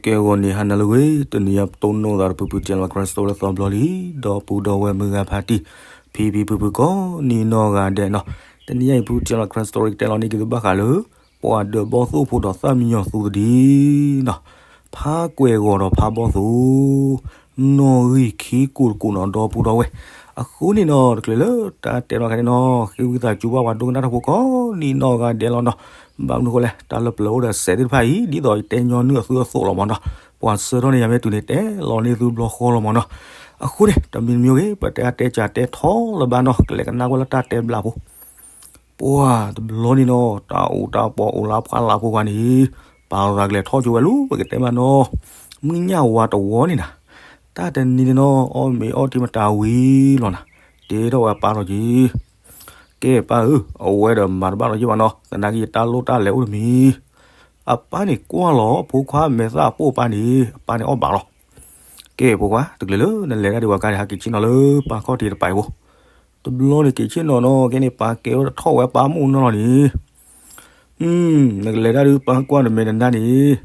ကဲဂီၤန့ၣ် ဟါနၤလၢအဂ့ၤ, တနံၤအံၤပတိၢ်နီၣ်သးဒီးဖုဖု General Karen Story လၢသီဘျီလံ, ဒီပုၢ်ဒီဝဲၢ်မုၢ်ဂၤဖါတံၢ်, ဖံဖံဖုဖုကိးနီၢ်ဂၤဒဲးနီၤ, တနံၤအံၤဖု General Karen Story ကတဲလီၤန့ၢ်က့ၤသုဘၣ်ဃးလၢ ပှၤဒၢးဘီၣ်သိၣ်ဖိဒီးသၣ်မံယီၤသူတဒံနီၤ, ဖးကွဲၤဂီၤဒီးဖးဘီၣ်သိၣ် နီၣ်ဂံၢ်ခံကိးတကိးနီၤ ဒီပုၢ်ဒီဝဲၢ်, အဃိန့ၣ်နီၤ တချုးလၢတၢ်တဲထီၣ်ခါန့ၣ်နီၤ ဃ့ဝံသးစူၤဘၣ်ပှၤဒိကနၣ်တၢ်ဖိကိးနီၢ်ဂၤဒဲးလီၤနီၤ, ဘၣ်မနုၤဃိလဲၣ် တၢ်လၢပျၢၤအိၣ်ဒီးစဲးသ့ၣ်တဖၣ်အံၤ ဒ်သိးယတဲညီနုၢ်အသုအသိးလီၤမးနီၤ, ပှၤဆှၢထီၣ်န့ၢ်ယၤမ့ၢ်တုၤန့ၣ် တဲလီၤန့ၢ်သုဘျီဃီလီၤမးနီၤ, အဃိန့ၣ် တမံၤတမံၤဂ့ၤ ပတဲအတဲကးတဲထီလၢၤဘၣ်နီၤ ကလဲၤကနၣ်ကွၢ်လၢတၢ်တဲဘျးဖိ ပှၤတဘျီန့ၣ်နီၤ တၢ်အူးတၢ်ပီအိၣ်လၢဖှါလၢဖိခွါန့ၣ်, ပာ်လီၤသးကလဲၤထီၣ်ကၠိဝဲလၢပကတဲမးနီၤ, မုၢ်ညၣ်ဝါတဝီန့ၣ်နၤ, တၢ်တနံၤန့ၣ်နီၤ အီၣ်မ့ၤအီထံမတၤဝံၤလီၤနၤ, တ့ထီၣ်ဝဲအပၢ်လီၤက့ၤ, ကဲပၢ်ဧၢ, အဝဲဒီးမၤတဘၣ်လီၤက့ၤဘၣ်နီၤ သနာ်က့ယတၢ်လိၣ်တၢ်လဲၤအိၣ်တမံၤ, အပၢ်န့ၣ်ကွၢ်လီၤ ဖိခွါမဲာ်သၣ်ပိၢ်ပၢ်န့ၣ် အပၢ်န့ၣ်အီၣ်ဘၣ်လီၤ, ကဲဖိခွါ တချုးလၢနလဲၤတၢ်ဒံးဝဲကါန့ၣ် ဟးက့ၤဆ့ၣ်နီၤလၢပၢ်ခီၣ်ထံးတပၤအံၤဖိ တဘျီန့ၣ်က့ၤဆ့ၣ်နီၤနီၤ ကဲန့ၣ်ပာ်ကဲဝဲတထီၣ်ဝဲပာ်မူးနီၢ်လီၤန့ၣ်, နကလဲၤတၢ်ဒုးပာ်ကွၢ်နမဲာ်နနါန့ၣ်,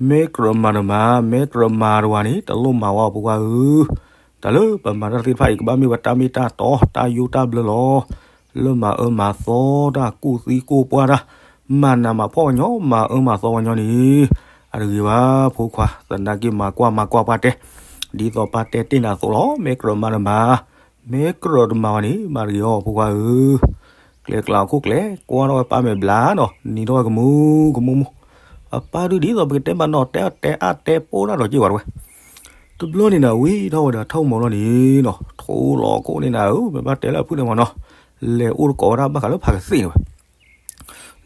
မဲကြၢးမၤတမၤ မဲကြၢးမၤတဝၤန့ၣ် တလိၣ်မၤဝဲအီၤဖိခွါဧၢ, တၢ်လၢပမၤတၢ်သ့ၣ်တဖၣ်အံၤ ကဘၣ်မ့ၢ်ဝဲတၢ်မ့ၢ်တၢ်တီ တၢ်ယိးတၢ်ဘျၢလီၤ, လၢမၤအၢမၤသီတၢ် ကူၣ်သံကူၣ်ပှၢ်တၢ်, မၤနးမၤဖှီၣ်ကညီ မၤအၢမၤသီကညီန့ၣ်, အတဂ့ၤဘၣ်ဖိခွါ သနာ်က့မၤကွၢ်မၤကွၢ်ပှၢ်တဲ, ဒ်သိးပၢ်တဲတ့ၢ်နၤအသိးလီၤ မဲကြၢးမၤတမၤ မ့ၢ်ကြၢးတမၤဝဲန့ၣ် မၤတဂ့ၤအီၤဖိခွါဧၢ, ကျဲကျါအခိၣ်ကျဲ ကွၢ်ထီၣ်ဝဲပၢ်မဲာ်ဘျါနီၤ နံၤထီၣ်ဝဲကမူကမူမူ, အပၢ်ဒုးဒ်သိးပကတဲမးနီၤ တဲတဲအါတဲပိၢ်တၢ်ဒီးက့ၤဝဲတဝဲ, တဘျီန့ၣ်နၤ ဝံၤထီၣ်ဝဲဒီးထီၣ်မီၤလီၤန့ၣ်နီၤ ထိလီၤခိၣ်န့ၣ်နၤဧၢ မ့ၢ်ဘၣ်တဲလၢအဖုၣ်န့ၣ်မးနီၤ, လဲၤအိၣ်တကိးဝဲဒၣ်ဘၣ်ဃးလၢဖးကသ့ၣ်န့ၣ်ဝဲ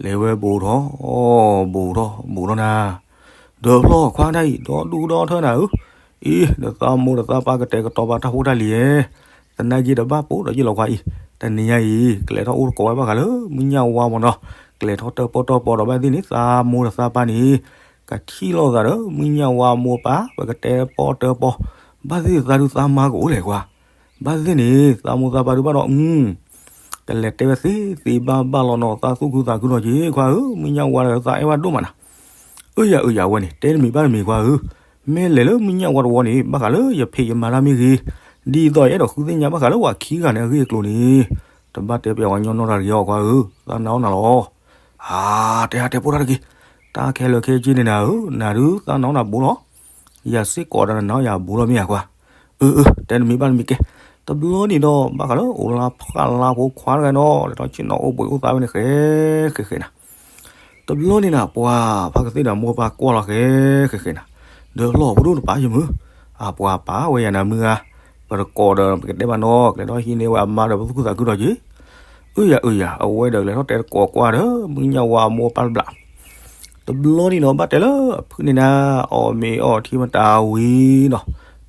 လဲၤဝဲဘူးထီၣ် ဘူးထီၣ် ဘူးထီၣ်နၤ, ဒီးဖျီၣ်ခွါတၢ်အံၤ ဒီဒူၣ်ဒီထၢနၤဧၢ, အံၤ နသးမိၢ်နသးပၢ်ကတဲာ်ကတီၤပာ်တၢ်ဖိတၢ်လံၤဧၢ, သနာ်က့တဘၣ်ပိာ်ဒီးယလီၤခွါအံၤ, တနံၤညါအံၤ ကလဲၤထီၣ်အိၣ်တကိးဝဲဘၣ်ဃးလၢ မုၢ်ညၣ်ဝါမးနီၤ, ကလဲၤထီၣ်တၢၣ်ပီၣ်တၢၣ်ပီဒီးဘၣ်သ့ၣ်န့ၣ် သးမိၢ်နသးပၢ်န့ၣ် ကထံၣ်လိာ်သးဒီး မုၢ်ညၣ်ဝါအမိၢ်အပၢ် ပကတဲပီၣ်တၢၣ်ပီ, ဘၣ်သ့ၣ်သးဒုးသးမါကအိၣ်လဲၣ်ကွၢ် ဘၣ်သ့ၣ်န့ၣ် သးမိၢ်သးပၢ်ဒုးဘၣ်ဒီး အု ကလဲၤတဲဝဲသ့သ့ဘၣ်ဘၣ်လီၤနီၤ သးသူၣ်ခုသးခုနီၤက့ၤ ခွါဧၢ မုၢ်ညၣ်ဝါတဂၤသးအဲၣ်ဝဲဒိၣ်မးနၤ, အၢယၤအၢယၤဝဲန့ၣ် တဲတမံၤဘၣ်တမံၤခွါဧၢ, မ့ၢ်လဲၤလၢမုၢ်ညၣ်ဝါတဝီန့ၣ် ဘၣ်ဃးလၢယဖံးယမၤတၢ်မ့ၢ်ဂ့ၤ, ဒ်သိးယအဲၣ်ဒိးဃုသ့ၣ်ညါဘၣ်ဃးလၢပှၤခံဂၤန့ၣ်အဂ့ၢ်အကျိၤန့ၣ်, တဘၣ်တဲပှၤကညီနီတဂၤတဂ့ၤအီၤခွါဧၢ, သးနာ်အီၣ်နၤလီၤ အါ တဲဟါတဲပိၢ်တၢ်တက့ၢ်, တၢ်ခဲလၢာ်ခဲဆ့န့ၣ်နၤဧၢ, နၤဒုးသးနာ်အီၣ်နၤဘူးလီၤ, ယၤစ့ၢ်ကီးဒီးနနာ်အီၣ်ယၤဘူးလီၤမ့ၢ်ဧါခွါ, အၢ အၢ တဲတမံၤဘၣ်တမံၤကဲ, တဘျီန့ၣ်ဒီး ဘၣ်ဃးလၢအိၣ်လၢဖှၣ်လၢဖိခွါတဂၤနီၤ လဲၤထီၣ်ဆ့ၣ်နီၤအိၣ်ဘှံးအိၣ်သါဝဲန့ၣ်ဃဲ ဃဲဃဲနၤ တဘျီန့ၣ်နၤ ပှၤဖးကသ့ၣ်ဒီးမိၢ်ပၢ်ကွၢ်လီၤဃဲဃဲဃဲနၤ, ဒီးလီၢ်ဖိဒိၣ်တပၤယမုၢ်, အပှၤပာ်ဝဲယၤနၤမုၢ်ဧါ, ပတကိးဒီးပကတဲဘၣ်နီၤ ကလဲၤထီၣ်ဟံးန့ၢ်ဝဲအမါဒီးပသူၣ်ခုသးခုဒီးက့ၤ, အၢယၤအၢယၤ အဝဲဒီးကလဲၤထီၣ်တဲတကိးကွၢ်ဒီး မုၢ်ညၣ်ဝါအမိၢ်အပၢ်တဘျီ တဘျီန့ၣ်နီၤ ဘၣ်တဲလၢအဖုၣ်န့ၣ်နၤ အီၣ်မ့ၤအီထံမတၤဝံၤနီၤ,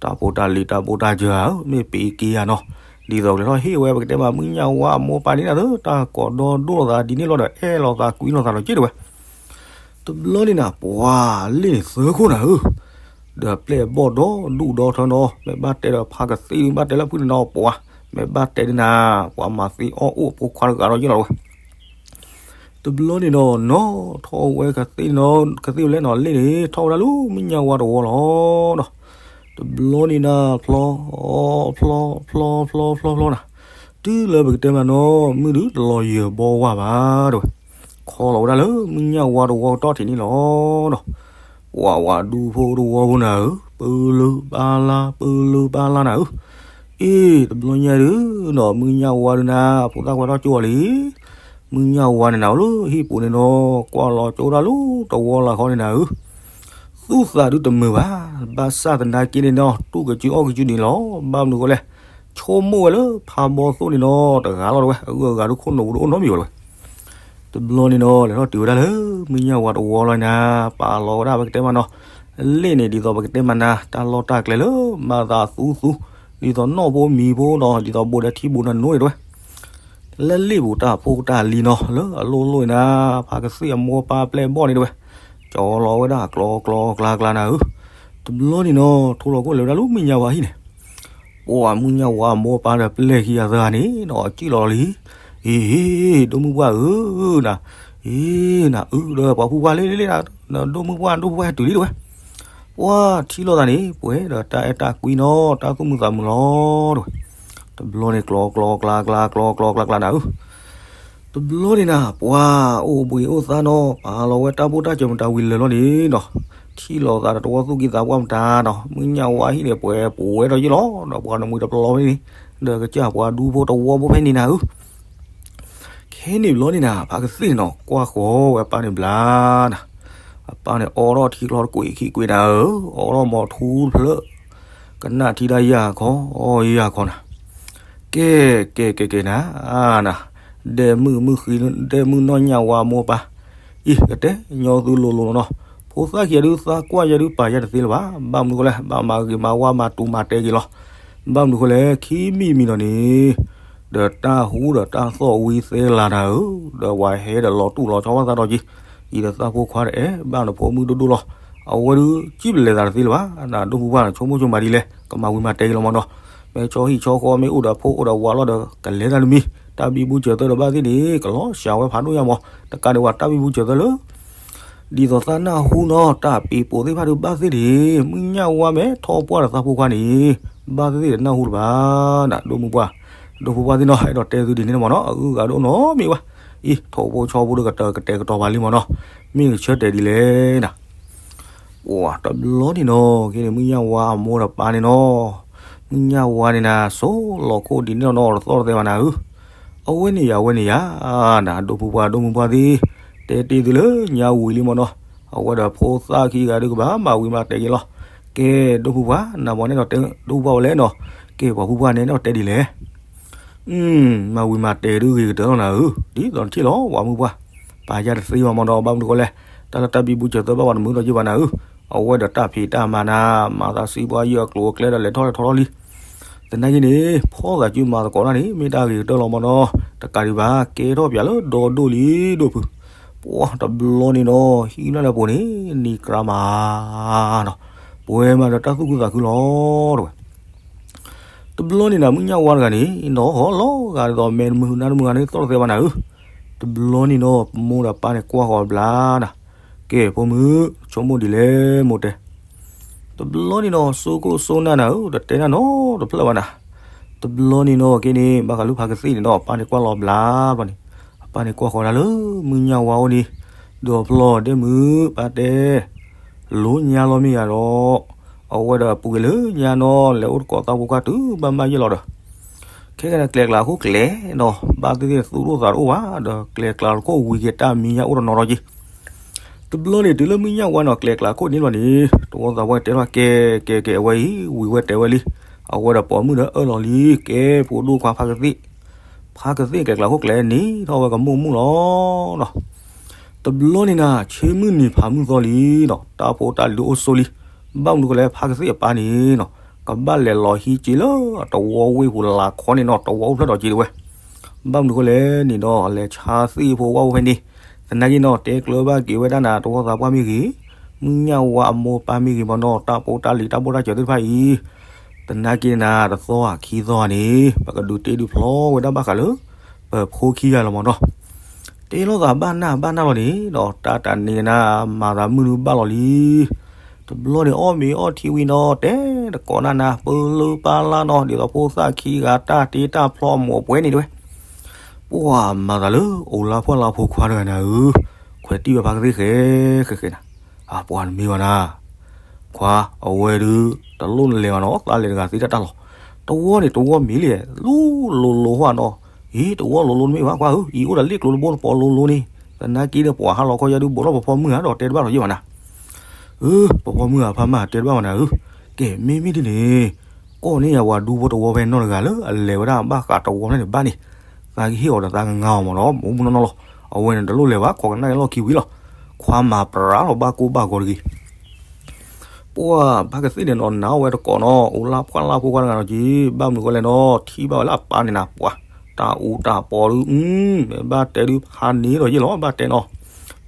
တၢ်ဖိတၢ်လံၤတၢ်ဘိးတၢ်စၢၤဧၢ မ့ၢ်ပ့ၤက့ၤယၤနီၤ, ဒ်သိးကလဲၤထီၣ်ဟ့ၣ်ဝဲပကတဲမး မုၢ်ညၣ်ဝါအမိၢ်အပၢ်န့ၣ်နၤ တၢ်ကိးဒီဒိၣ်လိာ်သးဒ်န့ၣ်လီၤဒီး အဲၣ်လိာ်သးကွံလိာ်သးဒီးက့ၤတဝဲ တဘျီန့ၣ်နၤ ပှၤလ့ၣ်န့ၣ်သၢခိၣ်နၤဧၢ, ဒီးပျဲၢ်ဘီၣ်ဒီဒူၣ်ဒီထၢနီၤ မ့ၢ်ဘၣ်တဲဒီးဖးကသ့ၣ် မ့ၢ်ဘၣ်တဲလၢဖုၣ်န့ၣ်နီၤ ပှၤ မ့ၢ်ဘၣ်တဲဒ်နၤ ပှၤမၤသံအီၣ်အိၣ်ဖိခွါတဂၤဒီးယ့ၢ်လီၤတဝဲ တဘျီန့ၣ်နီၤ နီၢ်ထီၣ်ဝဲကသ့ၣ်နီၤ ကသ့ၣ်ဝဲလဲၣ်နီၤ လ့ၣ်န့ၣ် ထီၣ်ဝဲဒၣ်လၢမုၢ်ညၣ်ဝါတဝီလီၤနီၤ, တဘျီန့ၣ်နၤ ဖျီ ဖျီ ဖျီ ဖျီ ဖျီ ဖျီနၤ, တုၤလၢပကတဲမးနီၤ မုၢ်ဒုးတလီၤယၢၤဘီဝါဘၣ်တဝဲ, ခီလီၤဝဲဒၣ်လၢမုၢ်ညၣ်ဝါတဝီကတီၢ်ထံးန့ၣ်လီၤနီၤ, ပှၤဝၤဒူဖိတဝီဖိနၤဧၢ ပလၢဘါလါ ပလၢဘါလါနၤဧၢ, အ့ တဘျီညါဒုးနီၤ မုၢ်ညၣ်ဝါဒုးနၤ ဖိသၣ်ခွါထီၣ်ကၠိအီၤလံ မုၢ်ညၣ်ဝါန့ၣ်နၤ အိၣ်လၢဟံၣ်ပူၤန့ၣ်နီၤ ကွၢ်လီၤကၠိဒၣ်လၢတဝီလၢ်ခီန့ၣ်နၤဧၢ, သူၣ်သးဒုးတမုာ်ဘၣ်, ဘၣ်ဆၣ်သနာ်က့န့ၣ်နီၤ တူၢ်ကစုအီၣ်ကစုန့ၣ်လီၤ, ဘၣ်မနုၤဃိလဲၣ်, ဆိကမိၣ်ဝဲလၢဖးဘီသိၣ်န့ၣ်နီၤ တဂၤလီၤတဝဲ အဂုၤအဂၤဒုးခိၣ်နူာ်ပူၤဒုးအိၣ်နီတမံၤဝဲတဝဲ တဘျီန့ၣ်နီၤ လဲၤထီၣ်တုၤဝဲဒၣ်လၢ မုၢ်ညၣ်ဝါတဝီလီၤနၤ, ပာ်လီၤဝဲဒၣ်ပကတဲမးနီၤ, လ့ၣ်န့ၣ်ဒ်သိးပကတဲမးနၤ တၢ်လီၢ်တၢ်ကျဲလၢ မၤသးသူသူ, ဒ်သိးနီၣ်ဖိမံၤဖိနီၤ ဒ်သိးဘူးဒီးထံဘူးဒီးနိန့ၣ်တဝဲ, လၢလ့ၣ်ပူၤတၢ်ဖိတၢ်လံၤနီၤ လၢအလိၣ်လိၣ်နၤ, ဖးကသ့ၣ်အမိၢ်ပၢ်ပျဲၢ်ဘီၣ်န့ၣ်တဝဲ, ကၠီလီၤဝဲဒၣ်ကျီကျီကျါကျါနၤဧၢ, တဘျီန့ၣ်နီၤ ထိလီၤခိၣ်လဲၤဝဲဒၣ်လၢမုၢ်ညၣ်ဝါဟံၣ်န့ၣ် ပှၤမုၢ်ညၣ်ဝါအမိၢ်အပၢ်ဒီးပျဲၢ်ခံဂၤသၢဂၤန့ၣ် ဒီးကံၣ်လီၤလံ, အ့ ဒိၣ်မုၢ်ပှၢ်ဧၢ, နၤ, အ့ နၤအုဒီးပှၤဖိခွါလ့လ့လ့နၤ, ဒိၣ်မုၢ်ပှၢ်ဒိၣ်ဖိခွါဟဲတုၤလံတဝဲ, ပှၤထံၣ်လိာ်သးန့ၣ် ပှဲၤဒီးတၢ်အဲၣ်တၢ်ကွံနီၤ တၢ်သူၣ်မုာ်သးမုာ်လီၤတဝဲ. တဘျီန့ၣ် ကျီကျီကျါကျါ ကျီကျီကျါကျါနၤဧၢ. တဘျီန့ၣ်နၤ ပှၤအိၣ်ဘှံးအိၣ်သါနီၤ ပာ်လီၤဝဲတၢ်ဘိၣ်တၢ်စၢၤမတၤဝံၤလၢာ်လီၤန့ၣ်နီၤ, ထံၣ်လိာ်သးဒီးတဝီသူၣ်ကံၢ်သးပှၢ်မတၤနီၤ, မုၢ်ညၣ်ဝါဟံၣ်န့ၣ် ပှဲၤပှဲၤဒီးယ့ၢ်လီၤ ဒီးပှၤနမှံတပျီဖဲန့ၣ်, ဒီးကစၢ်ပှၤဒူဖိတဝီဖိဖဲန့ၣ်နၤဧၢ. ခဲန့ၣ်ဘျီန့ၣ်နၤ ဖါကသ့ၣ်န့ၣ်နီၤ ကွၢ်ဃီၤဝဲအပၢ်န့ၣ်ဘျါနၤ, အပၢ်န့ၣ် အိးထီၣ်ထံကျီတကွံာ်ခံကွံာ်နၤဧၢ, အိးထီၣ်မီၤထူတဖျၢၣ်, ကနၣ်ထံတၢ်ယၢ်ခီ ယၢ်ခီနၤ, ကဲ ကဲ ကဲ ကဲနၤ, နၤ, ဒဲမုၣ်မုၣ်ဃံ ဒဲမုၣ်နီၢ်ညၣ်ဝါအမိၢ်အပၢ်, အံၤ ကတဲညီသုလိၤလိၤနီၤနီၤ, ဖိသၣ်ခံဂၤဒုးသးကွၢ်ယၤဒုးပာ်ယၤတသ့လၢၤဘၣ်, ဘၣ်မနုၤဃိလဲၣ် ဘၣ်မၤဂ့ၤမၤဝါမၤတူၤမၤတဲက့ၤလီၤ. ဘၣ်မနုၤဃိလဲၣ် ခံမံၤမံၤနီၤန့ၣ် ဒီးတၢ်ဟူဒီးတၢ်သီၣ်ဝံသဲလၤနၤဧၢ, ဒီးဝဲဟဲဒီးလီၤတူၢ်လီၤဆီဘၣ်သးဒီးက့ၤ, အံၤဒီးသးဖိခွါဒီးအဲၣ်ဘၣ်နဖိမုၣ်ဒိၣ်ဒိၣ်လီၤ, အဝဲဒုးစံၣ်ပလဲၤသးတသ့လၢၤဘၣ်, နၤဒိၣ်မူပှၢ် ဆိကမိၣ်ဆိကမးဒ်လဲၣ် ကမၤဝံၤမၤတဲက့ၤလီၤမနီၤ, မ့ၢ်ဆီဟံၣ်ဆီဃီမ့ၢ်အိၣ်ဒီးဖိအိၣ်ဒီးဝၤလီၤဒီး ကလဲၤတၢ်တမံၤ, တၢ်ဘံဘူစၢၤသၢဒီးဘၣ်သ့ၣ်န့ၣ် ကလီၤစှၤဝဲဖးဒိၣ်ညါမး, တကးဒံးဝဲတၢ်ဘံဘူစၢၤသၢလၢ ဒ်သိးသးနၢ်ဟူနီၤ တၢ်ပ့ၤပိာ်သ့ၣ်တဖၣ်ဒုးဘၣ်သ့ၣ်န့ၣ် မုၢ်ညၣ်ဝါမ့ၢ်ထီၣ်ပှၢ်ဒီးသးဖိခွါန့ၣ် ဘၣ်သ့ၣ်သ့ၣ်တနၢ်ဟူလၢၤဘၣ်, နၤဒိၣ်မူပှၢ်, ဒိၣ်ဖိပှၢ်သ့ၣ်နီၤ အဲၣ်ဒိးတဲသုဒ်န့ၣ်မနီၤ အဂုၤအဂၤဒိၣ်နီတမံၤဘၣ်, အံၤ ထိၣ်ဖိဆီဖိဒီးကတၢၢ်ကတဲာ်ကတီၤပာ်လံမနီၤ, မ့ၢ်ကဆၢတဲာ်ဒ်လဲၣ်နၤ ပှၤတဘျီန့ၣ်နီၤ က့န့ၣ် မုၢ်ညၣ်ဝါအမိၢ်ဒီးပၢ်န့ၣ်နီၤ, မုၢ်ညၣ်ဝါန့ၣ်နၤ စိလီၤခိၣ်ဒ်န့ၣ်နီၤ တသီၣ်တသဲဘၣ်နၤဧၢ, အဝဲန့ၣ်ယၤ အဝဲန့ၣ်ယၤ, နၤဒိၣ်မူပှၢ်ဒိၣ်မူပှၢ်သ့ၣ်, တဲတ့ၢ်သုလၢညါဝံၤလံမနီၤ, အဝဲဒီးဖိသၣ်ခံဂၤဒုးကဘၣ်မၤဝံၤမၤတဲက့ၤလီၤ, ကဲဒိၣ်မူပှၢ် နၤမ့ၢ်န့ၣ်ဒီးတဲဒိၣ်မူပှၢ်ဝဲလဲၣ်နီၤ, ကဲပှၤဖိပှၢ်န့ၣ်ဒီးတဲဒ်လဲၣ် မၤဝံၤမၤတဲဒုးဂ့ၤကတၢၢ်လီၤနၤဧၢ, ဒ်သိးနထံၣ်လီၤ ပှၤမုၢ်ပှၢ်, ပာ်ယၤတသ့ဘၣ်မနီၤ ဘၣ်မနုၤဃိလဲၣ်, တၢ်လၢတၢ်ဘံဘူစၢၤသၢဘၣ်ပှၤတမုာ်ဒီးယ့ၢ်ဘၣ်နၤဧၢ, အဝဲဒီးတၢ်ဖံးတၢ်မၤနၤ, မၤသးစံးပှၤယုၢ်အကျိၤအကျဲဒီးလဲၤထီၣ်လဲၤထီထီၣ်လံ, သနာ်က့န့ၣ် ဖီၣ်သးစုမၤသကိးတၢ်န့ၣ် မ့ၢ်တၢ်ဂ့ၤကတၢၢ်လီၤမနီၤ, တကးဒံးဘၣ် ကဲထီၣ်ပၠးလၢဒီဒိၣ်လံဒိၣ်ဖုး, ပှၤတဘျီန့ၣ်နီၤ ဟံၣ်လၢလဲၤပိာ်န့ၣ် နံၤကြါမးနီၤ, ပှဲၤမးဒီးတၢ်သူၣ်ခုသးခုလီၤတဝဲ တဘျီန့ၣ်နၤ မုၢ်ညၣ်ဝါတဂၤန့ၣ် နီၢ်ဟီၣ်လီၤဂာ်ဒ်သိး မဲာ်တမုာ်နါတမုာ်ဂၤန့ၣ် သီၣ်တသဲဘၣ်နၤဧၢ, တဘျီန့ၣ်နီၤ မိၢ်ဒီးပၢ်န့ၣ်ကွၢ်ဃီၤဘျါနၤ, ကဲဖိမုၣ် ဆိကမိၣ်ဒ်လဲၣ်မိၢ်တဲ, တဘျီန့ၣ်နီၤ စိခိၣ်စိနၢ်နၤဧၢ တတဲနၢ်နီတဖျၢၣ်ဘၣ်နၤ, တဘျီန့ၣ်နီၤ က့န့ၣ် ဘၣ်ဃးလၢဖါကသ့ၣ်န့ၣ်နီၤ ပၢ်န့ၣ်ကွၢ်လီၤဘျါဘျီန့ၣ်, အပၢ်န့ၣ်ကွၢ်ဃီၤဒၣ်လၢ မုၢ်ညၣ်ဝါအိၣ်န့ၣ်, ဒီးဖျီၣ်ဒဲမုၣ် ပၢ်တဲ လိညါလီၤမ့ၢ်ယၤဒီး, အဝဲဒီးပှ့ၤလၢညါနီၤ လဲၤအိၣ်တကိးသးဖိခွါတုၤဘၣ်မၢ်ယဲၢ်လီၤဒီး, ခဲကနံၣ်ကျဲကျါခိၣ်ကျဲနီၤ ဘၣ်သ့ၣ်သ့ၣ်သူၣ်ဒိၣ်သးတအိၣ်ဘၣ် ဒီးကျဲကျါတခိၣ်ဝံၤက့ၤတၢ်မံၤညါအိၣ်တနီၤဒီးက့ၤ, တဘျီန့ၣ်တုၤလၢမုၢ်ညၣ်ဝါနီၤ ကျဲကျါခိၣ်န့ၣ်လီၤန့ၣ် တဝီသးပှၢ်တဲထီၣ်ကဲ ကဲ ကဲ အဝဲအံၤ ဝံၤဝဲတဲဝဲလံ, အဝဲဒီးပိာ်မုၣ်ဒီးအၢၣ်လီၤလံ ကဲဖိဒိၣ်ခွါဖါကသ့ၣ် ဖါကသ့ၣ်ကျဲကျါခိၣ်ကျဲန့ၣ် ထီၣ်ဝဲကမိၣ်မုၣ်လီၤနီၤ. တဘျီန့ၣ်နၤ ဆ့မုၢ်နံၤဖးမုၢ်သီလံနီၤ တၢ်ဖိတၢ်လံၤဒုးအိၣ်ဆိလံ. ဘၣ်မနုၤဃိလဲၣ် ဖါကသ့ၣ်အပၢ်န့ၣ်နီၤ ကဘၣ်လဲၤလီၤဟံးစ့လၢတဝီဝ့ၢ်ပူၤလၢ်ခီန့ၣ်နီၤ တဝီအိၣ်ဖျဲၣ်ဒီးက့ၤတဝဲ. ဘၣ်မနုၤဃိလဲၣ်န့ၣ်ဒီး လဲၤဆါသ့ၣ်ဖိဝၣ်ဖိဖဲန့ၣ် သနာ်က့နီၤ တဲကျၢၤဘၣ်က့ၤဝဲဒၣ်နၤ တဝီသးပှၢ်မ့ၢ်ဂ့ၤ, မုၢ်ညၣ်ဝါအမိၢ်ပၢ်မ့ၢ်ဂ့ၤမနီၤ တၢ်ဖိတၢ်လံၤတၢ်ဘိၣ်တၢ်စၢၤသ့ၣ်တဖၣ်အံၤ သနာ်က့နၤ တသီခံသီန့ၣ် ပကဒုးတ့ဒုးဖျီဝဲဒၣ်ဘၣ်ဃးလၢ ပဖိခံဂၤလီၤမနီၤ. တဲလိာ်သးဘၣ်နၢ်ဘၣ်နၢ်လီၤန့ၣ်ဒီး တၢ်တနံၤနၤ မၤသးမုၢ်နုဘၣ်လီၤလံ. တဘျီန့ၣ် အီၣ်မ့ၤအီထံဝံၤနီၤ တဲတကိးနၢ်နၤ ပၢလၢပၢလၢနီၤ ဒ်သိးဖိသၣ်ခံဂၤတၢ်တ့တၢ်ဖျီအမိၢ်အပှဲၤန့ၣ်တဝဲ ပှၤမၤသးလၢ အိၣ်လါဖှီၣ်လါဖိခွါတဂၤနၤဧၢ, ခွဲးတံၢ်ဝဲဖါကသ့ၣ်ဃဲ ဃဲဃဲနၤ, အပှၤတမ့ၢ်ဘၣ်နၤ, ခွါအဝဲဒုး တလိၣ်နလဲၤဘၣ်နီၤ သးလဲၤတဂၤသ့တၢ်တၢ်လီၤ. တဝီန့ၣ် တဝီမ့ၢ်လံ လူလိၤလိၤဟွၣ်နီၤ, အံၤ တဝီလိၤလိၤတမ့ၢ်ဘၣ်ခွါဧၢ, အံၤအိၣ်ဒီးလ့ၣ်ကျိတဘိတပီၤလိၤလိၤန့ၣ်, သနာ်က့ဒီးပှၤဟးလီၤခီယါဒုး ဘိးထီၣ်ပဖီမုၢ်ဧါ ဒီးတဲတဘၣ်ထီၣ်ယဲၢ်ဘၣ်နၤ အၢ ပဖီမုၢ်ဧါ ဖါမၢ်တဲတဘၣ်ဘၣ်နၤဧၢ, ကဲမ့မ့ၢ်ဒ်န့ၣ် ကိးန့ၢ်ယၤပှၤဒူဖိတဝီဖဲနီတဂၤလၢ အလဲၤဝဲဒၣ်ဘၣ်ဃးတဝီဖဲန့ၣ်ဘၣ်န့ၣ်, သးကဟ့ၣ်အီၤဒီးသးကငါအီၤမးနီၤ မ့ၢ်မုၢ်နီၢ်နီၢ်လီၤ. အဝဲန့ၣ်တလိၣ်လဲၤဘၣ် ခိးကနၣ်လီၢ်ခံဝံၤလီၤ. ခွါမၤပြးလီၤဘၣ်ကိၢ်ဘၣ်ဂီၤတဂ့ၤ ပှၤဖါကသ့ၣ်န့ၣ်နီၤ နာ်အီၤဝဲတကိးနီၤ အိၣ်လၢဖှီၣ်လၢဖိခွါတဂၤနီၤက့ၤ ဘၣ်မနုၤဃိလဲၣ်နီၤ ထံၣ်ဘၣ်ဝဲလၢအပၢ်န့ၣ်နၤ ပှၤတၢ်အူတၢ်ပီၤဒုး ဘၣ်တဲဒုးဖးန့ၢ်ဒီးယ့ၢ်လီၤ ဘၣ်တဲနီၤ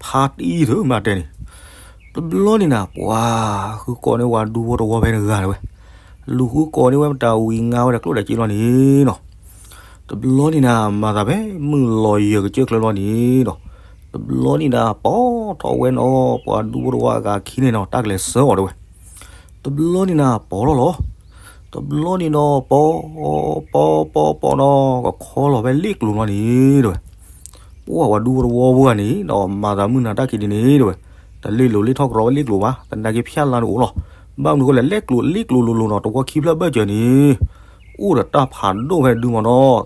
ဖးတံၢ်သုမၤတဲန့ၣ် တဘျီန့ၣ်နၤ ပှၤဃုကိးန့ၢ်ဝဲဒူဖိတဝီဖဲတဂၤတဝဲ လူၤဃုကိးန့ၢ်ဝဲမတၤဝံၤ ငါဝဲဒီးကျိၣ်ဒီးစ့လီၤန့ၣ်နီၤ တဘျီန့ၣ်နၤ မၤသးဖဲမုၢ်လီၤယၢၤကစၢၢ်ချၢလီၤန့ၣ်နီၤ တဘျီန့ၣ်နၤ ပိာ်ထီၣ်ဝဲနီၤ ပှၤဒူဖိတဝီအဂၤခံန့ၣ်နီၤ တၢ်ကလဲၤဆှၢအီၤတဝဲ. တဘျီန့ၣ်နၤ ပိာ်လီၤလီၤ. တဘျီန့ၣ်နီၤ ပိာ်, ပိာ်ပိာ်ပိာ်နီၤ ကခီလီၤဖဲလ့ၣ်ကျိၤလီၤန့ၣ် တဲဝဲ. ပှၤပှၤဒူဖိတဝီဖိဂၤန့ၣ်နီၤ မၤသးမုၢ်နၤတၢ်ခံးဒ်န့ၣ် တဲဝဲ. တလ့ၣ်လိၤလ့ၣ်ထီၣ်ကြီဝဲလ့ၣ်ကျိၤဘၣ်, သနာ်က့ဖၠၣ်လါန့ၣ်အိၣ်လီၤ. ဘၣ်မနုၤဃိလဲၣ် လ့ၣ်ကျိၤလ့ၣ်ကျိၤလိၤလိၤနီၤ တဝီခံဖျၢၣ်ဘၢၣ်စၢၤန့ၣ် အိၣ်ဒီးတၢ်ဖးဒိၣ်ဖဲဒုမၤနီၤ.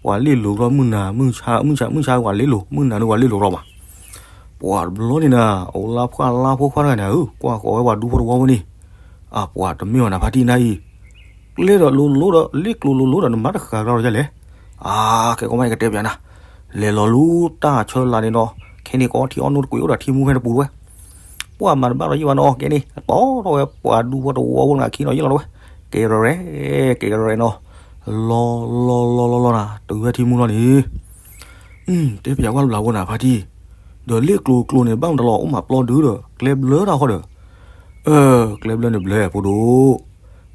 ပှၤလ့ၣ်လိၤကြီမုၢ်နၤ, မုၢ်ဆါ, မုၢ်ဆါ, မုၢ်ဆါပှၤလ့ၣ်လိၤ, မုၢ်နၤန့ၣ်ပှၤလ့ၣ်လိၤကြီမး. ပှၤတဘျီန့ၣ်နၤ အိၣ်လါဖှၣ်လါဖိခွါတဂၤန့ၣ်ဧၢ, ကွၢ်ဃီၤဝဲပှၤဒူဖိတဝီဖိန့ၣ်, အပှၤတမ့ၢ်အီၤနၤဖါတံၢ်နၤအံၤ, ကျဲဒီးလိၤလိၤဒီး လ့ၣ်ကျိၤလိၤလိၤဒီး နမၤတဃၣ်ကဒီးယလဲၣ်. အါ, ခဲကီမး ယကတဲပျးနၤ, လဲၤလီၤလူတၢ်ဆၢလါန့ၣ်နီၤ, ခဲန့ၣ်ကအီထံအီနိတကွံာ် အိၣ်ဒီးထံမူဖဲတပူၤတဝဲ. ပှၤမၤတဘၣ်ဒီးယဘၣ်နီၤ, ကဲန့ၣ် အတီထီၣ်ဝဲပှၤဒူဖိတဝီဖိတဂၤခံနီၤယလီၤတဝဲ, ကဲရၢ, ကဲရၢနီၤ, လီၤလီၤလီၤလီၤလီၤနၤ တုၤဖဲထံမူလီၤန့ၣ် တဲပျးကွၢ်တဘျီဖိနၤဖါတံၢ်, ဒီးလ့ၣ်ကျိၤကျိၤန့ၣ် ဘၣ်မတၤလီၤ အိၣ်မးပျီဒုဒီး ကျဲဘျၢတၢ်ဃီဒီး, အၢ, ကျဲဘျၢန့ၣ်ဘျၢဖိဒိၣ်,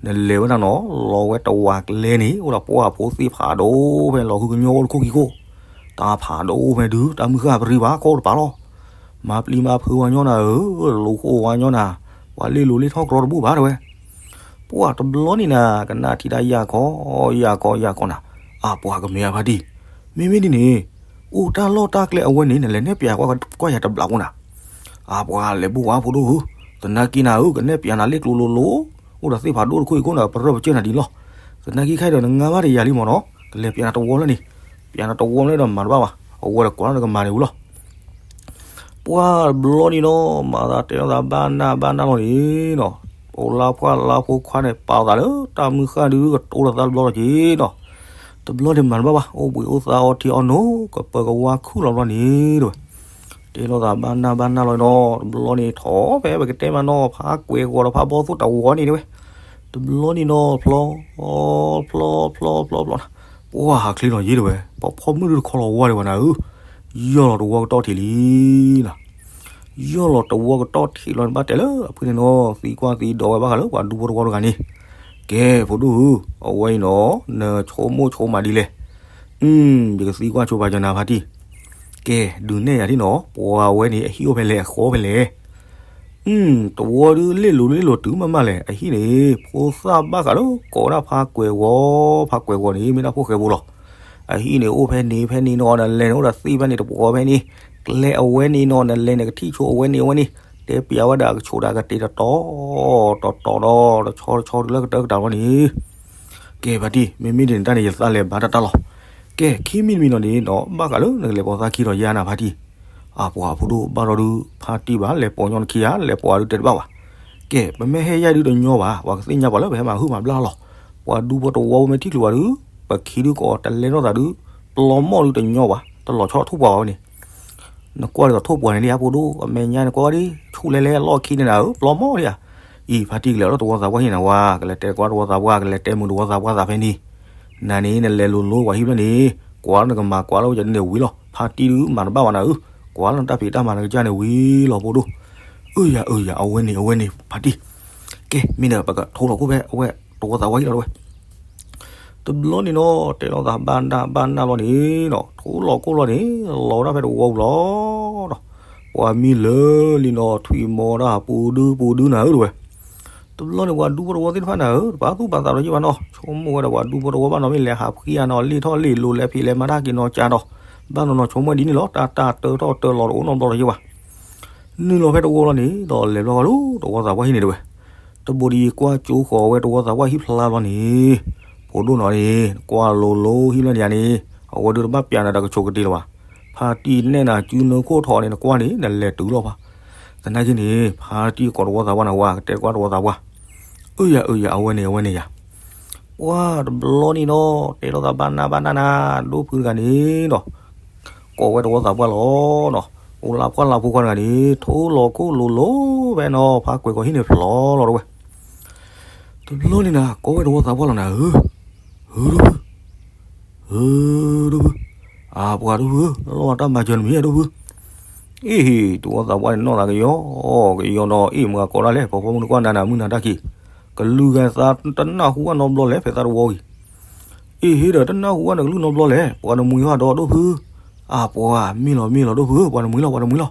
နလဲၤဝဲဒၣ်နီၤ လီၤဝဲတဝးကျဲန့ၣ် အိၣ်ဒီးပှၢ်ဖိသ့ၣ်ဖးဒိၣ်ဖဲလီၤဃုကညီအိၣ်တခိၣ်ခံခိၣ်, တၢ်ဖးဒိၣ်ဖဲဒု တၢ်မုၢ်ဃၢ်ပရံဘၣ် ကီတပၤလီၤ. မၤပျံၤမၤဖုးဝဲညီနၤဧၢ, လိၤဃိဝဲညီနၤ, ပှၤလ့ၣ်လိၤလ့ၣ်ထီၣ်ကြီတဘူၣ်ဘၣ်တဲဝဲ. ပှၤတဘျီန့ၣ်နၤ ကနၣ်ထံၣ်တၢ်ယၢ်ခီ, ယၢ်ခီ ယၢ်ခီနၤ, အပှၤကမ့ၢ်အဖါတံၢ်, မ့မ့ၢ်ဒ်န့ၣ်, အိၣ်တၢ်လီၢ်တၢ်ကျဲအဝဲန့ၣ် နလဲၤနဲၣ်ပျးကွၢ်ယၤတဘျီဖိနၤ. အပှၤလဲၤဘူၣ်ဝဲဖိဒိၣ်ဧၢ, သနာ်က့နၤဧၢ ကနဲၣ်ပျးနၤလ့ၣ်ကျိၤလိၤလိၤ, အိၣ်ဒီးသ့ၣ်ဖးဒိၣ်တခိၣ်ခံခိၣ်န့ၣ် ပရၢပကၢၢ်နၤဒ်လီၤ. သနာ်က့ခဲအံၤဒီးနငါဘၣ်တယၤလံမ့ၢ်နီၤ, ကလဲၤပျးနၤတဝီလၢန့ၣ်, ပျးနၤတဝီလၢဒီးမၤတဘၣ်ဘၣ်, အဝဲဒီးကွၢ်လၢနကမၤန့ၣ်ဝံၤလီၤ. ပှၤတဘျီန့ၣ်နီၤ မၤသးတဲလိာ်သးဘၣ်နၢ်ဘၣ်နၢ်လီၤန့ၣ်နီၤ, အိၣ်လါဖှၣ်လါဖိခွါန့ၣ် ပာ်သးလၢတၢ်မုၢ်ဃၢ်ဒုကတိၤလိာ်သးတဘျီလီၤက့ၤနီၤ. တဘျီန့ၣ်မၤတဘၣ်ဘၣ် အိၣ်ဘှံးအိၣ်သါအီထံအီနိ ကပၢၤကဝါခုၣ်လီၤတဘျီန့ၣ်တဲဝဲ. တဲလိာ်သးဘၣ်နၢ်ဘၣ်နၢ်လီၤနီၤ, တဘျီန့ၣ်ထီၣ်ဖဲပကတဲမးနီၤ ဖးကွဲၤဂီၤဒီးဖးဘီသိၣ်တဝီန့ၣ်တဲဝဲ. တဘျီန့ၣ်နီၤ ဖျီ, ဖျီဖျီဖျီဖျီနၤ, ပှၤဟးချ့နီၤယ့တဲဝဲ, ပှၤဖီမုၢ်ဒုတခီလီၤဝါဒံးဘၣ်နၤဧၢ, ယီၢ်လီၤတဝီကတီၢ်ထံးလံနၤ. ယီၢ်လီၤတဝီကတီၢ်ထံးလီၤန့ၣ် ဘၣ်တဲလၢအဖုန့ၣ်နီၤ သံကွၢ်သံဒိးဝဲဘၣ်ဃးလၢပှၤဒူဖိတဝီတဂၤန့ၣ်, ကဲဖိဒိၣ်ဧၢ, အဝဲအံၤနီၤ နဆိကမိၣ်ဆိကမးဒ်လဲၣ်. ယကသံကွၢ်ဆိပာ်စၢၤနၤဖါတံၢ်, ကဲဒုးနဲၣ်ယၤဒ်နီၤ ပှၤဝဲန့ၣ် အဟံၣ်အိၣ်ဖဲလဲၣ် အဃီဖဲလဲၣ်. တဝီဒုးလ့ၣ်လိၤလ့ၣ်လိၤတုၤမးမးလဲၣ်, အဟံၣ်န့ၣ် ဖိသၣ်ဘၣ်ဃးလၢကိးဝဲဒၣ်ဖးကွဲၤဂီၤ, ဖးကွဲၤဂီၤန့ၣ် မ့ၢ်ဒၣ်ဖိၣ်ဃဲဖိလီၤ. အဟံၣ်န့ၣ်အိၣ်ဖဲန့ၣ်ဖဲန့ၣ်နီၤ နလဲၤန့ၣ်အိၣ်ဒီးသ့ၣ်ဖဲန့ၣ်တပှီၤဖဲန့ၣ်, ကျဲအဝဲန့ၣ်နီၤ နလဲၤန့ၣ်ကထံၣ်ဆိအဝဲန့ၣ်အဝဲန့ၣ်, တဲပျးဝဲဒၣ်ကဆိးဒၣ်ကတ့ၤတတီၤ, တတီၤဒီး တဆီတဆီတုၤလၢကတၢၢ်ကတၢၢ်လီၤန့ၣ် ကဲဖါတံၢ် မ့မ့ၢ်ဒ်န့ၣ်တၢ်န့ၣ် ယသးလဲၤဘၣ်တၢ်တၢ်လီၤ. ကဲခံမံၤတမံၤလီၤန့ၣ်နီၤ ဘၣ်ဃးလၢနကလဲၤပိာ်သးခံဒီးယၤနၤဖါတံၢ်, အပှၤဖိဒိၣ်ဘၣ်ဒီးဒုး ဖါတံၢ်ဘၣ်လဲၤပိာ်ညီနခံဧါ လဲၤပိာ်အဒုးတဲတဘၣ်ဘၣ်. ကဲ ပမ့ၢ်ဟဲယါဒုးတညီဘၣ် ပှၤကသ့ၣ်ညါပှၤလၢပဟဲမၤဟုၣ်မၤဘျါလီၤ. ပှၤဒူဖိတဝီဖိမ့ၢ်ထံၣ်ချုးပှၤဒုး ပခံဒုးကိးတလဲလိာ်သးဒုး ပျီမီၢ်ဒုးတညီဘၣ် တလီၤဆီထိၣ်ပှၤဘၣ်ဝဲန့ၣ် နကွၢ်ဒ်သိးထိၣ်ပှၤန့ၣ်ဒ်အဖိဒိၣ် အမဲာ်ညါနကွၢ်ဝဲဒ် ဆူၣ်လဲလဲအလီၢ်ခံန့ၣ်နၤဧၢ ပျီမီၢ်ဒ်ဧါ. အံၤဖါတံၢ်ကလဲၤလီၤတဝီသးပှၢ်ဟံၣ်နၤဝါ ကလဲၤတဲကွၢ်တဝီသးပှၢ် ကလဲၤတဲမုာ်တဝီသးပှၢ်သးဖဲန့ၣ်, နၤန့ၣ် နလဲၤလိၤလိၤပှၤဟံၣ်ဖျၢၣ်န့ၣ် ကွၢ်လၢနကမၤကွၢ်လၢဝဲယၤဒ်န့ၣ်ဝံၤလီၤ. ဖါတံၢ်ဒုးမၤတဘၣ်ဘၣ်နၤဧၢ, ကွၢ်လၢနတၢ်ဖံးတၢ်မၤနကစၢ်န့ၣ်ဝံၤလီၤဖိဒိၣ်. အၢယၤ အၢယၤ အဝဲန့ၣ် အဝဲန့ၣ် ဖါတံၢ်. ကဲ မ့ၢ်ဒီးပကထိလီၤခိၣ်ဖဲအဝဲတဝီသးပှၢ်ဟံၣ်လီၤတဝဲ တဘျီန့ၣ်နီၤ တဲလိာ်သးဘၣ်နၢ်ဘၣ်နၢ်လီၤန့ၣ်နီၤ ထိလီၤခိၣ်လီၤန့ၣ် လီၤဝဲဒၣ်ဖဲတဝီပူၤလီၤနီၤ. ပှၤမံလၢာ်လံနီၤ ထွံၣ်မီၤတၢ်ပူၤဒုပူၤဒုနၤဧၢတဝဲ. တဘျီန့ၣ် ပှၤဒူဖိတဝီသ့ၣ်တဖၣ်နၤဧၢ တပာ်သူၣ်ပာ်သးဒီးယဲၢ်ဘၣ်နီၤ ဆိကမိၣ်ဝဲဒီးပှၤဒူဖိတဝီဘၣ်နီၤ မ့ၢ်လဲၤဟးဖှံအါနီၤ လ့ၣ်ထီၣ်လ့ၣ်လိၤလဲၤဖံးလဲၤမၤတၢ်က့ၤနီၤကၢ်ဒီး ဘၣ်နီၤနီၤဆိကမိၣ်ဒ်န့ၣ်လီၤ တၢ်တၢ်တၢထီၣ်တၢလီၤတအိၣ်နီတဘျီဒီးယဲၢ်ဘၣ် နုာ်လီၤဖဲတဝီလီၤန့ၣ် ဒီးလဲၤဘျီဃီလၢတဝီသးပှၢ်ဟံၣ်န့ၣ်တဝဲ. တဘိဒ်ကွၢ်ကၠိဃီၤဝဲတဝီသးပှၢ်ဟံၣ်ဖျါဘျီန့ၣ် ဖိဒိၣ်နီၤန့ၣ် ကွၢ်လိၤလိၤဟံၣ်ဖျၢၣ်န့ၣ်ယါန့ၣ် အဝဲဒုးတဘၣ်ပျးနၤဒီးကဆိးကတ့ၤလၢၤဘၣ်. ဖါတံၢ်နဲၣ်နၤစုနၢခိၣ်ထီၣ်န့ၣ် နကွၢ်န့ၣ် နလဲၤတုၤလီၤဘၣ်. သနာ်က့န့ၣ် ဖါတံၢ်ကိးတဝီသးပှၢ်နၤဝါ ကတဲကွၢ်တဝီသးပှၢ် အၢယၤ အၢယၤ အဝဲန့ၣ် အဝဲန့ၣ်ယၤ ပှၤတဘျီန့ၣ်နီၤ တဲလိာ်သးဘၣ်နၢ်ဘၣ်နၢ်နၤ ဒိၣ်ဖုတဂၤန့ၣ်နီၤ ကိးဝဲတဝီသးပှၢ်လီၤနီၤ. အိၣ်လါပှၢ်လါဖိခွါတဂၤန့ၣ် ထိလီၤခိၣ်လိၤလိၤဖဲနီၤ ဖါကွဲၤကီၤဟံၣ်န့ၣ်ဖျီလီၤတဝဲ. တဘျီန့ၣ်နၤ ကိးဝဲတဝီသးပှၢ်လီၤနၤဧၢ, ဧၢဒိၣ်ဖု ဧၢဒိၣ်ဖု, အပှၤဒိၣ်ဖုဧၢ လီၤတၢ်မၤစၢၤနမံၤဒိၣ်ဖု. အ့ၣ်ဟ့ၣ် တဝီသးပှၢ်န့ၣ်နီၢ်သးကယီကယီနီၤ အ့ၣ်မၤကိးဒၣ်လဲၣ် ပှၤဖီမုၢ်နကွၢ်နၤနၤမုၢ်နၤတၢ်ခံး ကလုာ်ဂၤသးတနၢ်ဟူဘၣ်နီတဘျီလဲၣ် ဖဲသးတဝီဂ့ၤ. အ့ၣ်ဟ့ၣ်ဒီး တနၢ်ဟူဘၣ်နကလုၢ်နီတဘျီလဲၣ် ပှၤနမှံၤဟီၣ်ဒီးဒိၣ်ဖု. အပှၤမ့ၢ်လီၤမ့ၢ်လီၤဒိၣ်ဖုဧၢ ပှၤနမှံၤလီၤ ပှၤနမှံၤလီၤ.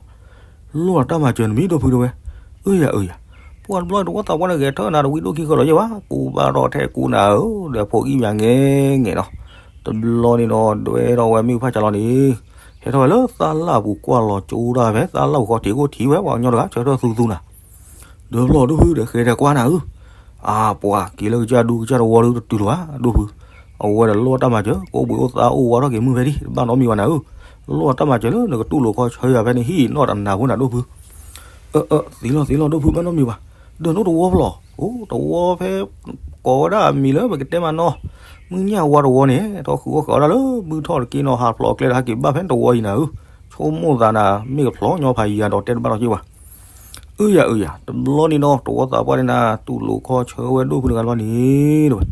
လီၤတၢ်မၤစၢၤနမံၤဒိၣ်ဖုတဲဝဲ. အၢယၤအၢယၤ, ပ ပှၤတဘျီတဝီသးပှၢ်န့ၣ်ဂဲၤထၢၣ်နၤတဝံၣ်ဒိၣ်ခံဃၢၤလီၤယဲၢ်ဘၣ်, ကူဘၣ်ထီၣ်ထဲကူနၤဧၢ, ဒီးဖိအံၣ်မးငဲၤငဲၤနီၤ. တဘျီန့ၣ်ဒီး ဒွဲထီၣ်ဝဲမ့ၣ်အူဖးစးလီၤန့ၣ်, ဟဲထီၣ်ဝဲလၢသးလၢ်အပူၤကွၢ်လီၤကၠိဒၣ်ဖဲသးလၢ်ပူၤဃီထံးခိၣ်ထံးဝဲ ပှၤကညီတဂၤ ဆၢထၢၣ်သူသူနၤ ဒီးဖျီၣ်ဒိၣ်ဖုဒီးဃဲၤဒီးကွၢ်နၤဧၢ, အပှၤက့ၤလၢကစၢ်ဒူကစၢ်တဝီဒုတတုၤလၢၤဘၣ် ဒိၣ်ဖု, အဝဲဒီးလိၣ်တၢ်မၤစၢၤ ကအိၣ်ဘှံးအိၣ်သါအိၣ်ဝးထီၣ်က့ၤမုၢ်ဖဲဒံ တဘၣ်နီတမံၤဘၣ်နၤဧၢ, လိၣ်တၢ်မၤစၢၤလၢနကတူၢ်လိာ်ခီဆၢယၤဖဲန့ၣ်ဟံၣ်နီၢ်တနၤဖိနၤဒိၣ်ဖု, အၢ အၢ သံလီၤသံလီၤဒိၣ်ဖု ဘၣ်နီတမံၤဘၣ်, ဒီးနအိၣ်တဝီဖျီၣ် အိၣ်တဝီဖဲ ကိးဝဲဒၣ်အမံၤလၢပကတဲမးနီၤ, မုၢ်ညၣ်ဝါတဝီန့ၣ် ထီၣ်ဃုာ်အီၣ်ဃုာ်အီၣ်ဒၣ်လၢဘုထီၣ်တက့ၢ်နီၤ ဟးဖျိးအကျဲဒီးဟဲက့ၤဘၣ်ဖဲန့ၣ်တဝီအံၤနၤဧၢ, ဆိကမိၣ်သးနၤ မ့ၢ်ကဖျီၣ်ညီဖးယံၤယၤဒီးတဲတဘၣ်ထီၣ်က့ၢ်ဘၣ်. အၢယၤအၢယၤ တဘျီန့ၣ်နီၤ တဝီသးပှၢ်န့ၣ်နၤ တူၢ်လိာ်ခီဆၢဝဲဒိၣ်ဖုတဂၤလီၤန့ၣ် တဝဲ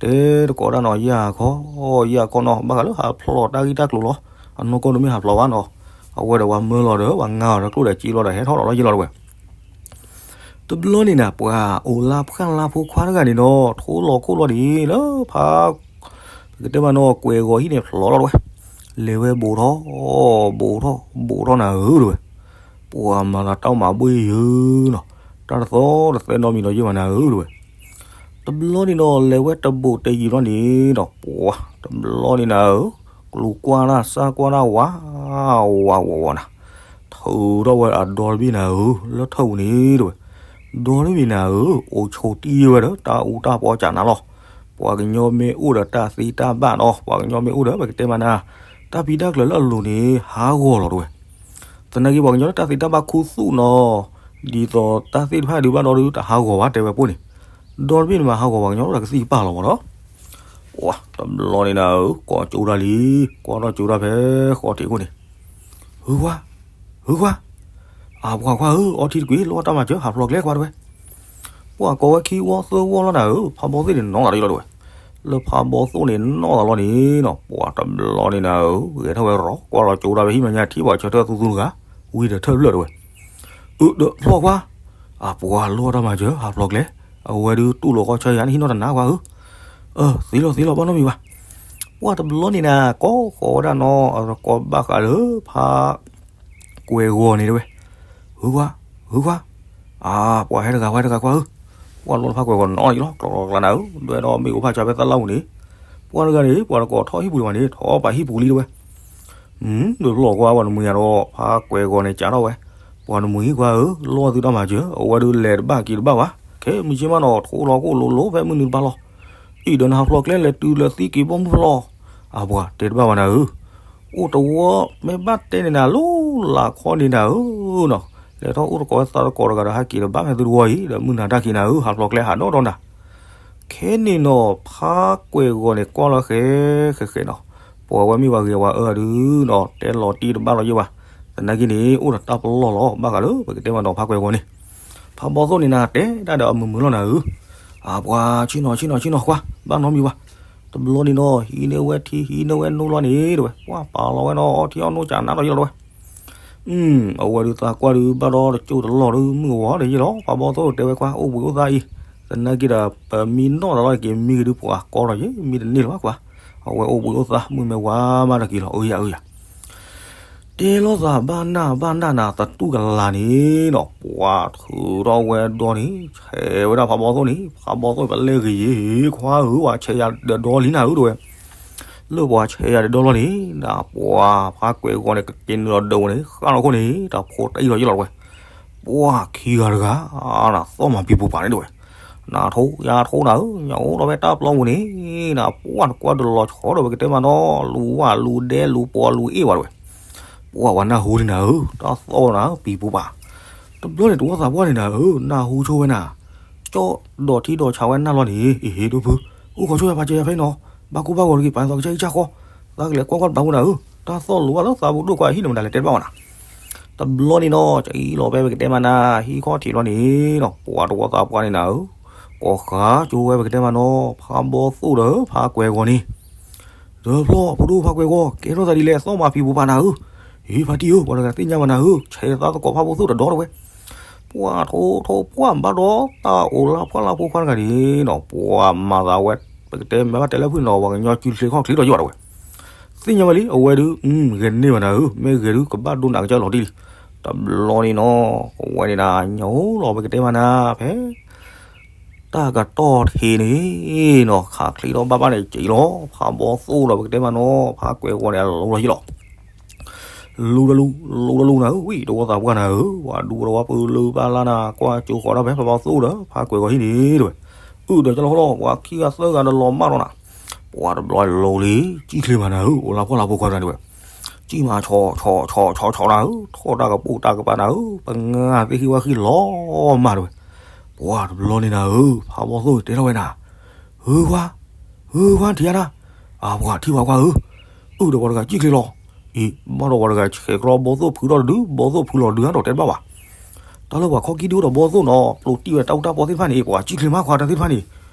တဲတကိးဒၣ်နီၤ ယၢ်ခီ ယၢ်ခီနီၤ ဘၣ်ဃးလၢဟးဖျိးတၢ်ဂံၢ်တၢ်ကျိၤလီၤ, အနီၢ်ကီၢ်တမ့ၢ်ဟးဖျိးဘၣ်နီၤ, အဝဲဒီးပှၤမၢလီၤဒီး ပှၤငါအီၤဒီးကျိၣ်ဒီးစ့လီၤဒီးဟဲထီၣ်လီၤလီၤယ့ၢ်လီၤတဝဲ တဘျီန့ၣ်နၤ ပှၤအိၣ်လါဖှၣ်လါဖိခွါတဂၤန့ၣ်နီၤ ထိလီၤခိၣ်လီၤဒံးလၢဖး ပကတဲမးနီၤ ကွဲၤဂီၤဟံၣ်န့ၣ်ဖျိးလီၤတဝဲ, လဲၤဝဲဘူးထီၣ် ဘူးထီၣ် ဘူးထီၣ်နၤဧၢတဝဲ, ပှၤမၤသးတၢ်မၤဘှ့ၣ်ယုာ်နီၤ, တၢ်တသီတသဲနီတမံၤဒီးယ့ၢ်ဘၣ်နၤဧၢတဝဲ တဘျီန့ၣ်ဒီး လဲၤဝဲတဘူးတယံၤဘျီန့ၣ်ဒီး ပှၤတဘျီန့ၣ်နၤဧၢ, ကျူၤကွၢ်တၢ်စၢ်ကွၢ်တၢ်ဝး ဝးဝးဝးနၤ, ထုးထီၣ်ဝဲအဒီတဘ့ၣ်နၤဧၢ, လၢထၢၣ်ပူၤန့ၣ်တဝဲ, ဒီတဘ့ၣ်နၤဧၢ, အိၣ်ဆိးတံၢ်ဝဲဒီး တၢ်အူတၢ်ပီစးနၤလီၤ, ပှၤကညီမ့ၢ်အိၣ်ဒီးတၢ်သ့တၢ်ဘၣ်နီၤ, ပှၤကညီမ့ၢ်အိၣ်ဒီး ပကတဲမးနၤ, တၢ်ဖံးတၢ်ကျၢၤလၢအလိၤန့ၣ် ဟးဂီၤလီၤတဝဲ သနာ်က့ ပှၤကညီလၢတၢ်သ့တၢ်ဘၣ်ခူသူၣ်နီၤ, ဒ်သိးတၢ်သ့ၣ်တဖၣ်ဒုးဘၣ်ဒီဒုး တဟးဂီၤဘၣ်တဲဝဲပိၢ်န့ၣ်, ဒီတဘ့ၣ်န့ၣ်မးဟးဂီၤပှၤကညီလၢတၢ်ကသံၣ်ကပၢ်လီၤမးဒီး, ပှၤတဘျီန့ၣ်နၤဧၢ, ကိးကၠိတၢ်လံ, ကွၢ်ထီၣ်ကၠိတၢ်ဖဲဃီထံးခိၣ်န့ၣ်, ဟုခွါ, ဟုခွါ, အပှၤခွါဧၢ, အီထံတကွံာ် လိၣ်တၢ်မၤစၢၤ ဟးဖျိးကျဲခွါတဝဲ ပှၤကိးဝဲခံဝီသၢဝီလီၤနၤဧၢ, ဖးဘီသိၣ်န့ၣ်နီၣ်သးလီၤတဝဲ, လၢဖးဘီသိၣ်န့ၣ်နီၣ်သးလီၤန့ၣ်နီၤ, ပှၤတဘျီန့ၣ်နၤဧၢ, ဂဲၤထီၣ်ဝဲရီၤ ကွၢ်လီၤကၠိတၢ်ဖဲဟံၣ်မဲာ်ညါထံပှၤဆၢထၢၣ်သူသူတဂၤ, ဝံၤဒီးထၢၣ်ဖျၢၣ်တဝဲ, အၢ ဒီးဖျီၣ်ခွါ, အပှၤလိၣ်တၢ်မၤစၢၤ ဟးဖျိးကျဲ, အဝဲဒုးတူၢ်လိာ်ခီဆၢယၤန့ၣ်ဟံၣ်နီၢ်တနၤခွါဧၢ, အၢ သံလီၤသံလီၤ ဘၣ်နီတမံၤဘၣ်, ပှၤတဘျီန့ၣ်နၤ ကိးဃီၤဝဲဒၣ်နီၤ အကိးဘၣ်ဃးလၢဖး ကွဲၤဂီၤန့ၣ်တဝဲ, ဟုခွါ, ဟုခွါ, အါ ပှၤဟဲတဂၤ ပှၤဟဲတဂၤခွါဧၢ, ပှၤလီၤဖးကွဲၤဂီၤနီၤလီၤ ကျီကျီကျါနၤဧၢ, ဒွဲဒီးမ့ၣ်အူဖးစးဖဲသၣ်လၣ်ပူၤန့ၣ်, ပှၤတဂၤန့ၣ် ပှၤတကိးထီၣ်ဟံၣ်ပူၤလံဘၣ်န့ၣ် ထီၣ်ပာ်ဟံၣ်ပူၤလံတဝဲ, ဒုးဖျီၣ်ကွၢ်ပှၤတမှံၤယၤဒီး ဖးကွဲၤဂီၤန့ၣ်ကးထီၣ်ဝဲ, ပှၤတမှံၤကွၢ်ဧၢ, လိၣ်သုတၢ်မၤစၢၤ အဝဲဒုးလဲၤတဘၣ်က့ၤတဘၣ်ဘၣ်, ခဲမုၢ်ဆ့ၣ်မးနီၤ ထိလီၤကိၣ်လိၤလိၤဖဲမုၢ်နုာ်တပၤလီၤ အံၤဒီးနဟးဖျိးကျဲလဲၤတုၤလဲၤသံက့ၤဘီမုၢ်ဖျီလီၤ, အပှၤတဲတဘၣ်ဘၣ်နၤဧၢ, အိၣ်တဝီ မ့ၢ်ဘၣ်တဲန့ၣ်နၤ လီၤလးခီန့ၣ်နၤဧၢနီၤ, လဲၤထီၣ်အိၣ်တကိးဝဲသးတကိးတဂၤဒီးဟဲက့ၤတဘၣ်ဖဲသုတဝီအံၤ ဒီးမုၢ်နၤတၢ်ခံးနၤဧၢ, ဟးဖျိးကျဲဟးဒီဒီနၤ ခဲန့ၣ်နီၤ ဖးကွဲၤဂီၤန့ၣ် ကွၢ်လီၤဃဲဃဲဃဲနီၤ, ပှၤဝဲမ့ၢ်ပှၤဂ့ၤဝဲအၢဒုနီၤ တဲလီၤတံၢ်တဘၣ်လီၤယဲၢ်ဘၣ်, သနာ်က့န့ၣ် အိၣ်ဒီးတၢ်ပလီၢ်လီၤ ဘၣ်ဃးလၢပကတဲမးနီၤ ဖးကွဲၤဂီၤန့ၣ်, ဖးဘီသိၣ်န့ၣ်နၤ တဲဒၣ်ဒီးအမုာ်မုာ်လီၤနၤဧၢ, အပှၤဆ့ၣ်နီၤဆ့ၣ်နီၤဆ့ၣ်နီၤခွါ ဘၣ်နီတမံၤဘၣ်, တဘျီန့ၣ်နီၤ ဟံးန့ၢ်ဝဲထံဟံးန့ၢ်ဝဲနိလီၤန့ၣ်တဝဲ ပှၤပာ်လီၤဝဲနီၤ အီထံအီနိစးနးဒီးယဲၢ်လီၤတဝဲ အဝဲဒုးသးကွၢ်ဒုးဘၣ်ဒီးတကၠိၢ်တလီၢ်ဒုးမုၢ်အဝီၤဒီးယဲၢ်လီၤ ဖးဘီသိၣ်တဲဝဲခွါ အိၣ်ဘှံးအိၣ်သါအံၤ, သနာ်က့ဒီး ပမံနီၣ်သးလီၤက့ၤမံကဒုးပှၤကီလီၤယဲၢ် မံတန့ၢ်လၢၤဘၣ်ခွါ, အဝဲအိၣ်ဘှံးအိၣ်သါမုၢ်မ့ၢ်ဝါမးတက့ၤလီၤ အၢယၤအၢယၤ တဲလိာ်သးဘၣ်နၢ်ဘၣ်နၢ်နၤသတူၢ်ကလာ်န့ၣ်နီၤ ပှၤထုးထီၣ်ဝဲဒီန့ၣ် ဆဲးဝဲဒၣ်ဖးဘီသိၣ်န့ၣ် ဖးဘီသိၣ်ပလဲဂ့ၤယဲၢ် ခွါဧၢ ပှၤဆဲးယၤဒီးဒီလံနၤဧၢတဝဲ လၢပှၤဆဲးယၤဒီးဒီလီၤန့ၣ် နပှၤဖးကွဲၤဂီၤန့ၣ် ကက့ၤနုာ်လီၤဒၢးဝဲန့ၣ် ဃၣ်လီၤခိၣ်န့ၣ် တၢ်ဖိတအံၣ်လီၤယဲၢ်လီၤတဝဲ ပှၤခံဂၤတဂၤ နသီၣ်မၤပံၤပူၤပာ်န့ၣ်တဝဲ နထိယၤထိနၤဧၢ ညၣ်အိၣ်ဒီးဖဲတၢ်ပျီပူၤန့ၣ် နပှၤနကွၢ်တလီၤဆီဒီးပကတဲမးနီၤ လူၤဝၣ်လူၤဒဲလူၤပှီၤလူၤအ့ၣ်ဝဲတဝဲ ပှၤဝဲနၢ်ဟူလံနၤဧၢ တၢ်သီၣ်နၤပံၤပူၤပာ် တဘျီန့ၣ်တဝီသးပှၢ်န့ၣ်နၤဧၢ နၢ်ဟူဆိဝဲနၤ ကၠီၣ်ဒီးထံဒီးဆးဝဲနၢ်လီၤန့ၣ် အ့ဟ့ၣ်ဒိၣ်ဖု အိၣ်ခိးဆိယၤပာ်စၢၤယၤဖဲနီၤ ဘၣ်ကိၢ်ဘၣ်ဂီၤတဂ့ၤ ပာ်သီကစၢ်အံၤကၢ်ဃီ သးကလဲၤကွၢ်ကွၢ်တပၤဖိနၤဧၢ တၢ်သီၣ်လိၤဘၣ်လၢသးပူၤဒိၣ်ကွၢ်ဟံၣ်န့ၣ်မတၤလဲၤတဲတဘၣ်ဝဲနၤ တဘျီန့ၣ်နီၤ ကၠီၣ်အံၤလီၤဖဲပကတဲမးနၤ ဟံၣ်ခီၣ်ထံးလီၤန့ၣ်နီၤ ပှၤတဝီသးပှၢ်န့ၣ်နၤဧၢ ကိးဃာ်ကၠိဝဲပကတဲမးနီၤ ဖးဘီသိၣ်ဒီးဖးကွဲၤဂီၤန့ၣ် ဒီးဖျီၣ်ဖိဒိၣ်ဖးကွဲၤဂီၤ ကဲထီၣ်သးဒ်လဲၣ် သီၣ်မၤပံၤပူၤပာ်နၤဧၢ ဟ့ၣ်ဖါတံၢ်ဧၢ ပှၤတဂၤသ့ၣ်ညါဘၣ်နၤဧၢ ဆဲးသးသကိးဖးဘီသိၣ်တဒီတဝဲ ပှၤထိထိပှၢ်ဘၣ်ဒီးတၢ်အိၣ်လၢဖှၣ်လၢဖိခွါတဂၤန့ၣ်နီၤ ပှၤမၤသးဝဲ ပကတဲမ့ၢ်ဘၣ်တဲလၢဖုၣ်န့ၣ်ဒီး ပှၤကညီစုချ့ခီၣ်ချ့ဒီးယိၣ်ဘၣ်တဝဲ သ့ၣ်ညါဝဲလံ အဝဲဒုး ဂဲၤန့ၢ်ဘၣ်နၤဧၢ မ့ၢ်ဂဲၤဒုးကဘၣ်ဒိနးကစၢ်လီၤတံၢ်လံ တဘျီန့ၣ်နီၤ ပဝဲန့ၣ်ဒၣ် ညီလီၤ ပကတဲမးနၤ ဖဲ တၢ်ကတီၢ်ထံးန့ၣ်နီၤ ခးချံးထီၣ်ဘၣ်ဘၣ်န့ၣ် က့ၤလီၤ ဖးဘီသိၣ်ဒီး ပကတဲမးနီၤ ဖးကွဲးဂီၤန့ၣ် အလူၤလီၤယံလီၤ လူၤတလူၤ လူၤတလူၤနၤဧၢ ဝံၣ် တဝီသးပှၢ်နၤဧၢ ပှၤဒူပှၤတဝီ ပၢလၢပၢလၢနၤ ကွၢ်ကၠိဃီၤဒၣ်ဖဲ ဖးဘီသိၣ်ဒီး ဖးကွဲးဂီၤဟံၣ်န့ၣ် တဲဝဲ အုၣ်ဒီးကလီၤဃီလီၤ ပှၤခံဂၤသၢဂၤဒီးလီၤမၢ်လီၤနၤ ပှၤတဘျီလီၤလံ ကံၣ်ချ့မးနၤဧၢ အိၣ်လၢဖှီၣ်လၢဖိခွါတဂၤန့ၣ်ဝဲ ကံၣ်မးဆီဆီဆီဆီဆီနၤဧၢ ထီၣ်တၢ်ကပိာ်တၢ်ကပၤနၤဧၢ ပငါသ့ၣ်ဃံဝါဃံလီၤမးတဲဝဲ ပှၤတဘျီန့ၣ်နၤဧၢ ဖးဘီသိၣ်တဲထီၣ်ဝဲနၤ ဧၢခွါ ဧၢခွါထံၣ်ဧါနၤ အပှၤထံၣ်ဝဲခွါဧၢ အုၣ်ဒီးပှၤတဂၤကံၣ်ချ့လီၤ အံၤ ဘၣ်ဒီးပှၤတဂၤဆဲးကြီဘီသိၣ်ဖုထီၣ်တဒု ဘီသိၣ်ဖုလီၤဒု အါဒီးတဲတဘၣ်ဘၣ် တၢ်လၢပှၤခီၣ်ကံၢ်ဒုဒီးဘီသိၣ်နီၤ ပျိးတံၢ်ဝဲတၢ်အူတၢ်ပီသ့ၣ်တဖၣ်န့ၣ် ပှၤကံၣ်ချ့မးခွါတၢ်သ့ၣ်တဖၣ်န့ၣ်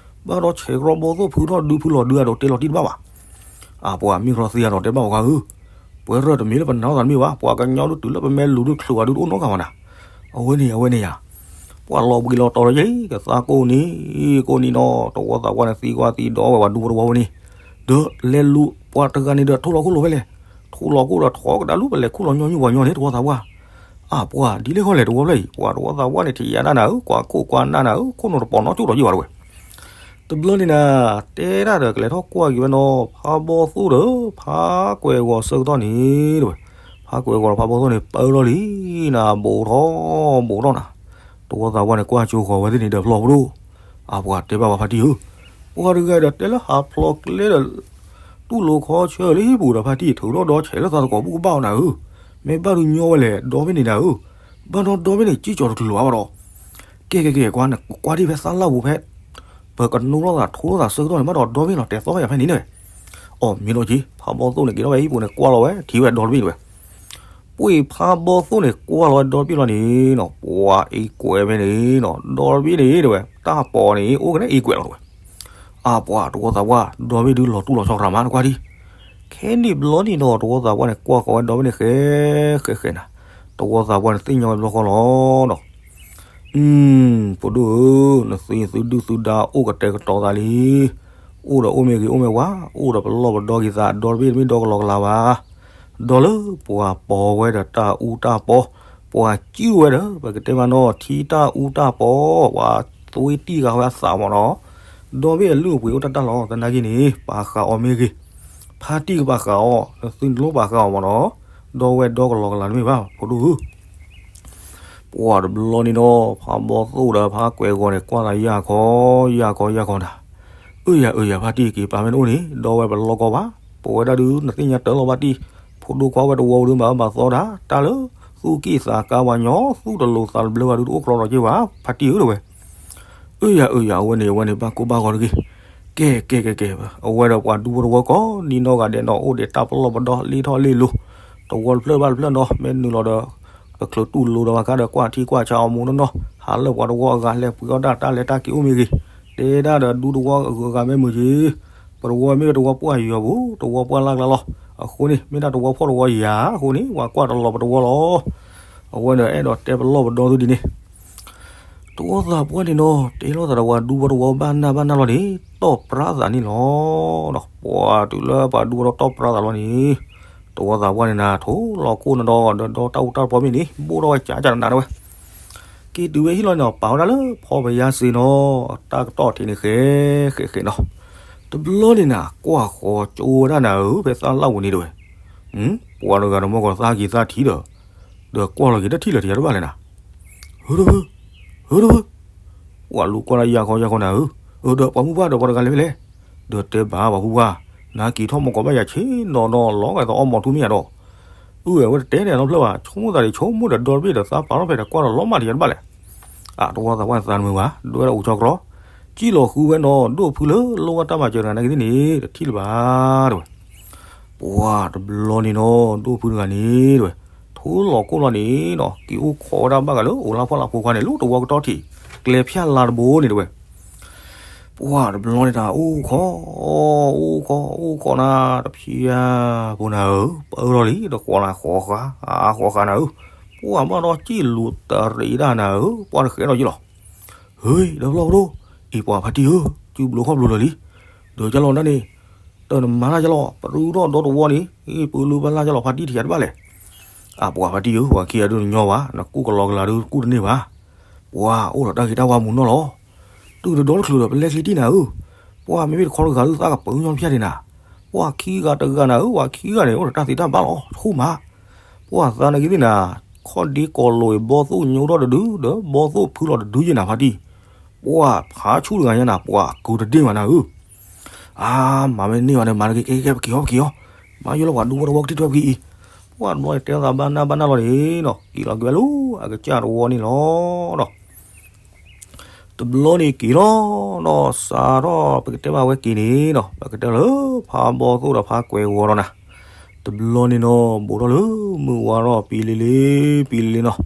ဘၣ်ဒီးဆဲးကြီဘီသိၣ်ဖုထီၣ်ဒုဖုလီၤဒု အါဒီးတဲလီၤတံၢ်တဘၣ်ဘၣ် အပှၤမ့ၢ်ကြီသံအါဒီးတဲဘၣ်ပှၤဂၤဧၢ ပှဲၤရၢၢ်တမ့ၢ်လၢပနာ်အီၤသးတမ့ၢ်ဘၣ် ပှၤကညီဒုတုၤလၢပမဲလူၤဒုချုးဝဲဒုတအိၣ်နီတဂၤဘၣ်နၤ အဝဲန့ၣ် အဝဲန့ၣ်ယၤ ပှၤလီၤဘှံးလီၤတီၤလီၤယဲ ကသးကိးနံၤ ကိးနံၤနီၤ တဝီသးပှၢ်န့ၣ်သံကွၢ်သံဒီးဝဲပှၤဒူပှၤတဝီဝဲန့ၣ် ဒီးလဲၤလူၤပှၤတဂၤန့ၣ်ဒီးထိၣ်လီၤခိၣ်လီၤဝဲလဲၣ် ထိၣ်လီၤခိၣ်ဒီးထီၣ်ကဒါလူၤ ပလဲၤခူၣ်လီၤညီနုၢ်ပှၤညီန့ၣ် တဝီသးပှၢ် အပှၤဒ်လဲၣ်ဃီလဲၣ် တဝီဖျၢၣ်အံၤ ပှၤတဝီသးပှၢ်န့ၣ် ထံၣ်ယါဒၣ်နၤဧၢ ကွၢ်ခိၣ်ကွၢ်နၢ်နၤဧၢ ခိၣ်နူာ်တပိာ်နီတစိၢ်ဒီးယံၤဘၣ်တဝဲ တဘျီန့ၣ်နၤ တဲဒၣ်ဒီးကလဲၤထီၣ်ကွၢ်က့ၤဝဲနီၤ ဖးဘီသိၣ်ဒီး ဖးကွဲးဂီၤဆၢကတီၢ်န့ၣ်တဝဲ ဖးကွဲးဂီၤဒီးဖးဘီသိၣ်န့ၣ် ပၢလီၤလံနၤ ဘူးထီၣ်ဘူးထီၣ်နၤ တဝီသးပှၢ်န့ၣ် ကွၢ်ကၠိဃီၤဝဲသ့ၣ်န့ၣ်ဒီးဖျီၣ်ပဒိၣ် အပှၤတဲဘၣ်ပှၤဖါတံၢ်ဧၢ ပှၤတဂၤဒီးတဲလၢဟးဖျိးကျဲဒီး တူၢ်လိာ်ခီဆၢလၢဟံၣ်ပူၤဒီးဖါတံၢ် ထုးထီၣ်ဒီဆဲးလၢသးသကိးပူၤကဘၣ်အီၤနၤဧၢ မ့ၢ်ဘၣ်ဒုးညီဝဲလဲၣ် ဒီဘ့ၣ်န့ၣ်နၤဧၢ ဘၣ်ဒီးဒီဘ့ၣ်န့ၣ် ကံၣ်ကၠီၤတချုးဘၣ်ဒီး ကဲကဲကဲ ကွၢ် ကွၢ်ဒ်ဖဲသးလၢ်ပူၤဖဲ ပကနိထီၣ်သးထိၣ်လိာ်သးဆၢကတီၢ်န့ၣ် ဘၣ်ဒီးဒီဘ့ၣ်လီၤ တဲသီၣ်ဖဲယၤဖဲန့ၣ်န့ၣ် အီၣ်မ့ၢ်ဒီးက့ၤ ဖးဘီသိၣ်န့ၣ် က့ၤထီၣ်ဝဲဟံၣ်ပူၤန့ၣ် ကွၢ်လီၤဝဲ ထံၣ်ဝဲဒီတဘ့ၣ်တဝဲ ပှ့ၤဖးဘီသိၣ်န့ၣ် ကွၢ်လီၤဝဲဒီတဘ့ၣ်လီၤန့ၣ်နီၤ ပှၤအ့ကွဲးဖဲန့ၣ်နီၤ ဒီတဘ့ၣ်န့ၣ်တဝဲ တၢ်ပီးန့ၣ် အိၣ်ကနဲအ့ကွဲးလီၤတဝဲ အပှၤတဝီသးပှၢ် ဒီဘ့ၣ်ဒုးလီၤတူၢ်လီၤဆီတြၢ်မးနကွၢ်ဒံး ခဲန့ၣ်ဘျီန့ၣ်နီၤ တဝီသးပှၢ်န့ၣ် ကွၢ်ဃီၤဝဲဒီဘ့ၣ်န့ၣ် ဃဲဃဲဃဲနၤ တဝီသးပှၢ်န့ၣ် သ့ၣ်ညါဝဲဘျီဃီလီၤနီၤ အုမ် ဖိဒိၣ်ဧၢ, နသုသုဒုၣ်သုဒါအိၣ်ကတဲာ်ကတီၤသးလံ. အိၣ်ဒီးအိၣ်မ့ၢ်ဂ့ၤအိၣ်မ့ၢ်ဝါ, အိၣ်ဒီးပလီၢ်ပဒီက့ၤသး, ဒီတဘ့ၣ်တမ့ၢ်ဒီကလီကလီဘၣ်. ဒီးလၢပှၤပိာ်ဝဲဒီးတၢ်အူတၢ်ပီ, ပှၤစံၣ်ဝဲဒီး ပကတဲမးနီၤ ထံတၢ်အူတၢ်ပီ, ပှၤသွံတံၢ်ဃာ်ဝဲအသးမ့ၢ်နီၤ. ဒီဘ့ၣ်အလုၢ်အပှ့ၤအိၣ်တၢ်တၢ်လီၤ. သနာ်က့န့ၣ် ပာ်ဃာ်အီၤမ့ၢ်ဂ့ၤ, ဖါတံၢ်ကပာ်ဃာ်အီၤ, နသုနလိၣ်ပာ်ဃာ်အီၤမ့ၢ်နီၤ. ဒီဝဲၢ်ဒီကလီကလီတမ့ၢ်ဘၣ် ဖိဒိၣ်ဧၢ. ပှၤတဘျီန့ၣ်ဒီး ဖးဘီသိၣ်ဒီးဖးကွဲးဂီၤန့ၣ် ကွၢ်သးယၢ်ခီယၢ်ခီယၢ်ခီနၤ. အၢယၤအၢယၤ ဖါတံၢ်က့ၤပာ်ဖဲနအိၣ်န့ၣ် ဒီဝဲၢ်ပလီၢ်ကီဘၣ်. ပဝဲဒၣ်ဒုး နသ့ၣ်ညါတၢ်လီၤဘၣ်တံၢ်, ဖိဒိၣ်ခွါဝဲတဝီဝဲဒုးမၤအၢမၤသီတၢ်, တၢ်လၢသူၣ်ကံၢ်သးကါဝဲညီ သူၣ်တလိၤသးတဘျၢဝဲဒုးတအိၣ်ကြီဒီးက့ၤဘၣ် ဖါတံၢ်ဧၢ တဲဝဲ. အၢယၤအၢယၤ အဝဲန့ၣ် အဝဲန့ၣ် ဘၣ်ကိၢ်ဘၣ်ဂီၤတဂ့ၤ. ကဲကဲကဲကဲ, အဝဲဒီးပှၤဒူဖိတဝီကိးနံၤနီၢ်ဂၤဒဲးနီၤ အိၣ်ဒံးတၢ်ပလီၢ်ပဒီလ့ထီၣ်လ့လိၤ, တဝီတဖျၢၣ်ဘၣ်တဖျၢၣ်နီၤ မ့ၢ်နုာ်လီၤဒီး ကချုးတူၢ်လိာ်ဒီးဘၣ်ခါဒီး ကွၢ်ထံကွၢ်ဆးအီၤမူးနီၢ်နီၢ်, ဟးလၢပှၤတဝီအဂၤလဲၤပှ့ၤအီၣ်တၢ်တၢ်လဲၤတၢ်က့ၤအိၣ်မ့ၢ်ဂ့ၤ, တဲဒၣ်ဒီးဒူတဝီအဂုၤအဂၤမ့ၢ်မုာ်က့ၤ ပတဝီမ့ၢ်တဝီပှၢ်ယွၤပူၤ, တဝီပှၢ်လၢ်ကျါလီၤ. အဃိန့ၣ် မ့ၢ်ဒၣ်တဝီဖှီၣ်တဝီယာ်အဃိန့ၣ် ပှၤကွၢ်တလီၤပတဝီလီၤ. အဝဲဒီးအဲၣ်ဒိးတဲပလီၢ်ပဒီသုဒ်န့ၣ် တဝီသးပှၢ်န့ၣ်နီၤ တဲလိာ်သးဒီးပှၤဒူဖိတဝီဘၣ်နၢ်ဘၣ်နၢ်လီၤန့ၣ် တီၢ်ပြၢသးန့ၣ်လီၤ. ပှၤတုၤလၢပှၤဒူဖိတဝီတီၢ်ပြၢသးလီၤန့ၣ် တဝီသးပှၢ်န့ၣ်နၤ ထိၣ်လီၤကိၣ်နဒီး ဒီးဒီတၢ်အူတၢ်ပီမ့ၢ်န့ၣ် ဘိၣ်ထီၣ်ဝဲကၠးကၠးနးနးတဝဲ. က့ၤတုၤဝဲဟံၣ်လီၤန့ၣ် ပာ်ဝဲဒၣ်လၢဖီပယါစ့နီၤ တၢ်ကတီၢ်ထံးန့ၣ်ဃဲဃဲဃဲနီၤ. တဘျီန့ၣ်နၤ ကွၢ်ဃီၤကၠိဝဲဒၣ်နၤဧၢ ဖဲသၣ်လၣ်ဝံၤန့ၣ်တဝဲ. ပှၤတဂၤဒီးမ့ၢ်ကီးသးက့ၤသးထံးဒီး ဒီးကွၢ်လီၤက့ၤတထံၣ်လၢၤတယၤတဘၣ်လဲၣ်နၤ. ဟၢတဖု, ဟၢတဖု, ပှၤလူၤကွၢ်လၢယၢ်ခီယၢ်ခီနၤဧၢ, ဒီးပှၤမုၢ်ပှၢ်ဒီးပှၤတဂၤလဲၤဖဲလဲၣ်. ဒီးတဲဘၣ်ပှၤမုၢ်ပှၢ်, နၤက့ၤထီၣ်မီၢ်ကီးဘၣ်ယၤဆ့နီၤနီၤ လီၤဂာ်သးအီၣ်မီၢ်ထူမ့ၢ်ယၤဒီး, အဝဲတတဲန့ၣ်နီတဖျၢၣ်ဘၣ်, ဆိကမိၣ်သးဒံးဆိကမိၣ်ဒီးဒီတဘ့ၣ်ဒီးသးပာ်ထီၣ်ဖဲဒီးကွၢ်ဒီးလီၤမၢ်တယၤတဘၣ်လဲၣ်. အတဝီသးပှၢ်သးတမုာ်ဘၣ်, ဒွဲၣ်ဒီးအိၣ်ဆီကျီ, စံၣ်လီၤဃုဝဲနီၤ ဒိၣ်ဖုလၢလိၣ်ဘၣ်တၢ်မၤစၢၤတဂၤနာ်က့ၤသ့ၣ်န့ၣ် တထံၣ်လၢၤဘၣ်တဝဲ. ပှၤတဘျီန့ၣ်နီၤ ဒိၣ်ဖုတဂၤန့ၣ်တဝဲ ထိၣ်လီၤကိၣ်လီၤန့ၣ်နီၤ က့ၤအိၣ်ခိးဝဲဒၣ်ဘၣ်ဂၤလၢအိၣ်လၢဖှီၣ်လၢဖိခွါန့ၣ် လၢတဝီကတီၢ်ထံး ကျဲဖၠၣ်လါတဘိန့ၣ်တဝဲ. ပှၤတဘျီန့ၣ်တၢ်အိၣ်ခိး, အိၣ်ခိး, အိၣ်ခိးနၤ တဖျၢၣ်ဖိနၤဧၢ, ပၢလီၤလံ တဃီနၤဃီဃာ်, ဃီဃာ်နၤဧၢ, ပှၤဘၣ်ဒီးစံၣ်လူၤတရံးဒၣ်နၤဧၢ, ပှၤတဃဲးဒီးယလီၤ. ဟ့ ဒီးဖျီၣ်ပဒိၣ်, အံၤပှၤဖါတံၢ်ဧၢ, စုဘျုးခီၣ်ဘျုးလၢာ်လံ, ဒီးကလီၤဒၣ်န့ၣ်, တၢ်နမၤတၢ်ကလီၤ ပရုထီၣ်ဒီတဝီန့ၣ်, အံၤပလုၢ်ဘၣ်လၢ်ကလီၤဖါတံၢ်တယၤတဘၣ်လဲၣ်. အပှၤဖါတံၢ်ဧၢ, ပှၤခံဂၤဒုးတညီဘၣ်, နကူၣ်ကလီကလီဒုးကူၣ်တန့ၢ်ဘၣ်. ပှၤအိၣ်ဒီးတၢ်ဂ့ၤတၢ်ဝါမူးနီၢ်လီၤ. တုၤတဒီတချုးဒီးပလဲၤချံတံၢ်နၤဧၢ. ပှၤမ့မ့ၢ်တခီတဂၤဒုးသးကပၢၤညီဖျါဒံးနၤ. ပှၤခံဂၤတဂၤနၤဧၢ, ပှၤခံဂၤန့ၣ် အိၣ်ဒီးတၢ်သ့တၢ်ဘၣ်လီၤ, ဆိမး. ပှၤသးနာ်က့သ့ၣ်နၤ, ခီၣ်ဒ့ကီၤလိၤအံၤ ဘီသိၣ်ညိထီၣ်တဒု, ဒီးဘီသိၣ်ဖုလီၤတဒုယဲၢ်နၤဖါတံၢ်. ပှၤဖးဆူၣ်တဂၤညါနၤ, ပှၤကူတဒ့ၣ်မးနၤဧၢ. အါ, မၤမ့ၢ်တန့ၢ်ဘၣ်န့ၣ် မၤတဂ့ၤ, ကဲ ကဲ ပက့ၤအီၤ ပက့ၤအီၤ, မၤယိၣ်လၢပှၤဒူဖိတဝီကထံၣ်ထွဲပက့ၤအံၤ. ပှၤတဘျီန့ၣ်တဲသးဘၣ်နၢ်ဘၣ်နၢ်လီၤန့ၣ်နီၤ, က့ၤလီၤက့ၤဝဲလၢအကစၢ်တဝီန့ၣ်လီၤဒီး တဘျီန့ၣ်က့ၤလီၤ, ဒီးစးထီၣ်ပကတဲဘၣ်ဝဲက့ၤန့ၣ်နီၤ, ပကတဲလၢဖးဘီသိၣ်ဒီးဖးကွဲးဂီၤဒီးနၤ. တဘျီန့ၣ်နီၤ, ဘူးထီၣ်လၢမုၢ်ဝါထီၣ်ပံလံလံ, ပံလံလံနီၤ,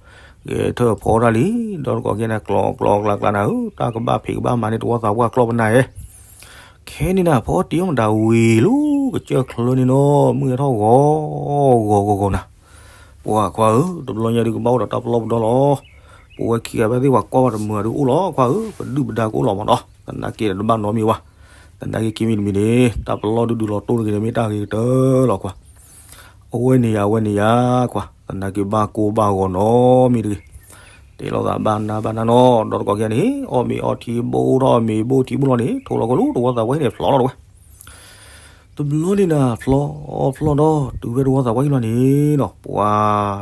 ဂဲၤထၢၣ်ဖီတၢ်လံ, ဒီးတကိးကဲန့ၣ် ကျီကျီကျါကျါနၤဧၢ, တၢ်ကဘၣ်ဖံးကဘၣ်မၤန့ၢ်တဝီသးပှၢ်ကျီၢ်ပနၢ်ဧဲ ခဲန့ၣ်နၤ, ဖီတံၢ်အီၣ်မတၤဝံၤလၢကစၢၢ်ချၢန့ၣ်နီၤ, မုၢ်ဟဲထီၣ်ဂီၤဂီၤဂီၤဂီၤနၤ. ပှၤခွါဧၢ, တဘျီညါဒုးကဘၣ်အိၣ်ဒီးတၢ်ပလီၢ်ပဒီလီၤ. ပဝဲခံဂၤဘၣ်သ့ၣ်ပှၤကွၢ်ဝဲတမုာ်ဒုးအိၣ်လီၤခွါဧၢ, ပဒုၣ်ပဒါကအိၣ်လီၤမးနီၤ, သနာ်က့ဒီးတဘၣ်နီတမံၤဘၣ်. သနာ်က့ခံမံၤတမံၤန့ၣ် တၢ်ပလီၢ်ဒုးဒုးလီၤတိၢ်တဂ့ၤန့ၣ် မ့ၢ်တၢ်ဂ့ၤကတၢၢ်လီၤခွါ. အဝဲန့ၣ်ယၤ အဝဲန့ၣ်ယၤခွါ, သနာ်က့ဘၣ်ကိၢ်ဘၣ်ဂီၤနီတမံၤတဂ့ၤ. တဲလိာ်သးဘၣ်နၢ်ဘၣ်နၢ်နီၤ, ဒီးတကိးကဲန့ၣ် အီၣ်မ့ၤအီထံဘိထီၣ်မ့ၤဘိထံဘိလီၤန့ၣ် ထိလီၤကီၢ်လၢတဝီသးပှၢ်ဟံၣ်န့ၣ်ဖျိးလီၤတဝဲ. တဘျီန့ၣ်နၤ, ဖျိးဖျိးဒီး တုၤဝဲတဝီသးပှၢ်ဟံၣ်လီၤန့ၣ်နီၤ, ပှ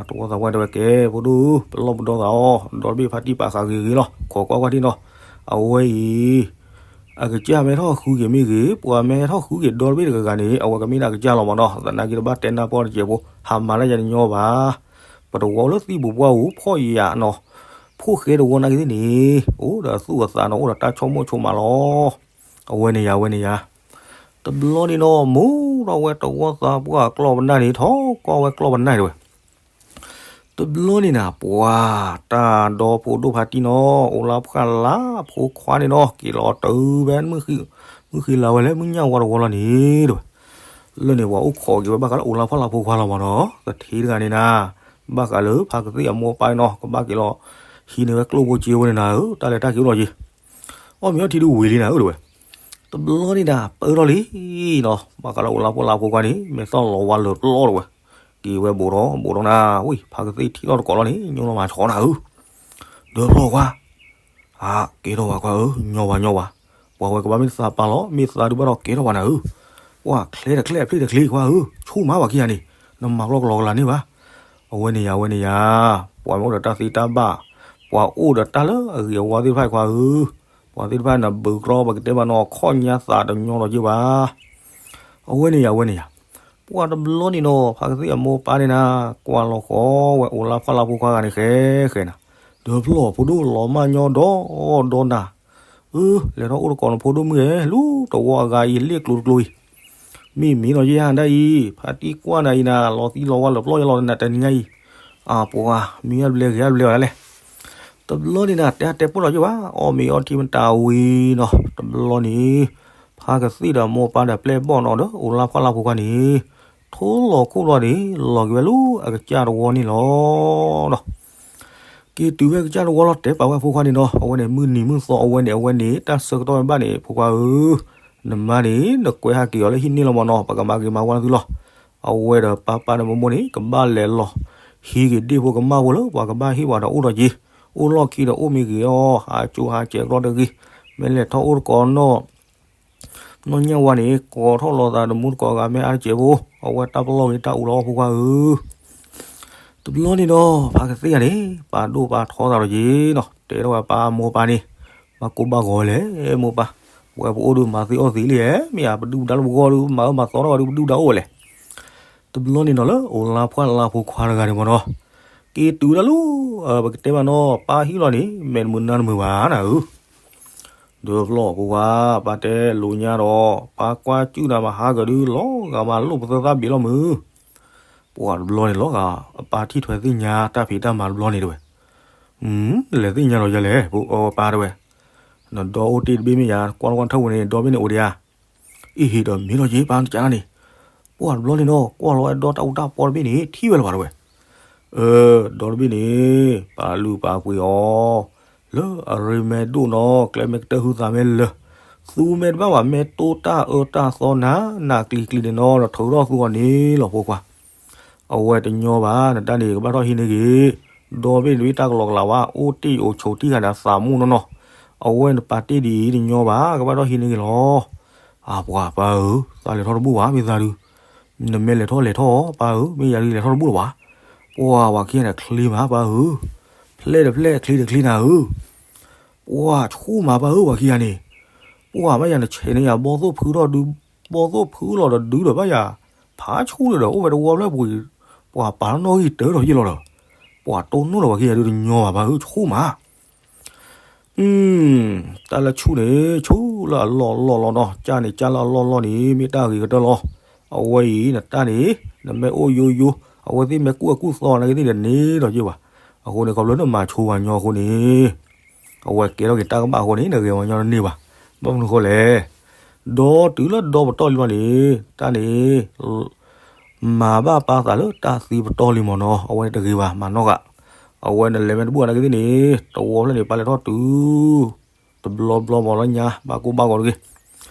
ၤတဝီသးပှၢ်တဲဝဲကဲ ဖိဒိၣ်ဧၢ, ပလီၢ်ပဒီသးအီၤ, ဒီတဘ့ၣ်ဖါတံၢ်ပာ်ဃာ်ဂ့ၤဂ့ၤလီၤ, ခိးကွၢ်ကွၢ်ထံၣ်နီၤ. အဝဲအံၤ အကစၢ်မ့ၢ်ထီၣ်ဃုက့ၤမ့ၢ်ဂ့ၤ, ပှၤမ့ၢ်ဟဲထီၣ်ဃုက့ၤဒီတဘ့ၣ်တဂၤဂၤန့ၣ် အဝဲကမ့ၢ်ဒၣ်အကစၢ်လီၤမးနီၤ, သနာ်က့တဘၣ်တဲနၢ်ပီၢ်တစဲးဖိ, ဟးမၤတၢ်ယၤတညီဘၣ်. ပတဝီလၢသံၣ်ပူၤပှၢ်ပူၤ ဖှီၣ်ယာ်နီၤ, ဖိၣ်ဃဲတဝီနာ်က့သ့ၣ်န့ၣ် အိၣ်ဒီးအသူၣ်အသးနီၤ, အိၣ်ဒီးတၢ်ဆိကမိၣ်ဆိကမးလီၤ. အဝဲန့ၣ်ယၤ အဝဲန့ၣ်ယၤ. တဘျီန့ၣ်နီၤ မူထီၣ်ဝဲတဝီသးပှၢ်ကျီၢ်ပနၢ်န့ၣ် ထီၣ်ကီၢ်ဝဲကျီၢ်ပနၢ်တဲဝဲ. တဘျီန့ၣ်နၤ ပှၤတၢ်ဒီဖိဒိၣ်ဖါတံၢ်နီၤ အိၣ်လါဖှၢ်လါဖိခွါန့ၣ်နီၤ က့ၤလီၤတုၤဖဲ မုၢ်ဃ့လၤဝဲလဲၣ် မုၢ်ညၣ်ဝါတဝီလီၤန့ၣ်တဲဝဲ. လၢန့ၣ် ပှၤအိၣ်ခိးက့ၤဝဲဘၣ်ဃးလၢအိၣ်လါဖှၢ်လါဖိခွါလီၤမးနီၤ သထ့တဂၤန့ၣ်နၤ ဘၣ်ဃးလၢဖါကသ့ၣ်အမိၢ်ပၢ်နီၤ ကဘၣ်က့ၤလီၤ ဟံးန့ၢ်ဝဲကျိၣ်ဖိစ့ဖိန့ၣ်နၤဧၢ တၢ်လဲၤတၢ်က့ၤအိၣ်လီၤက့ၤ အီၣ်မ့ၤအီထံဒုးဝံၤလံနၤဧၢတဲဝဲ. တဘျီန့ၣ်နၤ ပၢၢ်ထီၣ်လံနီၤ ဘၣ်ဃးလၢအိၣ်လါဖှၢ်လါဖိခွါန့ၣ် မဲာ်သီၣ်လီၤဝါလၢာ်ပျီတဲဝဲ. က့ၤဝဲဘူးဒီး ဘူးဒီးနၤ ဝံၤ ဖါကသ့ၣ်ထံၣ်လီၤတကိးလီၤန့ၣ် ညိလီၤမၤဆီနၤဧၢ ဒီးဖျီၣ်ခွါ အါ ကဲထီၣ်ဝဲခွါဧၢ ညီဝဲညီဝဲ ပှၤဝဲကဘၣ်မ့ၢ်သးပာ်လီၤ မ့ၢ်သးဒုးဘၣ်ဒီးကဲထီၣ်ပှၤနၤဧၢ ပှၤချ့တချ့အဖျ့ၣ်တချ့ခွါဧၢ ဆိကမိၣ်မးပှၤခံဂၤန့ၣ် နမၤလီၤကလီကလၤန့ၣ်ဘၣ်. အဝဲန့ၣ်ယၤ အဝဲန့ၣ်ယၤ ပှၤမ့ၢ်အိၣ်ဒီးတၢ်သ့တၢ်ဘၣ် ပှၤအိၣ်ဒီးတၢ်လၢအဂ့ၤအဝါသ့ၣ်တဖၣ်ခွါဧၢ ပှၤသ့ၣ်တဖၣ်နဘုးကြီပကတဲဘၣ်နီၤ ခီၣ်ညါသးတညီလီၤက့ၤဘၣ်. အဝဲန့ၣ်ယၤ အဝဲန့ၣ်ယၤ ပှၤတဘျီန့ၣ်နီၤ ဖါကသ့ၣ်အမိၢ်ပၢ်န့ၣ်နၤ ကွၢ်လီၤဃီဝဲအိၣ်လါဖှၢ်လါဖိခွါဂၤန့ၣ်ဃဲဃဲနၤ ဒီးဖျီၣ်ဖိဒိၣ်လီၤမၢ်ညီဒီဒီနၤ အၢ လဲၤထီၣ်အိၣ်တကိးနဖိဒိၣ်မုၣ်ဧဲ လူတဝီအဂၤအံၤလ့ၣ်ကျိၤတကျိၤအံၤ မ့ၢ်မ့ၢ်နီၤယဲၢ်ဟါဒၣ်အံၤ ဖါတံၢ်ကွၢ်နၤအံၤနၤ လီၤသံလီၤဝါလၢာ်ပျီယဲလီၤနၤတနံၤညါအံၤ အပှၤ မ့ၢ်အဘျဲဂ့ၤအဘျဲအီၤဒၣ်လဲၣ် တဘျီန့ၣ်နၤ တဲအတဲပှၢ်လီၤက့ၤဘၣ် အီၣ်မ့ၤအီထံမတၤဝံၤနီၤ တဘျီန့ၣ် ဖါကသ့ၣ်ဒီးမိၢ်ပၢ်ဒီးပျဲၢ်ဘီၣ်နီၤဒီး အိၣ်လါဖှၢ်လါဖိခွါန့ၣ် ထိလီၤခိၣ်ဘျီန့ၣ် လီၤက့ၤဝဲလၢအကစၢ်တဝီန့ၣ်လီၤ. က့ၤတုၤဝဲကစၢ်တဝီလီၤ တဲပာ်ဝဲဖိခွါန့ၣ်နီၤ အဝဲန့ၣ် မုၢ်နံၤမုၢ်သီအဝဲန့ၣ် အဝဲန့ၣ် တၢ်ဆၢကတီၢ်ဝဲဘၣ်န့ၣ် ဖိခွါဧၢ, နမါန့ၣ် နကွဲးဟးက့ၤအီၤလၢဟံၣ်န့ၣ်လီၤမးနီၤ ပကမၤဂ့ၤမၤဝါနသုလီၤ. အဝဲဒီးပၢ်ပၢ်ဒီးမိၢ်မိၢ်န့ၣ် ကဘၣ်လဲၤလီၤ ဟံးက့ၤဒ့ၣ်ဖိကမၣ်ဖိလၢ ပှၤကဘၣ်ဟ့ၣ်ပှၤဒီးအိၣ်ဒီးက့ၤ, အိၣ်လီၢ်ခံဒီးအိၣ်မ့ၢ်ဂ့ၤအီၤ ဟးကၠိဟးစဲးကျီတဂ့ၤ, မ့ၢ်လဲၤထီၣ်အိၣ်တကိးနီၢ် နီၢ်ညၣ်ဝါန့ၣ် ကိးထီၣ်လိာ်သးတမူတကိးဂၤ မ့ၢ်အါတစဲးဖိ, အဝဲတၢ်ပလီၢ်ဂ့ၤတၢ်အူလီၤဖိခွါဧၢ. တဘျီန့ၣ်ဒီး ဖါကသ့ၣ်ဂၤန့ၣ် ပာ်ဒိၣ်ပာ်ထီသးလီၤက့ၤနီၤ, တဲထီၣ်ဝဲပၢ်မိၢ်ပၢ်န့ၣ်, ဘၣ်ကိၢ်ဘၣ်ဂီၤလဲၣ်မိၢ်ပၢ်, ပဝဲပအိၣ်ဒုးမၤသ့အီၣ်သ့လံဧါ, မ့ၢ်ဧါ ပဒုၣ်ပဒါလၢပဂီၢ်ဒုး မၤအၢမၤသီထီၣ်ဝဲဒုး ပဒုၣ်ပဒါအိၣ်ဝဲလဲၣ်. တဘျီန့ၣ်နီၤ လၢအိၣ်လါဖှၢ်လါဖိခွါတဂၤန့ၣ်မ့ၢ်နီၤ, က့ၤတုၤဒၣ်လၢ ပကတဲဘၣ်နီၤ ပၢ်ဟံၣ်လီၤန့ၣ် မဲာ်တမုာ်နါတမုာ်ဘၣ်နၤဧၢ ဒီးဖျီၣ်ဖိခွါ ပၢ်တဲလိာ်ညါဒီး ပၢ်ကွၢ်စူၣ်နၤမဟါကဒုး လီၤဂာ်မးလိာ်ပသၢသၣ်ဘ့ၣ်လီၤမုၢ်, ပှၤတဘျီန့ၣ်လီၤဂာ် အပၢ်ထံၣ်ထွဲသ့ၣ်ညါတၢ်ဖံးတၢ်မၤတဘျီန့ၣ်တဲဝဲ, လဲၤသ့ၣ်ညါလီၤယဲလဲၣ် ပၢ်တဲဝဲ, နဒီအိၣ်တ့ၢ်တဘ့ၣ်မ့ၢ်ယၤ ကွၢ်လီၤကွၢ်ထၢၣ်ဝဲန့ၣ် ဒီဘ့ၣ်န့ၣ်အိၣ်ဒံးဧါ အ့ဟ့ၣ်ဒီးမ့ၢ်လီၤက့ၤပၢ်တကးန့ၣ်, ပှၤတဘျီန့ၣ်ဒီး ကွၢ်လီၤဝဲဒီတၢ်အူတၢ်ပီတဘ့ၣ်န့ၣ် ထံၣ်ဝဲလၢၤဘၣ်တဲဝဲ, အၢ ဒီတဘ့ၣ်န့ၣ် ပာ်လုၢ်ပာ်ပှ့ၤအီၤ လၢအရ့မဲဒိၣ်နီၤ ကျဲမဲကတၢၢ်ဟုသးမဲလၢာ်, သူမဲတဘၣ်ဘၣ် မဲတိၢ်တၢ်အၢတၢ်သီနၤ နးကျံၤကျံၤန့ၣ်နီၤ ဒီးထုးထီၣ်သူအီၤန့ၣ်လီၤဖိခွါ အဝဲတညီဘၣ် နတၢ်န့ၣ် ကဘၣ်ထီၣ်ဟံးန့ၢ်ဂ့ၤ, ဒီဘ့ၣ်န့ၣ်တၢ်ကလီကလးဝဲ အိၣ်တ့ၢ်အိၣ်ဆိးတံၢ်ဃာ်န့ၣ် အသးမူနီၢ်နီၢ်, အဝဲနပာ်တ့ၢ်ဒ်အံၤတညီဘၣ် ကဘၣ်ထီၣ်ဟံးန့ၢ်ဂ့ၤလီၤ. အပှၤပၢ်ဧၢ, သးလဲၤထီၣ်တဘူၣ်ဘၣ် မ့ၢ်သးဒုး, နမ့ၢ်လဲၤထီၣ်လဲၤထီၣ် ပၢ်ဧၢ, မ့ၢ်ယၤဒုးလဲၤထီၣ်တဘူၣ်လၢၤဘၣ်. ပှၤဝၤခံဂၤန့ၣ်ချ့မး ပၢ်ဧၢ, ဖျဲၣ်တဖျဲၣ် ချ့တချ့နၤဧၢ, ပှၤဆူၣ်မး ပၢ်ဧၢ, ဝၤခံဂၤန့ၣ်, ပှၤဘၣ်ယၤနဆဲးန့ၢ်ယၤ ဘီၣ်သိၣ်ဖုထီၣ်ဒုး, ဘီၣ်သိၣ်ဖုလီၤဒီးဒုးဒီးဘၣ်ယၤ, ဖးဆူၣ်လၢဒီး အိၣ်ဝဲတဝီဖျၢၣ်ပူၤ, ပှၤပာ်ထီၣ်နီၣ်ဂံၢ်တၢထီၣ်ယ့ၢ်လီၤဒီး, ပှၤတိၢ်နီၣ်ဒီးဝၤခံဂၤဒုးတညီဘၣ် ပၢ်ဧၢ ဆူၣ်မး တၢ်လၢဆူၣ်န့ၣ် ဆူၣ်လၢအလီၢ်လီၢ်လီၤနီၤ, ကၢ်န့ၣ်ကၢ်လၢအလီၢ်လီၢ်န့ၣ် မ့ၢ်တၢ်ဂ့ၤကတၢၢ်လီၤ. အဝဲအံၤ နတၢ်န့ၣ် နမ့ၢ်အိၣ်ယိယိ, အဝဲသ့ၣ်မ့ၢ်ကူၣ်အကူၣ်သီနာ်က့သ့ၣ်န့ၣ် တန့ၢ်ဒီးယ့ၢ်ဘၣ်. အဃိန့ၣ် ခီဖျိနမၤဆိဝၤညီအဃိန့ၣ် အဝဲကဲထီၣ်က့ၤတၢ်ကဘၣ်အဃိန့ၣ် နဂဲၤဝၤညီတန့ၢ်ဘၣ်. ဘၣ်မနုၤဃိလဲၣ်, ဒီးတုၤလၢဒီပတီၢ်လံဘၣ်န့ၣ် တၢ်န့ၣ် မၤဘၣ်ပာ်သးလၢတၢ်သံပတီၢ်လံမ့ၢ်နီၤ, အဝဲန့ၣ်တဂ့ၤဘၣ် မၤနီၢ်ဂၤ. အဝဲနလဲၤမ့ၢ်တဘူၣ်နာ်က့သ့ၣ်န့ၣ် တဝီဖျၢၣ်န့ၣ် ပာ်လဲၤထီၣ်တုၤ တဘျီဘျီမ့ၢ်လၢညါ ဘၣ်ကိၢ်ဘၣ်ဂီၤတဂ့ၤ.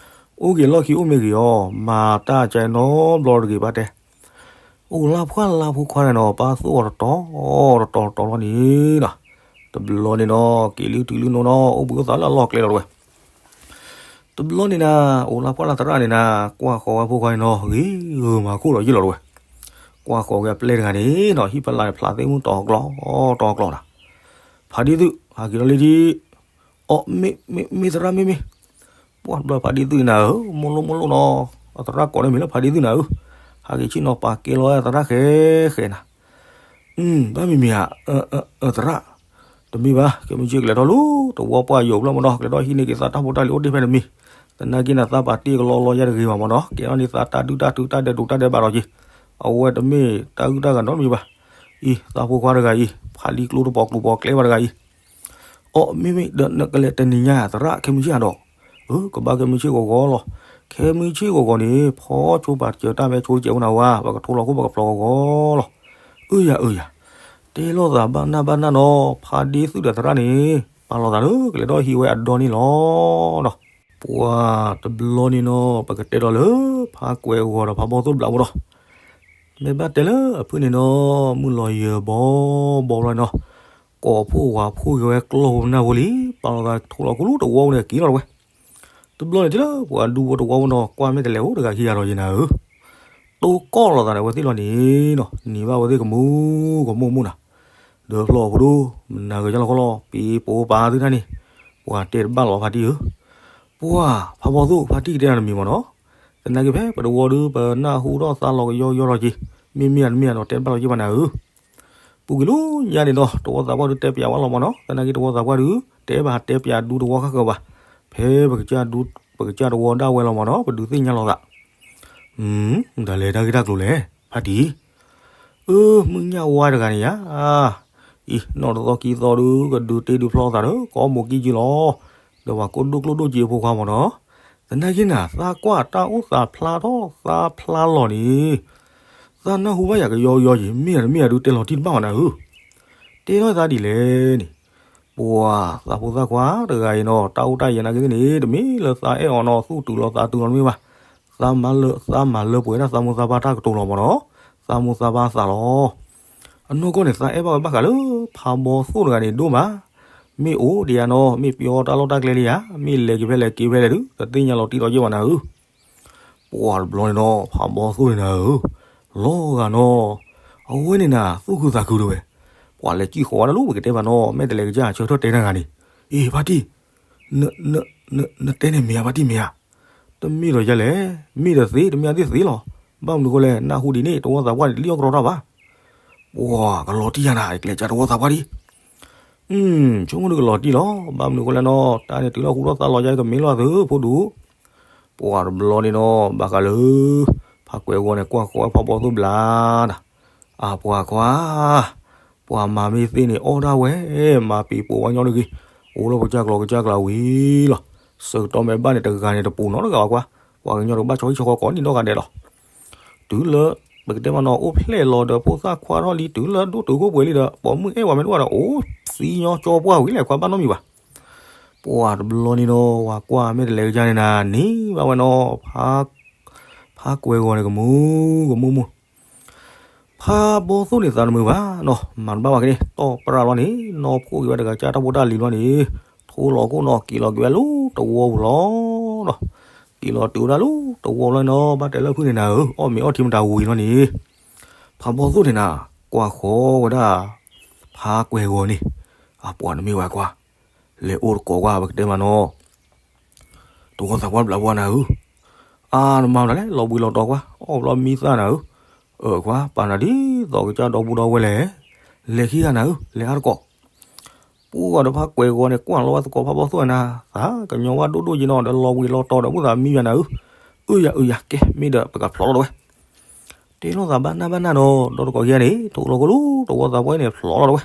အိၣ်က့ၤလီၢ်ခံအိၣ်မ့ၢ်ဂ့ၤအီၤ မၤတၢ်ကဲနီတဘျီတဂ့ၤဘၣ်တဲ. အိၣ်လၢဖှၣ်လၢဖိခွါန့ၣ်နီၤ ပၢ်သိၣ်အီၤတတီၤတတီၤတတီၤလီၤန့ၣ်နီၤ, တဘျီန့ၣ်နီၤ က့ၤလုၢ်တုၤလုၢ်နိနီၤ အိၣ်ဘှံးအိၣ်သါလၢအလီၢ်ကျဲလီၤတဝဲ. တဘျီန့ၣ်နၤ အိၣ်လၢဖှၣ်လၢသရၣ်န့ၣ်နၤ ကွၢ်ဃီၤဝဲဖိခွါန့ၣ်နီၤ ဂ့ၤဂၢၢ်မၤခိၣ်လီၤယ့ၢ်လီၤတဝဲ. ကွၢ်ဃီၤဝဲအပျဲၢ်တဂၤန့ၣ်နီၤ ဟံၣ်ဖးလၢ်န့ၣ် ဖျါသ့ၣ်မုၢ်တီၤကျီတီၤကျီနၤ. ဖးဒံသုး ဟးက့ၤလီၤလံထံ အီၣ်မ့ၢ်မ့ၢ်မ့ၢ်သရၣ်မ့ၢ်မ့ၢ်, ပှၢ်ဘျီဖးဒံသုးနၤဧၢ မိၢ်လိၣ်မိၢ်လိၣ်နီၤ, အသရၣ်ကိးန့ၣ်မ့ၢ်လၢဖးဒံသုးနၤဧၢ, ဟးက့ၤဆ့ၣ်နီၤပာ်ကဲလီၤသရၣ်ဃဲဃဲနၤ. ဘၣ်မံၤမံၤဧါ, သရၣ်, တမ့ၢ်ဘၣ် ကဲမုၢ်ဆ့ၣ်ကလဲၤထီၣ်လၢ တဝီပှၢ်ယိာ်ဖျၢၣ်မ့ၢ်နီၤ ကလဲၤထီၣ်ဟံးန့ၢ်က့ၤသးတၢ်ဖိတၢ်လံၤအိၣ်တ့ၢ်ဖဲန့ၣ်မံၤ, သနာ်က့နၤသးပာ်တ့ၢ်ကလီလီယဲတဂ့ၤဘၣ်မ့ၢ်နီၤ ကဲထီၣ်န့ၣ်သးတၢ်ဒုၣ်တၢ်ထုတၢ်ဒဲးဒိးတၢ်ဒဲးဘးလီၤက့ၤ, အဝဲတမ့ၢ်တၢ်ဂုၢ်တၢ်ဂၤနီတမံၤဘၣ်. အံၤ သးဖိခွါတဂၤအံၤ ဖးလံကျိတပီၤကျိၤပီၤကျဲဘၣ်တဂၤအံၤ အီၣ်မ့ၢ်မ့ၢ်ဒီးနကလဲၤတနံၤညါသရၣ် ခဲမုၢ်ဆ့ၣ်ဧါဒီး, အၢ ကဘၣ်ခဲမုၢ်ဆ့ၣ်ဂီၤဂီၤလီၤ, ခဲမုၢ်ဆ့ၣ်ဂီၤဂီၤန့ၣ် ဖီဆိပာ်စၢၤတၢ်မဲာ်ဆိတစဲးဖိနၤဝါ ပကထိလီၤခိၣ်ပကဖျီဂီၤဂီၤလီၤ. အၢယၤအၢယၤ, တဲလိာ်သးဘၣ်နၢ်ဘၣ်နၢ်နီၤ ဖးဒ့သုးဒီးသရၣ်န့ၣ် ပာ်လီၤသးလၢကလဲၤထီၣ်ဟံးဝဲအဒီန့ၣ်လီၤနီၤ. ပှၤတဘျီန့ၣ်နီၤ ပကတဲဒီးလၢ ဖးကွဲးဂီၤဒီးဖးဘီၣ်သိၣ်ဘျးဖိဒီး မ့ၢ်ဘၣ်တဲလၢအဖုၣ်န့ၣ်နီၤ မုၢ်လီၤယၢၤဘီဘီလီၤနီၤ, ကိးဖှိၣ်ဝၤဖှိၣ်က့ၤဝဲကျီၢ်ဖိနၢ်ဖိလံ, ပာ်လီၤသးထိလီၤခိၣ်လၢတဝီပူၤန့ၣ်က့ၤလီၤတဝဲ. တဘျီန့ၣ်တုၤလၢပှၤဒူဖိတဝီပူၤနီၤ ကွၢ်မ့ၢ်တလဲၤအိၣ်တဂၤခံဂၤဒီးယဲနၤဧၢ, တိၢ်ကီၢ်လိာ်သးန့ၣ် အဝဲသ့ၣ်လီၤန့ၣ်နီၤ နံၤဘၣ်အဝဲသ့ၣ်ကမူကမူၣ်မူၣ်နၤ, ဒီးဖျီၣ်ဖိဒိၣ် မနၤဂ့ၤကၢ်လီၤခီလီၤ ပ့ၤပိာ်ပာ်သုတၢ်န့ၣ်, ပှၤတဲတဘၣ်လီၤဖါတံၢ်ဧၢ, ပှၤဖးဘီၣ်သိၣ်ဖါတံၢ်ကတဲနၤတမံၤမ့ၢ်နီၤ, သနာ်က့ဖဲပတဝီဒုး ပနၢ်ဟူထီၣ်သးလီၤကယီကယီလီၤက့ၤ, မ့မ့ၢ်အတမ့ၢ်အဒီးတဲတဘၣ်လီၤက့ၤဘၣ်နၤဧၢ ပူၤကွံာ်လီၤညါန့ၣ်ဒီး တဝီသးပှၢ်ဒုးတဲပၠးဝဲလီၤမ့ၢ်နီၤ, သနာ်က့တဝီသးပှၢ်ဒုး တဲဘၣ်တဲပၠးဒူတဝီဃၣ်ဃၢၤဘၣ်, ဖဲပကစၢ်ဒူ ပကစၢ်တဝီဒၣ်ဝဲလီၤမ့ၢ်နီၤ ပဒုးသ့ၣ်ညါလိာ်သး, တၢ်လဲၤတၢ်ဂ့ၢ်တၢ်ကျိၤလဲၣ် ဖါတံၢ်, အၢ မုၢ်ညၣ်ဝါတဂၤန့ၣ်ယါ, အံၤ နီၢ်တသီခံသီဒုး ကဒုးတ့ဒုးဖျီသးဒီး ကိးမိၢ်ကံက့လီၤ, ဒီးပှၤကိးဒိၣ်ကျိၣ်ဒိၣ်စ့အဖိခွါမ့ၢ်နီၤ, သနာ်က့နၤ သးကွၢ်တၢ်အိၣ်သးဖျါထီၣ်သးဖျါလီၤန့ၣ် သးနၢ်ဟူဘၣ်ယၤကယီကယီယံၤ မ့ၢ်တမ့ၢ်အဒုးတဲလီၤတံၢ်တဘၣ်မနၤဧၢ, တဲထီၣ်သးဒ်လဲၣ်န့ၣ်, ပှၤသးဖိသၣ်ခွါတဂၤအံၤနီၤ တၢ်အိၣ်တၢ်ယဲၤနာ်က့သ့ၣ်န့ၣ် တမ့ၢ်လၢသးအဲၣ်အီၤနီၤ သူၣ်တုၤလီၤသးတုၤလီၤတမ့ၢ်ဘၣ်, သးမၤလၢ သးမၤလၢပှဲၤဒၣ်သးမိၢ်သးပၢ်တၢ်ကတိၤလီၤမ့ၢ်နီၤ, သးမိၢ်သးပၢ်သးလီၤ. အနီၢ်ကီၢ်န့ၣ် သးအဲၣ်ဘၣ်ဝဲဘၣ်ဃးလၢ ဖးဘီသိၣ်တဂၤန့ၣ်ဒိၣ်မး, မ့ၢ်အိၣ်ဒံးဧါနီၤ မ့ၢ်ပျီတၢ်လီၢ်တၢ်ကျဲလံဧါ, မ့ၢ်လဲၤက့ၤဖဲလဲၣ်က့ၤဖဲလဲၣ်ဒုး တသ့ၣ်ညါလီၤတံၢ်လီၤယဲၢ်ဘၣ်နၤဧၢ. ပှၤတဘျီန့ၣ်နီၤ ဖးဘီသိၣ်န့ၣ်နၤဧၢ, လီၤဂာ်နီၤ, အဝဲန့ၣ်နၤ သူၣ်ခုသးခုတဝဲ, ပှၤလဲၤစံၣ်ဃီၤဝဲဒၣ်လၢပကတဲဘၣ်နီၤ မ့ၢ်တလဲၤကစၢ်ဆၢထၢၣ်တဲနၤဂၤန့ၣ်, အ့ ဖါတံၢ်, နတဲန့ၣ်မ့ၢ်ဧါ ဖါတံၢ်မ့ၢ်ဧါ, တမ့ၢ်ဒီးယဲလဲၣ်, မ့ၢ်ဒီးသ့ တမ့ၢ်အသ့ၣ်သ့လီၤ, ဘၣ်မနုၤဃိလဲၣ် နၢ်ဟူဒ်န့ၣ် တဝီသးပှၢ်န့ၣ် လံၣ်အီၣ်ကရီတၢ်ဘၣ် ပှၤကလီၤတံၢ်ယၤနၤ ကလဲၤကစၢ်တဝီသးပှၢ်ဒံး, ဆိကမိၣ်ဒုးကလီၤတံၢ်လီၤ, ဘၣ်မနုၤဃိလဲၣ်နီၤ တၢ်န့ၣ်တုၤလီၤဟူထီၣ်သးလီၤယါကမ့ၢ်လီၤသုဖိဒူၣ်, ပှၤတဘျီန့ၣ်နီၤ ဘၣ်ဃးလၢ ဖးကွဲးဂီၤန့ၣ် ကွၢ်ဃီၤဝဲဖးဘီသိၣ်ဘျါနၤ, အပှၤခွါ ပှၤမၤမ့ၢ်သ့န့ၣ် အီၣ်ဒၣ်ဝဲ, မၤပံၤပိာ်ဝဲညီတဂ့ၤ, အိၣ်လၢပကစၢ်ကျီကစၢ်ကျါဝံၤလီၤ. ဆၢကတီၢ်မ့ၢ်ဘၣ်န့ၣ် တဂၤန့ၣ်တပူၤနီတဂၤဘၣ်ကွၢ်, ပှၤကညီတကဘၣ်ဆီဟံၣ်ဆီဃီကိးနံၣ်နီၢ်ဂၤဒဲးလီၤ. တုၤလၢ ပကတဲမနီၤ အိၣ်ဖျဲၣ်လီၤဒီးဖိသၣ်ခွါထီၣ်လံ တုၤလၢဒိၣ်တုာ်ခိၣ်ပှဲၤလံဒီး ပိာ်မုၣ်အဲၣ်ဝဲမ့ၢ်တအိၣ်ဒီး အိၣ်သံညီကၠီပှၢ်ဝံၤလဲၣ်ခွါဘၣ်နီတမံၤဘၣ်. ပှၤတဘျီန့ၣ်နီၤ ဝၤကွၢ်မ့ၢ်တလဲၤကစၢ်န့ၣ်နၤ န့ၢ်ဘၣ်ဝဲနီၤ ဖးကွဲးဂီၤန့ၣ် ကမူကမူမူ ပ ဖးဘီသိၣ်န့ၣ်သးတမုာ်ဘၣ်နီၤ, မၤတဘၣ်ဘၣ်က့ၤန့ၣ် တီၢ်ပြၢလီၤန့ၣ် နီၢ်ဖှိၣ်က့ၤဝဲတဂၤကၢ်တၢ်ဖိတၢ်လံၤလီၤန့ၣ်, ထိလီၤခိၣ်နီၤ က့ၤလီၤက့ၤဝဲလၢတဝီပူၤလီၤနီၤ. က့ၤလီၤတုၤဝဲဒၣ်လၢတဝီလီၤနီၤ, ဘၣ်တဲလၢဖုန့ၣ်နၤဧၢ, အီၣ်မ့ၤအီထံမတၤဝံၤလီၤန့ၣ်, ဖးဘီသိၣ်န့ၣ်နၤ ကွၢ်ဃီဝဲဒၣ် ဖးကွဲၤဂီၤန့ၣ်, အပှၤနမ့ၢ်ဝဲကွၢ် လဲၤအိၣ်တကိးကွၢ် ပကတဲမးနီၤ တဝီသးပှၢ်ဘျးပှၢ်နၤဧၢ, အါနမၤမတၤလဲၣ် လီၤဘှံးလီၤတီၤကွၢ် အီၣ်ဘျီမံသၣ်နၤဧၢ, အၢကွၢ် ပာ်နၤဒ်သိးကစၢ်ဒီပုၢ်ဒီဝဲၢ်လဲၣ်, လဲၤခံဂၤနၤဧၢ လဲၤအါတကိး. ပှၤတဖးကွဲၤဂီၤန့ၣ် ကွၢ်လီၤဝဲသကိးဖးဘီသိၣ်နၤ, သးကညီၤဝဲဒိၣ်ဒိၣ်က့ၤနီၤ ဒီးလီၤဘှံးလီၤတီၤဒီးမုၢ်သးမံယၤနၤဧၢ, အၢယၤအၢယၤ ကဲမ့ၢ်ဒီးပကဖျိးလီၤတဝဲ တဲလိာ်သးဘၣ်နၢ်ဘၣ်နၢ်နီၤ ဒီးတကိးခံဂၤန့ၣ် ထိလီၤခိၣ်လၢတဝီသးပှၢ်န့ၣ် ဖျိးလီၤတဝဲ,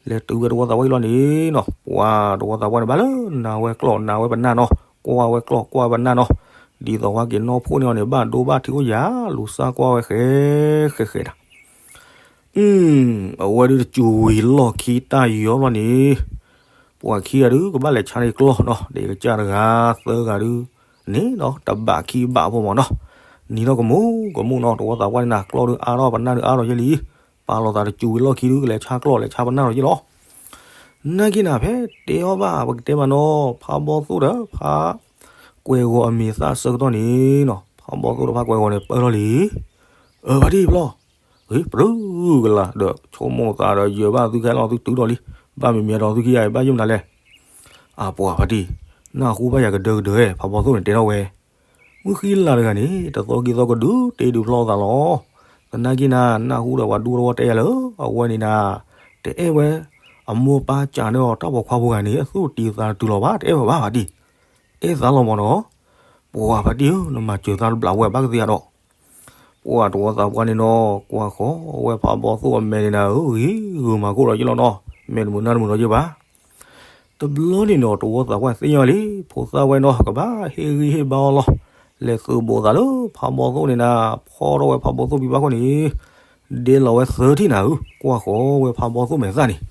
လဲၤတုၤဝဲတဝီသးပှၢ်အံၤလီၤန့ၣ်နီၤ, ပှၤတဝီသးပှၢ်န့ၣ် ဘၣ်လၢနၤဝဲကျီၢ်နၤဝဲပနၢ်နီၤ, ကွၢ်ဝဲကျီၢ်ကွၢ်ဝဲပနၢ်နီၤ, ဒ်သိးဝဲက့ၤနီၢ်ဖှိၣ်န့ၣ်အီၤန့ၣ် ဘၣ်ဒိဘၣ်ထံးအိၣ်ယၤ လူၤစၢ်ကွၢ်ဝဲဃဲဃဲဃဲဒၣ် အဝဲဒုးတစူၤဝံၤလီၢ်ခံတၢ်ယီၤလီၤန့ၣ်, ပှၤခံဂၤဒုး ကဘၣ်လဲၤဆါန့ၢ်ကျီၢ်နီၤ ဒီးကစၢ်တဂၤသၢဂၤဒုး န့ၣ်ဒီးတဘးခံဘးဖိမးနီၤ, နံၤထီၣ်ကမူကမူနီၤ တဝီသးပှၢ်န့ၣ်နၤ ကျီၢ်ဒုးအါထီၣ်ပနၢ်ဒုးအါထီၣ်ယဲလံ, ပာ်လီၤသးတစူၤဝံၤလီၢ်ခံဒုး ကလဲၤဆါကျီၢ်လဲၤဆါပနၢ်လီၤယဲလီၤ. နာ်က့နၤ ဖဲတဲအီၤဘၣ် ပကတဲမးနီၤ ဖးဘီသိၣ်ဒီးဖးကွဲၤဂီၤအမံၤသၣ်ဆၢကတီၢ်န့ၣ်နီၤ ဖးဘီသိၣ်ဒီးဖးကွဲၤဂီၤန့ၣ် ပၢၢ်ထီၣ်လံ အၢ ဖါတံၢ်ဖျီၣ်, ပရုကလၤဒီး ဆိကမိၣ်သးဒီး ယၢၤဘၣ်သုခဲလီၤ သုတုၤထီၣ်လံ, ဘၣ်မံၤမံၤဒီးသုခံဂၤအံၤ ဘၣ်ယိၣ်မနုၤလဲၣ်. အပှၤဖါတံၢ်, နၢ်ဟူဘၣ်ယၤကဒၢကဒၢ, ဖးဘီသိၣ်န့ၣ်တဲထီၣ်ဝဲ, မုၢ်ဃံလၤတဂၤန့ၣ် တသီခံသီကဒုးတ့ဒုးဖျီသးလီၤ. သနာ်က့နၤ နၢ်ဟူဒီးပှၤဒူပှၤတဝီတဲယၤလၢ အဝဲန့ၣ်နၤ တအဲၣ်ဝဲအမိၢ်ပၢ်စၢ်န့ၣ်အီၤ တၢ်ပိာ်ခွါဖိဂၤန့ၣ် အသူၣ်တံၤသးတတုၤလီၤဘၣ် တအဲၣ်ဝဲဘၣ်ဖါတံၢ်, အဲၣ်သးလီၤမးနီၤ. ပှၤဖါတံၢ်ဧၢ နမၤစၢၤသးတဘျးဝဲဘၣ်ကသ့အဒီး ပှၤတဝီသးပှၢ်န့ၣ်နီၤ ကွၢ်ဃီဝဲဖးဘီသိၣ်အမဲာ်န့ၣ်နၤဧၢ, ဂ့ၤဂုာ်မၤကိၣ်ဒီးယ့ၣ်လီၤနီၤ, မဲာ်တမုာ်နၢ်တမုာ်ဒီးယ့ၣ်ဘၣ်. တဘျီန့ၣ်နီၤ တဝီသးပှၢ်သ့ၣ်ညါလံ ဖိသၣ်ဝဲနီၤ ကဘၣ်ဟ့ၣ်ဂံၢ်ဟ့ၣ်ဘါအီၤလီၤ. လဲၤသုးဘူးသးလၢဖးဘီသိၣ်န့ၣ်နၤ, ဖီထီၣ်ဝဲဖးဘီသိၣ်ဖံဖးခိၣ်န့ၣ်, ဒဲလီၤဝဲသၢထံၣ်နၤဧၢ, ကွၢ်ဃီဝဲဖးဘီသိၣ်မဲာ်သၣ်န့ၣ်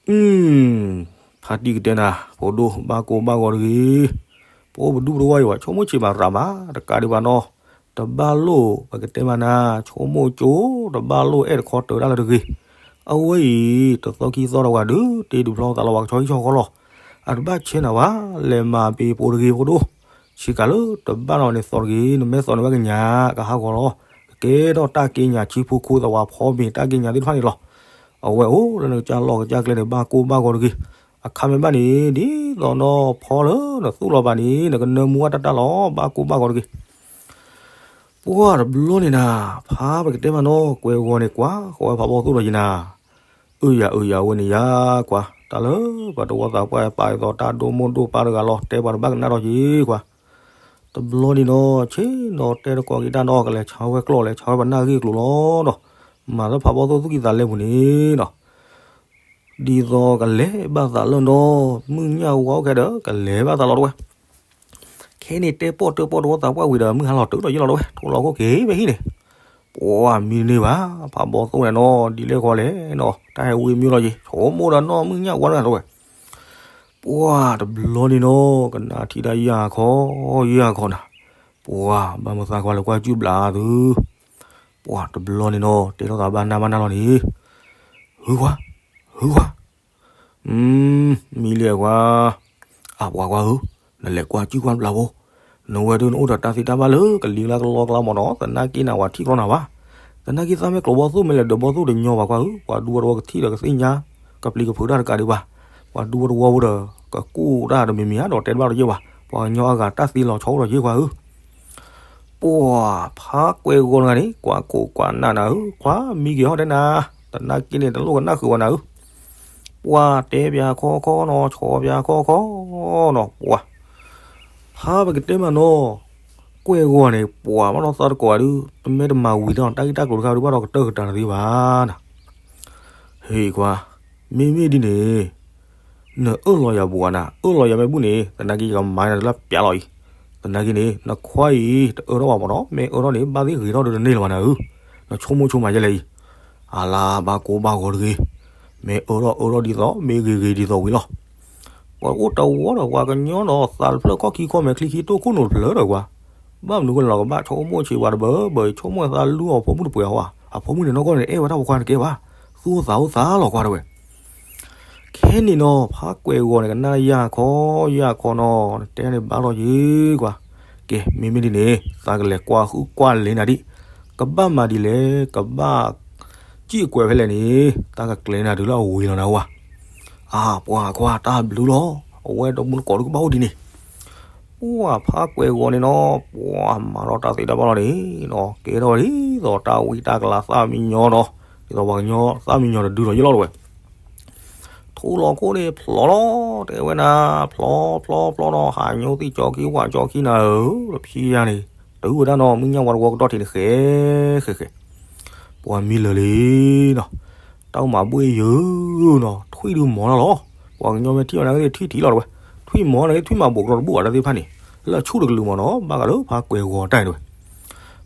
အုမ်, ဖါတံၢ်ကတဲနၤ, ဖိဒိၣ်ဘၣ်ကိၢ်ဘၣ်ဂီၤတဂ့ၤ, ပအိၣ်ပဒူပတဝီအံၤဘၣ် ဆိကမိၣ်ဆံးမးရၤမး တကးဒံးဘၣ်နီၤ, တဘၣ်လိၣ် ပကတဲမးနၤ ဆိကမိၣ်ကၠိ, တဘၣ်လိၣ်အဲၣ်တခီတၢၤတၢ်လၢတဂ့ၤ. အဝဲအံၤ တသီခံသီဒီးဝဲဒုး တ့ဒုးဖျီသးလီၤ ပှၤကဆီဟံၣ်ဆီဃီလီၤ. အတဘၣ်ဆဲးနၤဘၣ်, လဲၤမၤပ့ၤပိာ်တဂ့ၤဖိဒိၣ်, ဆ့ကၤလၢတဘၣ်နီၤန့ၣ်သီတဂ့ၤ, နမ့ၢ်သီန့ၣ်ဝဲကညး ကဟးဂီၤလီၤ. ကကဲထီၣ်တၢ်က့ညးဆံဖိခိသဝးဖီမ့ၤတၢ်က့ညးသ့ၣ်တဖၣ်န့ၣ်လီၤ. အဝဲအိၣ်လၢနကစၢ်လီၢ်ကစၢ်ကျဲန့ၣ် ဘၣ်ကိၢ်ဘၣ်ဂီၤတဂ့ၤ. အခါမ့ၢ်ဘၣ်န့ၣ် ဒ်သိးနီၤဖီလၢနသူၣ်လီၤဘၣ်န့ၣ် နကနၢမူဝဲတၢ်တၢ်လီၤ ဘၣ်ကိၢ်ဘၣ်ဂီၤတဂ့ၤ. ပှၤတဘျီန့ၣ်နၤ, ဖးပကတဲမးနီၤ ကွဲးဂီၤန့ၣ် ကွၢ်ဃီဝဲဖးဘီသိၣ်ဒီးယနၤ, အၢယၤအၢယၤဝဲန့ၣ်ယၤကွၢ်, တၢ်လၢပှၤတဝီသးပှၢ်ပာ်အသိးတၢ်ဒိၣ်မိၢ်ဒိၣ်ပၢ်တဂၤလီၤ တဲပှၤတဘၣ်ကနၣ်ဒီးယကွၢ်. တဘျီန့ၣ်နီၤ ဆ့ၣ်နီၤတဲတကိးက့ၤတၢ်နီၤ ကလဲၤဆါဝဲကျီၢ်လဲၤဆါဝဲပနၢ်ဂ့ၢ်ကျိၤလီၤနီၤ, မၤလၢဖးဘီသိၣ်သူၣ်ကံၢ်သးလဲပူၤန့ၣ်နီၤ ဒ်သိးကလဲၤဘၣ်သးလၢနီၤ, မုၢ်ညၣ်ဝါအိၣ်ခဲဒီး ကလဲၤဘၣ်သးလီၤတဝဲ. ခဲန့ၣ်တဲပီၢ်တၢပီၢ်တဝီသးပှၢ်ဝံၤဒီး မုၢ်ဟါလီၤတုၤဒီးယ့ၢ်လီၤတဝဲ, ထိလီၤခိၣ်က့ၤဖဲဟံၣ်န့ၣ်, ပှၤမံတန့ၢ်ဘၣ်, ဖးဘီသိၣ်န့ၣ်နီၤ ဒ်လဲၣ်ဃီလဲၣ်နီၤ တၢ်ဟဲဝံၤမ့ၢ်လီၤယံၤ ဆိကမိၣ်ဒီးနီၢ်မုၢ်ညၣ်ဝါတဂၤတဝဲ. ပှၤတဘျီန့ၣ်နီၤ ကနၣ်ထံၣ်ဒၣ်ယၤခီ ယၤခီနၤ, ပှၤဘၣ်မုာ်သးကွၢ်လၢကွၢ်ကုၢ်ဘျးသု, ပှၤတဘျီန့ၣ်နီၤ တဲထီၣ်သးဘၣ်နၢ်ဘၣ်နၢ်လီၤန့ၣ်, ဟုကွၢ်, ဟုကွၢ်, မံလံကွၢ်, အပှၤကွၢ်ဧၢ, နလဲၤကွၢ်ကုၢ်ကွၢ်ဘျးဖိ, နဝဲဒၣ်နအိၣ်ဒီးတၢ်သ့တၢ်ဘၣ်လၢကလံၤကျါကလီကျါမ့ၢ်နီၤ သနာ်က့နဝၤထံၣ်ကျီနၤဘၣ်. သနာ်က့သးမ့ၢ်ကျိးဘီသိၣ်မ့ၢ်လဲၤဒၢးဘီသိၣ်တညီဘၣ်ကွၢ်ဧၢ, ပှၤဒူပှၤတဝီကထံၣ်ဒီးကသ့ၣ်ညါ ကပျံၤကဖုးတၢ်တကးဒံးဘၣ်. ပှၤဒူပှၤတဝီဖိဒီး ကကူၣ်တၢ်တမံၤမံၤဧါဒီးတဲတဘၣ်လီၤယ့ၢ်ဘၣ်, ပှၤကညီအဂၤတၢ်သ့လီၤဆီအိၣ်ဒီးယ့ၢ်ကွၢ်ဧၢ. ပှၤဖးကွဲးဂီၤတဂၤန့ၣ် ကွၢ်ခိၣ်ကွၢ်နၢ်နၤဧၢ, ကွၢ်မံက့ၤဟီၣ်တဲနၤ, သနာ်က့န့ၣ် တလိၣ်ကနၣ်ဃုာ်ဝဲနၤဧၢ. ပှၤတဲပၠးခီခီနီၤ ဆီပၠးခီခီနီၤ ပှၤ ဖးပကတဲမးနီၤ, ကွဲးဂီၤန့ၣ် ပှၤဘၣ်ဒီးသးတကိးဂၤဒုး တမ့ၢ်တမၤဝံၤဒီး တၢ်ဂ့ၢ်တၢ်ကျိၤတခါဒုးဘၣ်ဒီးကတၢၢ်ကတၢၢ်တသ့ဘၣ်နၤ. ဟ့ၣ်ကွၢ်, မ့မ့ၢ်ဒ်န့ၣ် နအၢၣ်လီၤယၤဘူးဧါနၤ, အၢၣ်လီၤယၤမ့ၢ်ဘူးန့ၣ် သနာ်က့ယကမၤနၤလၢပၠးလီၤအံၤ. သနာ်က့န့ၣ် နခွါအံၤ တအၢထီၣ်ဘၣ်မ့ၢ်နီၤ, မ့ၢ်အၢထီၣ်န့ၣ် ဘၣ်သ့ၣ်ဂ့ၤထီၣ်ဒီးတန့ၢ်လၢၤဘၣ်နၤဧၢ, နဆိကမိၣ်ဆိကမးယဲလဲၣ်အံၤ. အလါဘၣ်ကိၢ်ဘၣ်ဂီၤတဂ့ၤ, မ့ၢ်အၢထီၣ်အၢထီၣ်ဒ်သိး မ့ၢ်ဂ့ၤဂ့ၤဒ်သိးဝံၤလီၤ. ပှၤအိၣ်တဝီဒီးပှၤကညီနီၤ သးတဖျၢၣ်ခီၣ်ခံခီၣ်မဲာ်ချံခံတိၢ်ခိၣ်နူာ်တဖျၢၣ်ဒီးကွၢ်, ဘၣ်မနုၤဃိလဲၣ်လီၤ ကဘၣ်ဆိကမိၣ်ဆံးပှၤတဘၢဘၢ ဆိကမိၣ်သးလူအီၤဖိမုၣ်တပှဲၤအီၤဧါ. အဖိမုၣ်န့ၣ်နီၢ်ကီၢ်န့ၣ် အဲၣ်ဝဲတၢ်ပိာ်ခွါန့ၣ်တကဲဘၣ်, သူၣ်အိၣ်သးအိၣ်သးလီၤကွၢ်တဲဝဲ. ခဲန့ၣ်နီၤ ဖါကွဲးဂီၤန့ၣ် ကနၣ်ယၢ်ခီယၢ်ခီနီၤ တဲန့ၣ်ဘၣ်လီၤယံၤကွၢ်, ကဲ မ့မ့ၢ်ဒ်န့ၣ် သးကလဲၤကွၢ်ဟုၣ်ကွၢ်လဲၤနၤဒံး, ကဘၣ်မၤဒ်လဲၣ် ကဘၣ် စံၣ်ကွဲးဖဲလဲၣ်န့ၣ် တၢ်ကကျဲၤနၤတုၤလၢအဝံၤလီၤနၤဝဲ. အါ ပှၤခွါတၢ်ဘျုးလီၤ, အဝဲဒီးမုၢ်တကိးဒုကဘၣ်အိၣ်ဒ်န့ၣ်. ပှၤဖါကွဲးဂီၤန့ၣ်နီၤ ပှၤမၤထီၣ်တၢ်သ့တၢ်ဘၣ်လီၤန့ၣ်နီၤ ကဲထီၣ်ဒ်သိးတၢ်ဝံတၢ်ကလၤသၣ်မံညီဒီး ဒ်သိးပှၤကညီသၣ်မံညီတဒုဒီးယလီၤတဝဲ. ထူလီၤခိၣ်န့ၣ်ဖျိးလီၤ တဲဝဲနၤ, ဖျိဖျိဖျိနီၤ ဟးညိသ့ၣ်ကၠီခံ ဝၣ်ကၠီခံနၤဧၢ, တဖံးယၤန့ၣ် တုၤဝဲဒၣ်နီၤ မုၣ်ညၣ်ဝါတဝီကတီၢ်ထံးန့ၣ် ဃဲဃဲဃဲ, ပှၤမံလၢာ်လံနီၤ, တၢ်အိၣ်မးဘှ့ၣ်ယုာ်နီၤ ထွံၣ်ဒုမီၤလီၤလီၤ, ပှၤကညီမ့ၢ်ထံၣ်အီၤနၤက့ၤ ထွံၣ်ထံးလီၤတဝဲ, ထွံၣ်မီၤနၤက့ၤ ထွံၣ်မၤဘိးကရီတဘူၣ်ဘၣ်တၢ်သ့ၣ်တဖၣ်န့ၣ် လၢအဆူၣ်တကလုာ်မီၤနီၤ ဘၣ်ဃးလၢဖါကွဲးဂီၤတၢ်န့ၣ်တဝဲ.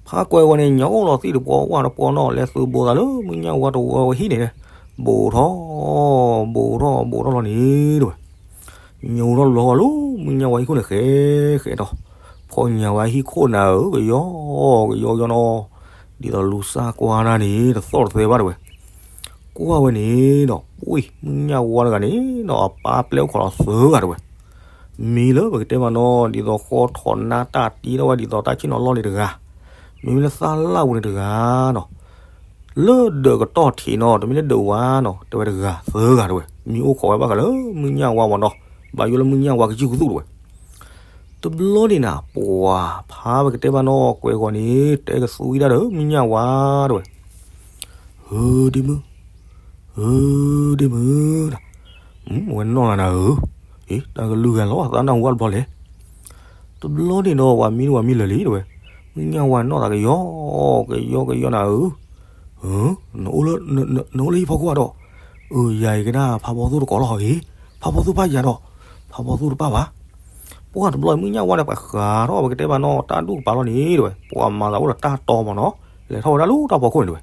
ဖါကွဲးဂီၤန့ၣ် ညိလီၤသ့ၣ်တပှီၤဝၣ်တပှီၤနီၤ လဲၤသုးဘိသးလၢမုၣ်ညၣ်ဝါတဝီဝဲဟံၣ်န့ၣ်, ဘိးထီၣ် ဘိးထီၣ် ဘိးထီၣ်လီၤန့ၣ်တဝဲ. ညိထီၣ်တဘျီဃီလၢ မုၣ်ညၣ်ဝါဟံၣ်ခိၣ်န့ၣ် ဃဲဃဲဒီး ဖီၣ်ညၣ်ဝါဟံၣ်ခိၣ်နၤဧၢ ကယီကယီကယီနီၤ, ဒ်သိးလူၤစၢ်ကွၢ်နၤန့ၣ် တသီၣ်တသဲဘၣ်တဝဲ. ကွၢ်ဝဲန့ၣ်ဒီး ပှ့ၢ်မုၣ်ညၣ်ဝါတဂၤန့ၣ်ဒီး အပၢ်ပျဲၢ်အိၣ်ခိးလီၤသၢဂၤတဝဲ. မ့ၢ်လၢပကတဲမးနီၤ ဒ်သိးဃီထီၣ်နါတၢ်တ့ထီၣ်ဝဲဒ်သိးတၢ်ဆ့ၣ်နီၤလီၢ်လံၤတဂၤ, မ့မ့ၢ်လၢသၣ်လၣ်ပူၤန့ၣ်တဂၤနီၤ လၢဒၢးကတီၢ်ထံးနီၤ တမ့ၢ်လၢဒၢးဝါနီၤ တဲဝဲတဂၤသၢဂၤတဝဲ မံၤအိၣ်ခိးဝဲဘၣ်ဃးလၢမုၣ်ညၣ်ဝါမးနီၤ, ဘၣ်ယိၣ်လၢမုၣ်ညၣ်ဝါကစုၢ်ကသူၣ်တဝဲ. တဘျီန့ၣ်နၤ ပှၤဖါပကတဲဘၣ်နီၤ ကွဲးဂီၤန့ၣ် တဲကသူအံၤဒၣ်ဒီး မုၣ်ညၣ်ဝါတဝဲ ဧၢ ဒ့မုၣ်, ဧၢ ဒ့မုၣ်, အဝဲနီၢ်ဂၤနၤဧၢ, အ့ တၢ်ကလုၢ်ဂၤလီၤ သးနၢ်ဟူဘၣ်တဘျီလဲၣ်. တဘျီန့ၣ်ဒီး ပှၤမံဒီးပှၤမံလၢာ်လံတဝဲ, မုၣ်ညၣ်ဝါနီၢ်သးကယီ, ကယီကယီနၤဧၢ, နအိၣ်လၢ နအိၣ်လၢဟံၣ်ဖီခိၣ်ဧါဒီး, အၢ ယၤအံၤကနၣ်ဖးဘီသိၣ်တကိးလီၤဟီဂ့ၤ, ဖးဘီသိၣ်ဘၣ်ယၤဒီး, ဖးဘီသိၣ်တဘၣ်ဘၣ်. ပှၤတဘျီမုၣ်ညၣ်ဝါန့ၣ် ပှၤဃးထီၣ်ပကတဲဘၣ်နီၤ တၢ်ဒူၣ်ကပၤလီၤန့ၣ်တဝဲ, ပှၤမၤသးအိၣ်ဒီးတၢ်တီမးနီၤ, လဲၤထီၣ်ဝဲဒၣ်လၢတၢ်ဖီခိၣ်န့ၣ်တဝဲ.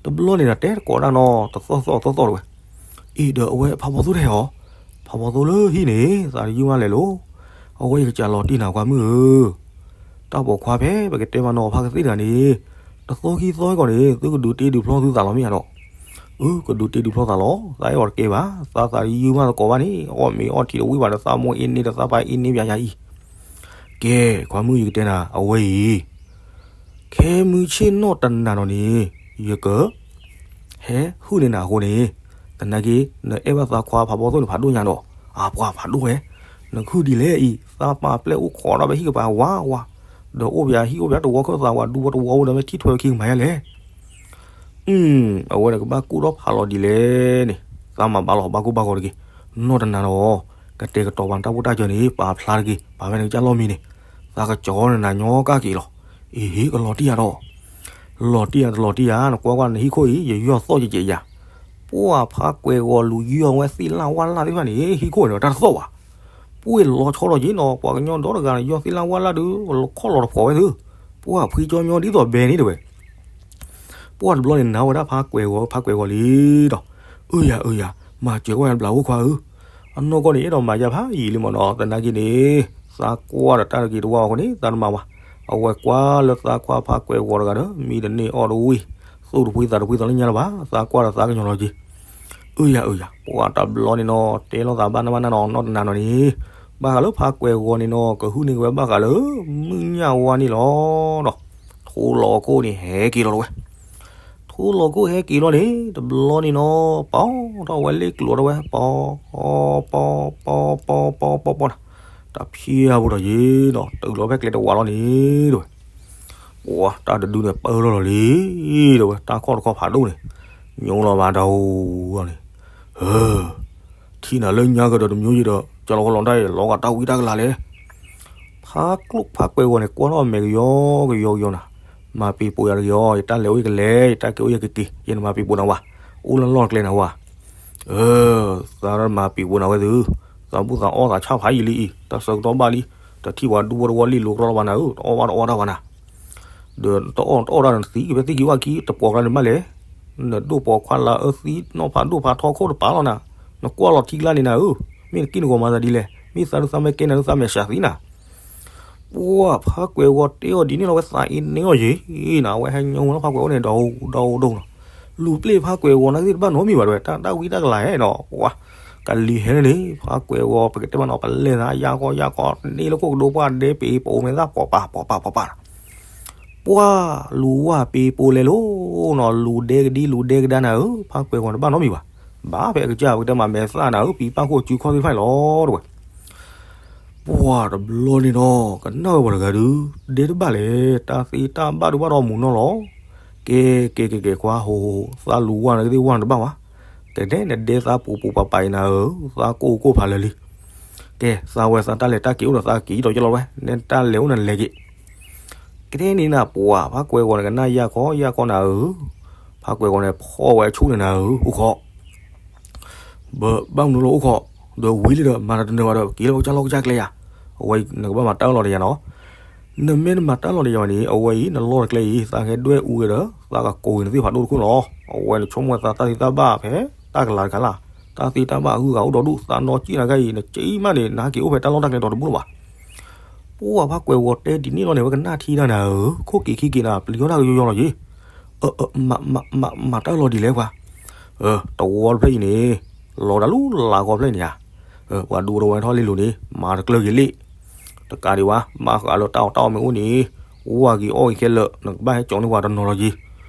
တဘျီန့ၣ်ဒီး တဲတကိးဒၣ်နီၤ တသီၣ်သီၣ်သီၣ်သီၣ်တဝဲ, အ့ဒီးအဝဲဖးဘီသိၣ်တဟဲအီၤ, ဖးဘီသိၣ်လၢဟံၣ်န့ၣ် သးတယုၢ်မးလဲၣ်လိၤ, အဝဲယကစးလီၤတံၢ်နၤကွၢ်မုၣ်ဧၢ တၢ်ပိာ်ခွါဖဲပကတဲမးနီၤ ဖါကသ့ၣ်တဂၤန့ၣ်, တသီခံသီကီးန့ၣ် သုကဒုးတ့ဒုးဖျီသုသးလီၤမ့ၢ်ဧါဒီး, အၢ ကဒုးတ့ဒုးဖျီသးလီၤ, သးအဲၣ်အီၤတကဲဘၣ်, သးသးတယုၢ်မးသကိးဘၣ်န့ၣ်, အီၣ်မ့ၤအီထံတဝံၣ်ဘၣ်ဒီး သးမိၢ်အ့န့ၢ်ဒီးသးပၢ်အ့န့ၢ်ဘၣ်ယၤအံၤ, ကဲ ခွါမုၣ်ယကတဲနၤ အဝဲအံၤ ခဲမုၢ်ဆ့ၣ်နီၣ်တနၤနီၤန့ၣ်, ယက ဟဲဟုၣ်န့ၢ်နၤအဃိန့ၣ်, သနာ်က့ နအဲၣ်ဘၣ်သးခွါဖးဘီသိၣ်န့ၣ်ဖးဒိၣ်ညါဒီး, အပှၤဖးဒိၣ်ဝဲ, နကဟုၣ်ဒ်လဲၣ်အံၤ, သးပၢ်ပျဲၢ်အိၣ်ခိးဒီးဖဲဟံၣ်ကပၤဝးဝး, ဒီးအိၣ်ပှၤဟံၣ်အိၣ်ပှၤတဝီခၢၣ်သးဝးဒူဝီတဝီဝဲဒီးမ့ၢ်ထံၣ်ထွဲဝဲခံကမၤယါလဲၣ်. အဝဲန့ၣ်ကဘၣ်ကူၣ်ထီၣ်ဖးလီၤဒ်လဲၣ်န့ၣ်, သးမၤဘၣ်လီၤဘၣ်ကိၢ်ဘၣ်ဂီၤတဂ့ၤ, နီၢ်တနၤနီၤ, ကတဲာ်ကတီၤပှၤတၢ်ဖိတၢ်စၢၤန့ၣ် ပာ်ဖျါတဂ့ၤ, ပာ်ဖဲန့ၣ်ကစၢ်လီၢ်မံန့ၣ်, သးကကၠီန့ၣ်နၤညီကၣ်က့ၤလီၤ, အ့ဟ့ ကလီၤတံၢ်ယၤဒီး လီၤတံၢ်ယၤတလီၤတံၢ်ယၤ နကွၢ်ကွၢ်နဟံၣ်ခိၣ်အံၤ ယယီၢ်သီၣ်ကဲးကဲးယၤ, ပှၤဖးကွဲးဂီၤလူၤယီၢ်ဝဲသ့ၣ်လၣ်ဝၣ်လၣ်သ့ၣ်တဖၣ်န့ၣ် ဟံၣ်ခိၣ်န့ၣ်တၢ်တသီၣ်ဘၣ်, ပှ့ၢ်လီၤဆီဒီးက့ၤနီၤ ပှၤကညီဒီတဂၤန့ၣ် ယီၢ်သ့ၣ်လၣ်ဝၣ်လၣ်ဒီး ခီၣ်လီၤတဖိးဝဲသု, ပှၤဖှံကၠီညီဒ်သိးဘဲန့ၣ်တဝဲ ပှၤတဘျီန့ၣ် နၤဝဲဒၣ်ဖးကွဲးဂီၤ ဖးကွဲးဂီၤလံဒီး, အၢယၤ အၢယၤ, မၤစၢၤကွၢ်ယၤတဘျီဖိခွါဧၢ, အနီၢ်ကီၢ်န့ၣ် အဲၣ်ဒိးမၤယၤဖးယံာ်လံမ့ၢ်နီၤ, သနာ်က့န့ၣ်, သးကွၢ်ဒီးတၢ်တဂ့ၤတဝါအဃိန့ၣ် သးတမၤဝဲ, အဝဲကွၢ်လၢသးခွါဖးကွဲးဂီၤတဂၤဒီး မံတန့ၢ်အီၣ်တဝံၣ်, သူၣ်တဖှံသးတဖှံသးလၢညါလၢၤဘၣ်, သးကွၢ်ဒီးသးကညီၤလီၤက့ၤ အၢယၤ အၢယၤ, ပှၤတဘျီန့ၣ်နီၤ တဲလိာ်သးဘၣ်နၢ်ဘၣ်နၢ်နီၤ နီၢ်တနၤနီၤန့ၣ်, ဘၣ်ဃးလၢဖးကွဲးဂီၤန့ၣ်နီၤ ကဟုၣ်န့ၢ်က့ၤဝဲဘၣ်ဃးလၢ မုၣ်ညၣ်ဝါန့ၣ်လီၤဒီး, ထူလီၤခိၣ်န့ၣ်ဟဲက့ၤလီၤတဝဲ, ထူလီၤခိၣ်ဟဲက့ၤလီၤန့ၣ် တဘျီန့ၣ်နီၤ ပီထီၣ်ဝဲလ့ၣ်ကျိၤတဝဲ ပီ, ပီ, ပီ, ပီ, ပီ, ပီ, ပီ, တၢ်ဖံးအပူၤဒီးယ့နီၤ တုၤလီၤဖဲကျဲတဝးလီၤန့ၣ်တဝဲ ပှၤတၢ်တဒုန့ၣ် ပၢၢ်ထီၣ်လီၤလံ, ဒီးဝဲတၢ်ခီၣ်တခီၣ်ဖးဒိၣ်န့ၣ်, ညိလီၤဘၣ်တၢ်ဟူန့ၣ်, ဧၢ, ထံၣ်နၤလၢညါကဒီးတမျိုးယဒီး ကလီၤကလီၤတၢ်အံၤ လီၤဂာ်တၢ်ဝံတၢ်ကလၤလဲၣ်. ဖးကျိၣ်ဖးကွဲးဂီၤန့ၣ် ကွၢ်ထီၣ်အမဲာ်ကယီကယီကယီနၤ, မၤပံာ်ပိာ်ယၤတဂ့ၤအီၤ, ယတၢ်လဲၤအိၣ်ယကလဲၤ, ယတၢ်က့ၤအိၣ်ယကက့ၤ, ယနမၤပံာ်ပိာ်နၤဝဲ, အိၣ်လၢလီၢ်ကျဲနၤဝဲ, ဧၢ, သးမၤပံာ်ပိာ်နၤဝဲသု, သးဘူၣ်သးအီၣ်သးဆၣ်ဖးယံာ်လံအံၤ, တၢ်ဆၢကတီၢ်ဘၣ်လံ, တထံၣ်ပှၤဒူဖိတဝီလံာ်လိၤကလီလီၤဘၣ်နၤဧၢ, တအီၣ်ဘၣ်တအီၣ်တၢ်ဘၣ်နၤ, ဒီးတအီၣ်တအီၣ်တၢ်နသံက့ၤဖဲသံက့ၤဝၣ်ကံ တပှီၢ်ကျါန့ၣ်မးလဲၣ်, နဒိၣ်ပိာ်ခွါလၢအၢသံနီၢ်ဖးဒိၣ်ဖးထီခိၣ်တပၤလီၤနၤ, နကွၢ်လီၤထံကျါန့ၣ်နၤဧၢ, မ့ၢ်နက့ၢ်နဂီၤမၤသးဒ်လဲၣ်, မ့ၢ်သးဒုးသးမဲာ်ကဲနၤဒုးသးမဲာ်ဆှးသံနၤ ပ ပှၢ်ဖးကွဲးဂီၤတဲအီၤဒ်န့ၣ်လီၤ ဝဲသးအ့န့ၢ်အီၤယံၤနၤ, အဝဲဟဲညိဝဲလီၤဖးကွဲးဂီၤန့ၣ် ဒီးဒီးဒီးနီၤ, လူၤပျ့ၢ်ဖးကွဲးဂီၤနာ်ကသ့ၣ်တဘၣ်နီတမံၤဘၣ် တဲဝဲ တၢ်တၢ်ဝံတၢ်ကလၤနီၤ, ပှၢ် ကလံၤဟဲန့ၣ်န့ၣ် ဖးကွဲးဂီၤ ပကတဲမးနီၤ ပလဲၤသးယၢ်ကီယၢ်ကီ န့ၢ်လၢခိၣ်ကဒိပှၢ်ဒဲပ့ၤပိာ်မဲာ်သၣ် ပိာ်ပၤပိာ်ပၤပိာ်ပၤနီၤ, ပှၢ်လူၤဝၢ်ပ့ၤပိာ်လဲၤလီၤ, နီၤ လူၤဒဲကဒံလူၤဒဲကဒါနၤဧၢ, ဖးကွဲးဂီၤန့ၣ်တဘၣ်နီတမံၤဘၣ်, ဘၣ်ဖဲအကစၢ် ပကတဲမးမဲာ်သၣ်နၤဧၢ ပံၤပၣ်ခိၣ်စုခီၣ်သ့ၣ်တဖၣ်န့ၣ်လီၤ တဲဝဲ ပှၢ်တဘျီန့ၣ်နီၤ ကနၣ်ဝဲပှၤတဂၤဒုး ဒဲတဘၣ်လဲၣ်, တၢ်သ့တၢ်ဘၣ်ဒုးဘၣ်ဒီးမူၤနီၢ်လီၤ, ကဲကဲကဲကဲ ကွၢ်ဟိ သးလူၤဝၢ်နၤကသ့ၣ်ဝၢ်နၤတဘၣ်ဘၣ်, ကဒဲနဒဲသးပူၤပူၤပၤပၤအံၤနၤဧၢ, သးကိၢ်ကိၢ်ဖးလၢာ်လံ, ကဲ သးဝဲသးတၢ်လဲၤတၢ်က့ၤအိၣ်ဒီးသးက့ၤဒီးယလီၤဝဲ နဲတၢ်လဲၤအိၣ်နၤလဲၤက့ၤ ကဲန့ၣ်နၤ ပှၢ်ဖးကွဲးဂီၤန့ၣ် ကနၣ်ယၢ်ကီယၢ်ကီနၤဧၢ, ဖးကွဲးဂီၤန့ၣ် ဖီၣ်ဝဲဆူၣ်န့ၣ်နၤဧၢ အိၣ်ခိး ဘၣ်မနုၤလၢအိၣ်ခိး, ဒီးဝံၤလံဒီး မၤတၢ်တနၢၤဘၣ်ဒီး က့ၤလၢပကစၢ်လီၢ်ကစၢ်ကျဲယၤ, အဝဲနကဘၣ်မၤတၢ်အၢၣ်လီၤဒီးယၤနီၤ, နမ့ၢ်နမၤတၢ်အၢၣ်လီၤဒီးယၤဝဲန့ၣ် အဝဲအံၤ နလီၢ်တကျဲအံၤ သးကဟဲဒွဲၣ်အူဝဲဒီး သးကကိးက့ၤနသ့ၣ်ဖးဒိၣ်တခိၣ်လီၤ, အဝဲနဆိကမိၣ်ဝဲသးတၢ်သ့တၢ်ဘၣ်ဖဲ တၢ်ကလၤတခါလၢ်, တၢ်သ့တၢ်ဘၣ်အဂုၤအဂၤအိၣ်ဒီဒူၣ် သးနီကံၣ်နၤခါအံၤ နကံၣ်မးန့ၣ် နဟဲက့ၤအိၣ်ဖဲတၢ်လီၢ်တၢ်ကျဲဒီတဘိလၢၤဘၣ် ပှၢ်ဖးကွဲးဂီၤတဲဒ်န့ၣ်လီၤန့ၣ် ဝဲကနၣ်ထံတၢ်နၤဧၢ, ခိၣ်က့ၤခံက့ၤနၤ ပျံၤထီၣ်တၢ်ကယီယီလီၤယံၤ, အၢ မၤတၢ်လီၤဒ်လဲၣ်ပှၤ, တဝီတဖျၢၣ်အံၤန့ၣ် လီၤတၢ်လူလၢ်ဂီၤဖျၢၣ်န့ၣ်ဧါ, ပှၤဒူတဝီထီၣ်လံလိၤန့ၣ် မၤတကျၢၢ်က့ၤလံ, တကးဒံးဘၣ် ဘၣ်ဃးလၢတၢ်အီၣ်တၢ်အီမ့ၢ်အိၣ်န့ၣ် ဝၢ်က့ၤအီၣ်က့ၤခဲလၢာ် နကဘၣ်ဟဲကၠီၤန့ၢ်ပှၤတနီၤလီၤယံၤ,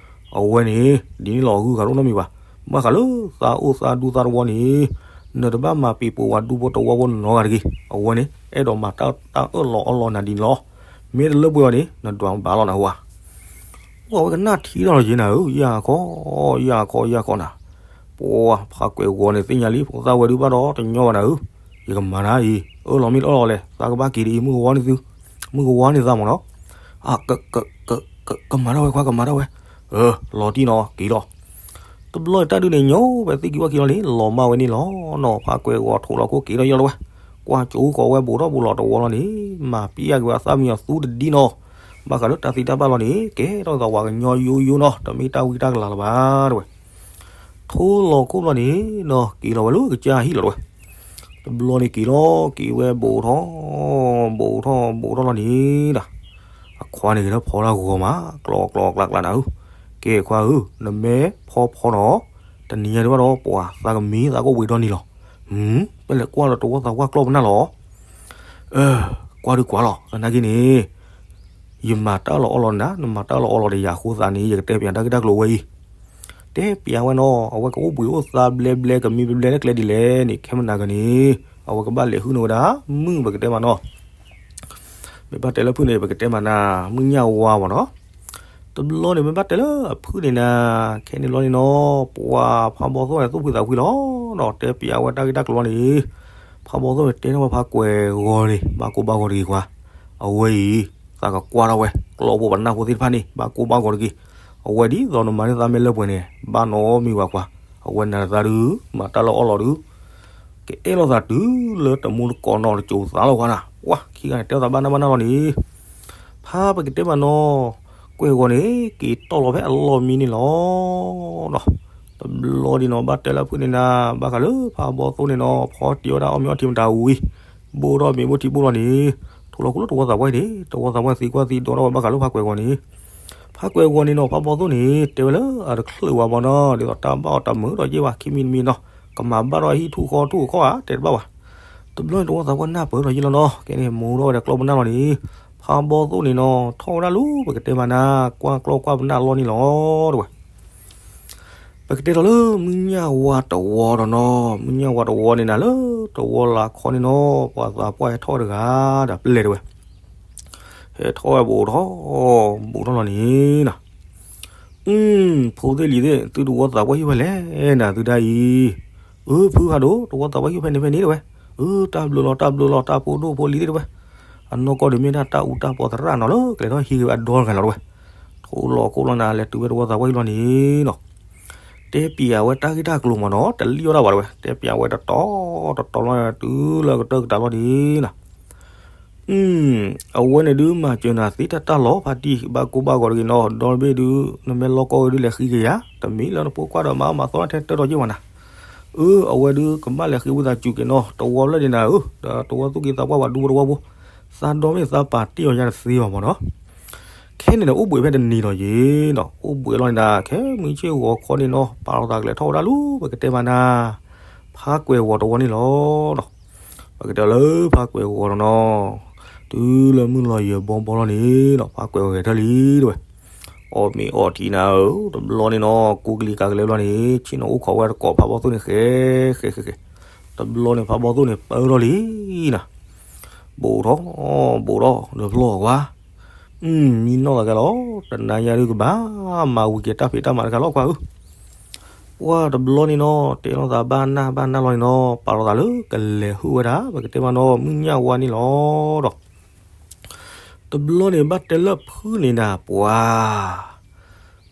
အဝဲန့ၣ် ဒ်န့ၣ်လီၤ အဂုၤအဂၤတအိၣ်နီတမံၤဘၣ်, ဘၣ်ဃးလၢသးအိၣ်သးဒူသးတဝီန့ၣ် နတဘၣ်မၤပံၤပိာ်ဝဲဒူဖိတဝီဖိနီတဂၤတဂ့ၤ, အဝဲန့ၣ် အဲၣ်ဒိးမၤတၢ်အၢၣ်လီၤအီလီၤနၤဒ်န့ၣ်လီၤ, မ့ၢ်တလၢပှဲၤဘၣ်န့ၣ် နဒွးဘၣ်လီၤနဟူဧါ, ပှၢ်ဝဲကနၣ်ထံတၢ်လီၤယံၤနၤဧၢ, ယၢ်ခီယၢ်ခီနၤ, ပှၢ်ဖးကွဲးဂီၤန့ၣ်သ့ၣ်ညါလံ ဖိသၣ်ဝဲဒုးဘၣ်ဒီးတညီဘၣ်နၤဧၢ, ယကမၤနၤအံၤ အၢၣ်လီၤမ့ၢ်တအၢၣ်လီၤလဲၣ် သးကဘၣ်က့ၤဒ်အံၤ မုၢ်ကဝီၤန့ၣ်သု, မုၢ်ကဝီၤန့ၣ်သးမ့ၢ်နီၤ, ကမၤထီၣ်ဝဲခွါ ကမၤထီၣ်ဝဲ, လီၤတံၢ်နီၤ က့ၤလီၤ တဘျီန့ၣ်တၢ်ဒုးန့ၣ်ညိဝဲသ့ၣ်က့ၤဝဲက့ၤလီၤန့ၣ် လီၤမၢ်ဝဲန့ၣ်လီၤနီၤ, ဖးကွဲးဂီၤထိးလီၤခိၣ်က့ၤထီၣ်ယီၢ်လီၤဝဲ, ကွၢ်ကၠိဃီၤဝဲဘူးထီၣ်ဘူးလီၤတဝီလီၤန့ၣ် မၤပျံၤက့ၤဝဲအသၣ်မံအီၤသူတဒံနီၤ, ဘၣ်ဃးလၢတၢ်သ့တၢ်ဘၣ်လီၤန့ၣ် ကဲထီၣ်သးဝးကညီယိယိနီၤ တမ့ၢ်တၢ်ဝံတၢ်ကလၤလၢၤဘၣ်တဲဝဲ ထိးလီၤခိၣ်ဘျီန့ၣ်နီၤ က့ၤလီၤဝဲလၢကစၢ်ဟံၣ်လီၤတဲဝဲ, တဘျီန့ၣ်က့ၤလီၤ က့ၤဝဲဘူးထီၣ် ဘူးထီၣ်ဘူးထီၣ်လီၤန့ၣ်ဒီး အခွါန့ၣ်က့ၤထီၣ်ဖီတၢ်ဂီၤမး ကျီကျီကျးကျးနၤဧၢ, ကဲခွါဧၢ နမ့ၢ်ဖီဖီနီၤ တနံၤညါဒံးဘၣ်ဒီးပှၤသးကမံသးကအိၣ်ဘှံးဒီနံၤလီၤ, ပလဲၤကွၢ်လၢတဝီသးပှၢ်ကျီၢ်ပနၢ်လီၤ, ကွၢ်ဒုးကွၢ်လီၤ သနာ်က့န့ၣ် ယမၤတၢ်အၢၣ်လီၤအီလီၤနၤ နမၤတၢ်အၢၣ်လီၤအီလီၤဒီးယၤအဃိသတးန့ၣ် ယကတဲပၠးတၢ်ဂ့ၢ်တၢ်ကျိၤဝဲအံၤ, တဲပၠးဝဲနီၤ အဝဲကအိၣ်ဘှံးအိၣ်သါဘျဲဘျဲ ကမံဘျဲဘျဲလၢကျဲဒ်လဲၣ်န့ၣ် ခဲမနၤကန့ၣ် အဝဲကဘၣ်လဲၤဟုၣ်န့ၢ်ဝဲဒၣ် မုၢ်ပကတဲမးနီၤ မ့ၢ်ဘၣ်တဲလၢဖုၣ်န့ၣ် ပကတဲမးနၤ မုၢ်ညၣ်ဝါမးနီၤ, တဘျီန့ၣ် မ့ၢ်ဘၣ်တဲလၢအဖုၣ်န့ၣ်နၤ ခဲန့ၣ်လီၤန့ၣ်နီၤ ပှၤဖးဘီသိၣ်န့ၣ် သူၣ်ဖှံသးဖှံလီၤနီၤ တဲပၠးဝဲတၢ်ဂ့ၢ်တၢ်ကျိၤလီၤန့ၣ်, ဖးဘီသိၣ်န့ၣ် တဲထီၣ်ဝဲဖးကွဲးဂီၤန့ၣ် ဘၣ်ကိၢ်ဘၣ်ဂီၤတဂ့ၤကွၢ်, အဝဲအံၤ သးကကွၢ်ထီၣ်ဝဲ ကျီၢ်ဖိပနၢ်ဖိသ့ၣ်တဖၣ်န့ၣ် ဘၣ်ကိၢ်ဘၣ်ဂီၤတဂ့ၤ, အဝဲဒ်သိးနမၤန့ၢ်သးမ့ၢ်လၢပှဲၤန့ၣ် ဘၣ်နီတမံၤဘၣ်ကွၢ်, အဝဲနၤတသးဒုး မၤတၢ်လၢအီၣ်လီၤဒုး ကအဲၣ်လိာ်သးတုၤလၢတမူတကိးနီၢ်တစိၤသးလီၤကွၢ်နၤ, ပှၤခံဂၤန့ၣ် တဲလိာ်သးဘၣ်နၢ်ဘၣ်နၢ်လီၤန့ၣ်, ဖးပကတဲမးနီၤ, ကွဲးဂီၤန့ၣ် က့ၤတီၢ်လီၤဖဲအလီၢ်မံန့ၣ်လီၤ. တဘျီဒံးနီၤ ဘၣ်တဲလၢဖုၣ်န့ၣ်နၤ, ဘၣ်ဃးလၢဖးဘီသိၣ်န့ၣ်နီၤ ဖီတံၢ်ဝဲဒၣ်အီၣ်မ့ၤအီထံမတၤဝံၤ, ဘိၣ်ထီၣ်မ့ၤဘိၣ်ထံဘိၣ်လီၤန့ၣ်, ထိးလီၤခိၣ်လၢတဝီသးပှၢ်အံၤန့ၣ်, တဝီသးပှၢ်သံကွၢ်သံဒိးထီၣ်ဝဲဘၣ်ဃးလၢဖးကွဲးဂီၤန့ၣ်, ဖးကွဲးဂီၤန့ၣ်နီၤ ဖးဘီသိၣ်န့ၣ် တဲဝဲလၢအတချုးဝဲဘၣ်နီၤ ဒ်သိးတၢ်ဘၣ်အီၤတမုာ်ဒီးယ့ၢ်ဘၣ် ခံမံၤတမံၤနီၤ ကမၤဘၣ်ထီၣ်ဟံၣ်ထူၣ်ဃီထူၣ်အခီၣ်ဧါ တဲတဘၣ်ဘၣ်. တဘျီန့ၣ်တဝီသးပှၢ်နၢ်ပၢၢ်ထီၣ်ယ့ၢ်လီၤနီၤ ကဲန့ၣ်မူထီၣ်ဝဲဒီးကျီၢ်ပနၢ်လီၤန့ၣ်, ဖးဘီသိၣ်န့ၣ်နီၤ ထီၣ်ဝဲဒၣ်လၢပကတဲမးနၤ ကွၢ်ကျီၢ်ကွၢ်ပနၢ်အလီၢ်န့ၣ်လီၤ တဲဝဲ ပကတဲထီၣ်လၢမုၢ်ညၣ်ဝါတဝီဒီးနီၤ, မုၢ်ညၣ်ဝါတဝီန့ၣ်နၤလၢတဝီလၢ်ခီန့ၣ်နီၤ ပှၤသးပှၢ်ဟဲထီၣ်ဝဲတဂၤဒီးပျဲၢ်တဲဝဲ, ဟဲထီၣ်ဝဲဘူးထီၣ် ဘူးထီၣ်လီၤန့ၣ်နီၤ, အု ဖိသ့ၣ်လံၤသ့ၣ် သုတဝီသးပှၢ်ဟံၣ်ဖဲလဲၣ်နၤသုဒၣ်အံၤ, အု ဖုဖးဒိၣ် တဝီသးပှၢ်ဟံၣ်ဖဲန့ၣ်ဖဲန့ၣ်တဲဝဲ, အု တၢ်ဘျုးလီၤ တၢ်ဘျုးလီၤ တၢ်ဖိဒိၣ်ဖိလံၤသ့ၣ်တဲဝဲ, အနီၢ်ကီၢ်ဒုးမ့ၢ်ဒၣ်တၢ်အူတၢ်ပီသရၣ်နီၤလၢ ကလဲၤထီၣ်ဟံးက့ၤဝဲအဒီတဂၤလီၤတဲဝဲ, ထိးလီၤခိၣ်လီၤနၤ လဲၤတုၤဝဲတဝီသးပှၢ်ဟံၣ်လီၤန့ၣ်နီၤ တဲပျးဝဲတၢ်ဂ့ၢ်တၢ်ကျိၤမးနီၤ တလံၣ်အီၣ်ဒၣ်ဘၣ်တဲဝဲ တဲပျးဝဲတတီၤတတီၤလီၤ တုၤလၢကတၢၢ်ကတၢၢ်လီၤန့ၣ်နီၤ, အဝဲန့ၣ်ဒုးမၤစၢၤနၤသ့တၢ်တၢ်လီၤ ဖါတံၢ် ဘၣ်ကိၢ်ဘၣ်ဂီၤတဂ့ၤနီၤ ဒီတဘ့ၣ်ဒုး နမ့ၢ်လီၢ်ကီၢ်ဝဲဒုးလဲၤဃံက့ၤယၤ တမံၤလၢနဖိခွါဒီးမၤအီၣ်မၤသီထဲတၢ်ဒီးယ့ၢ်ဝဲနၤ, အု အဝဲဒုးကဘၣ်လဲၤဃံဝံသးစူၤက့ၤနီၤ တဝီဖျၢၣ်ဒံးနၤဧၢ ဒီးတဝီသူၣ်က့သးပှၢ်ပှၤဒူဖိတဝီဖိ, သးဒီမ့ၢ်သးပာ်တ့ၢ်အီၤညါတသ့ဘၣ်မၢ်နီၤ. ခဲန့ၣ်ဒီး အိၣ်ဘှံးဖဲတနံၤဒီးယ့ၤနီၤ, အိၣ်ဘှံးလီၤန့ၣ်ဒၣ် ခဲမုၢ်ဆ့ၣ်ဂီၤခီန့ၣ်နီၤ ပာ်လီၤသးကလဲၤထီၣ်ဝဲဒၣ်လၢ ပကတဲမးနၤ ဖးကွဲးဂီၤတဝီန့ၣ်လီၤ. ပကတဲလၢဖးကွဲးဂီၤနီၤနီၤ, တုၤလၢမုၢ်လီၤယဲၤဘီဘီလီၤန့ၣ်ဒီး ဖးကွဲးဂီၤဂဲၤထၢၣ်လံတဲဝဲ. အီၣ်မ့ၤအီထံနၤဧၢ, တဘျီန့ၣ်နီၤ ကူကလံၤကၤကလဲၤဘျီန့ၣ် ဆ့ၣ်နီၤအိၣ်ခိးဝဲတကိးဖးဘီၣ်သိၣ်န့ၣ် ဃဲ ဃဲ ဃဲ ဃဲ, တဘျီန့ၣ် ဖးဘီၣ်သိၣ်န့ၣ် ပၢထီၣ်လံနၤ, ဘူးထီၣ် ဘူးထီၣ် ဒီးဖျီၣ်ကွၢ်, မံနီၢ်သးကဲလီၤ, တနၤညါဒုးကဘၣ်မၤဝံၤက့ၤတၢ်ဖံးတၢ်မၤတခါလီၤကွၢ်ဧၢ. ပှၢ်တဘျီန့ၣ်နီၤ တဲလိာ်သးဘၣ်နၢ်ဘၣ်နၢ်လီၤန့ၣ်နီၤ ပာ်လီၤသးလၢကလဲၤဟုၣ်ဝဲဒၣ် ပကတဲမးနီၤ မုၢ်ညၣ်ဝါန့ၣ်လီၤဒီး တဘျီန့ၣ် ဘၣ်တဲလၢဖုန့ၣ်နၤ ပှၤ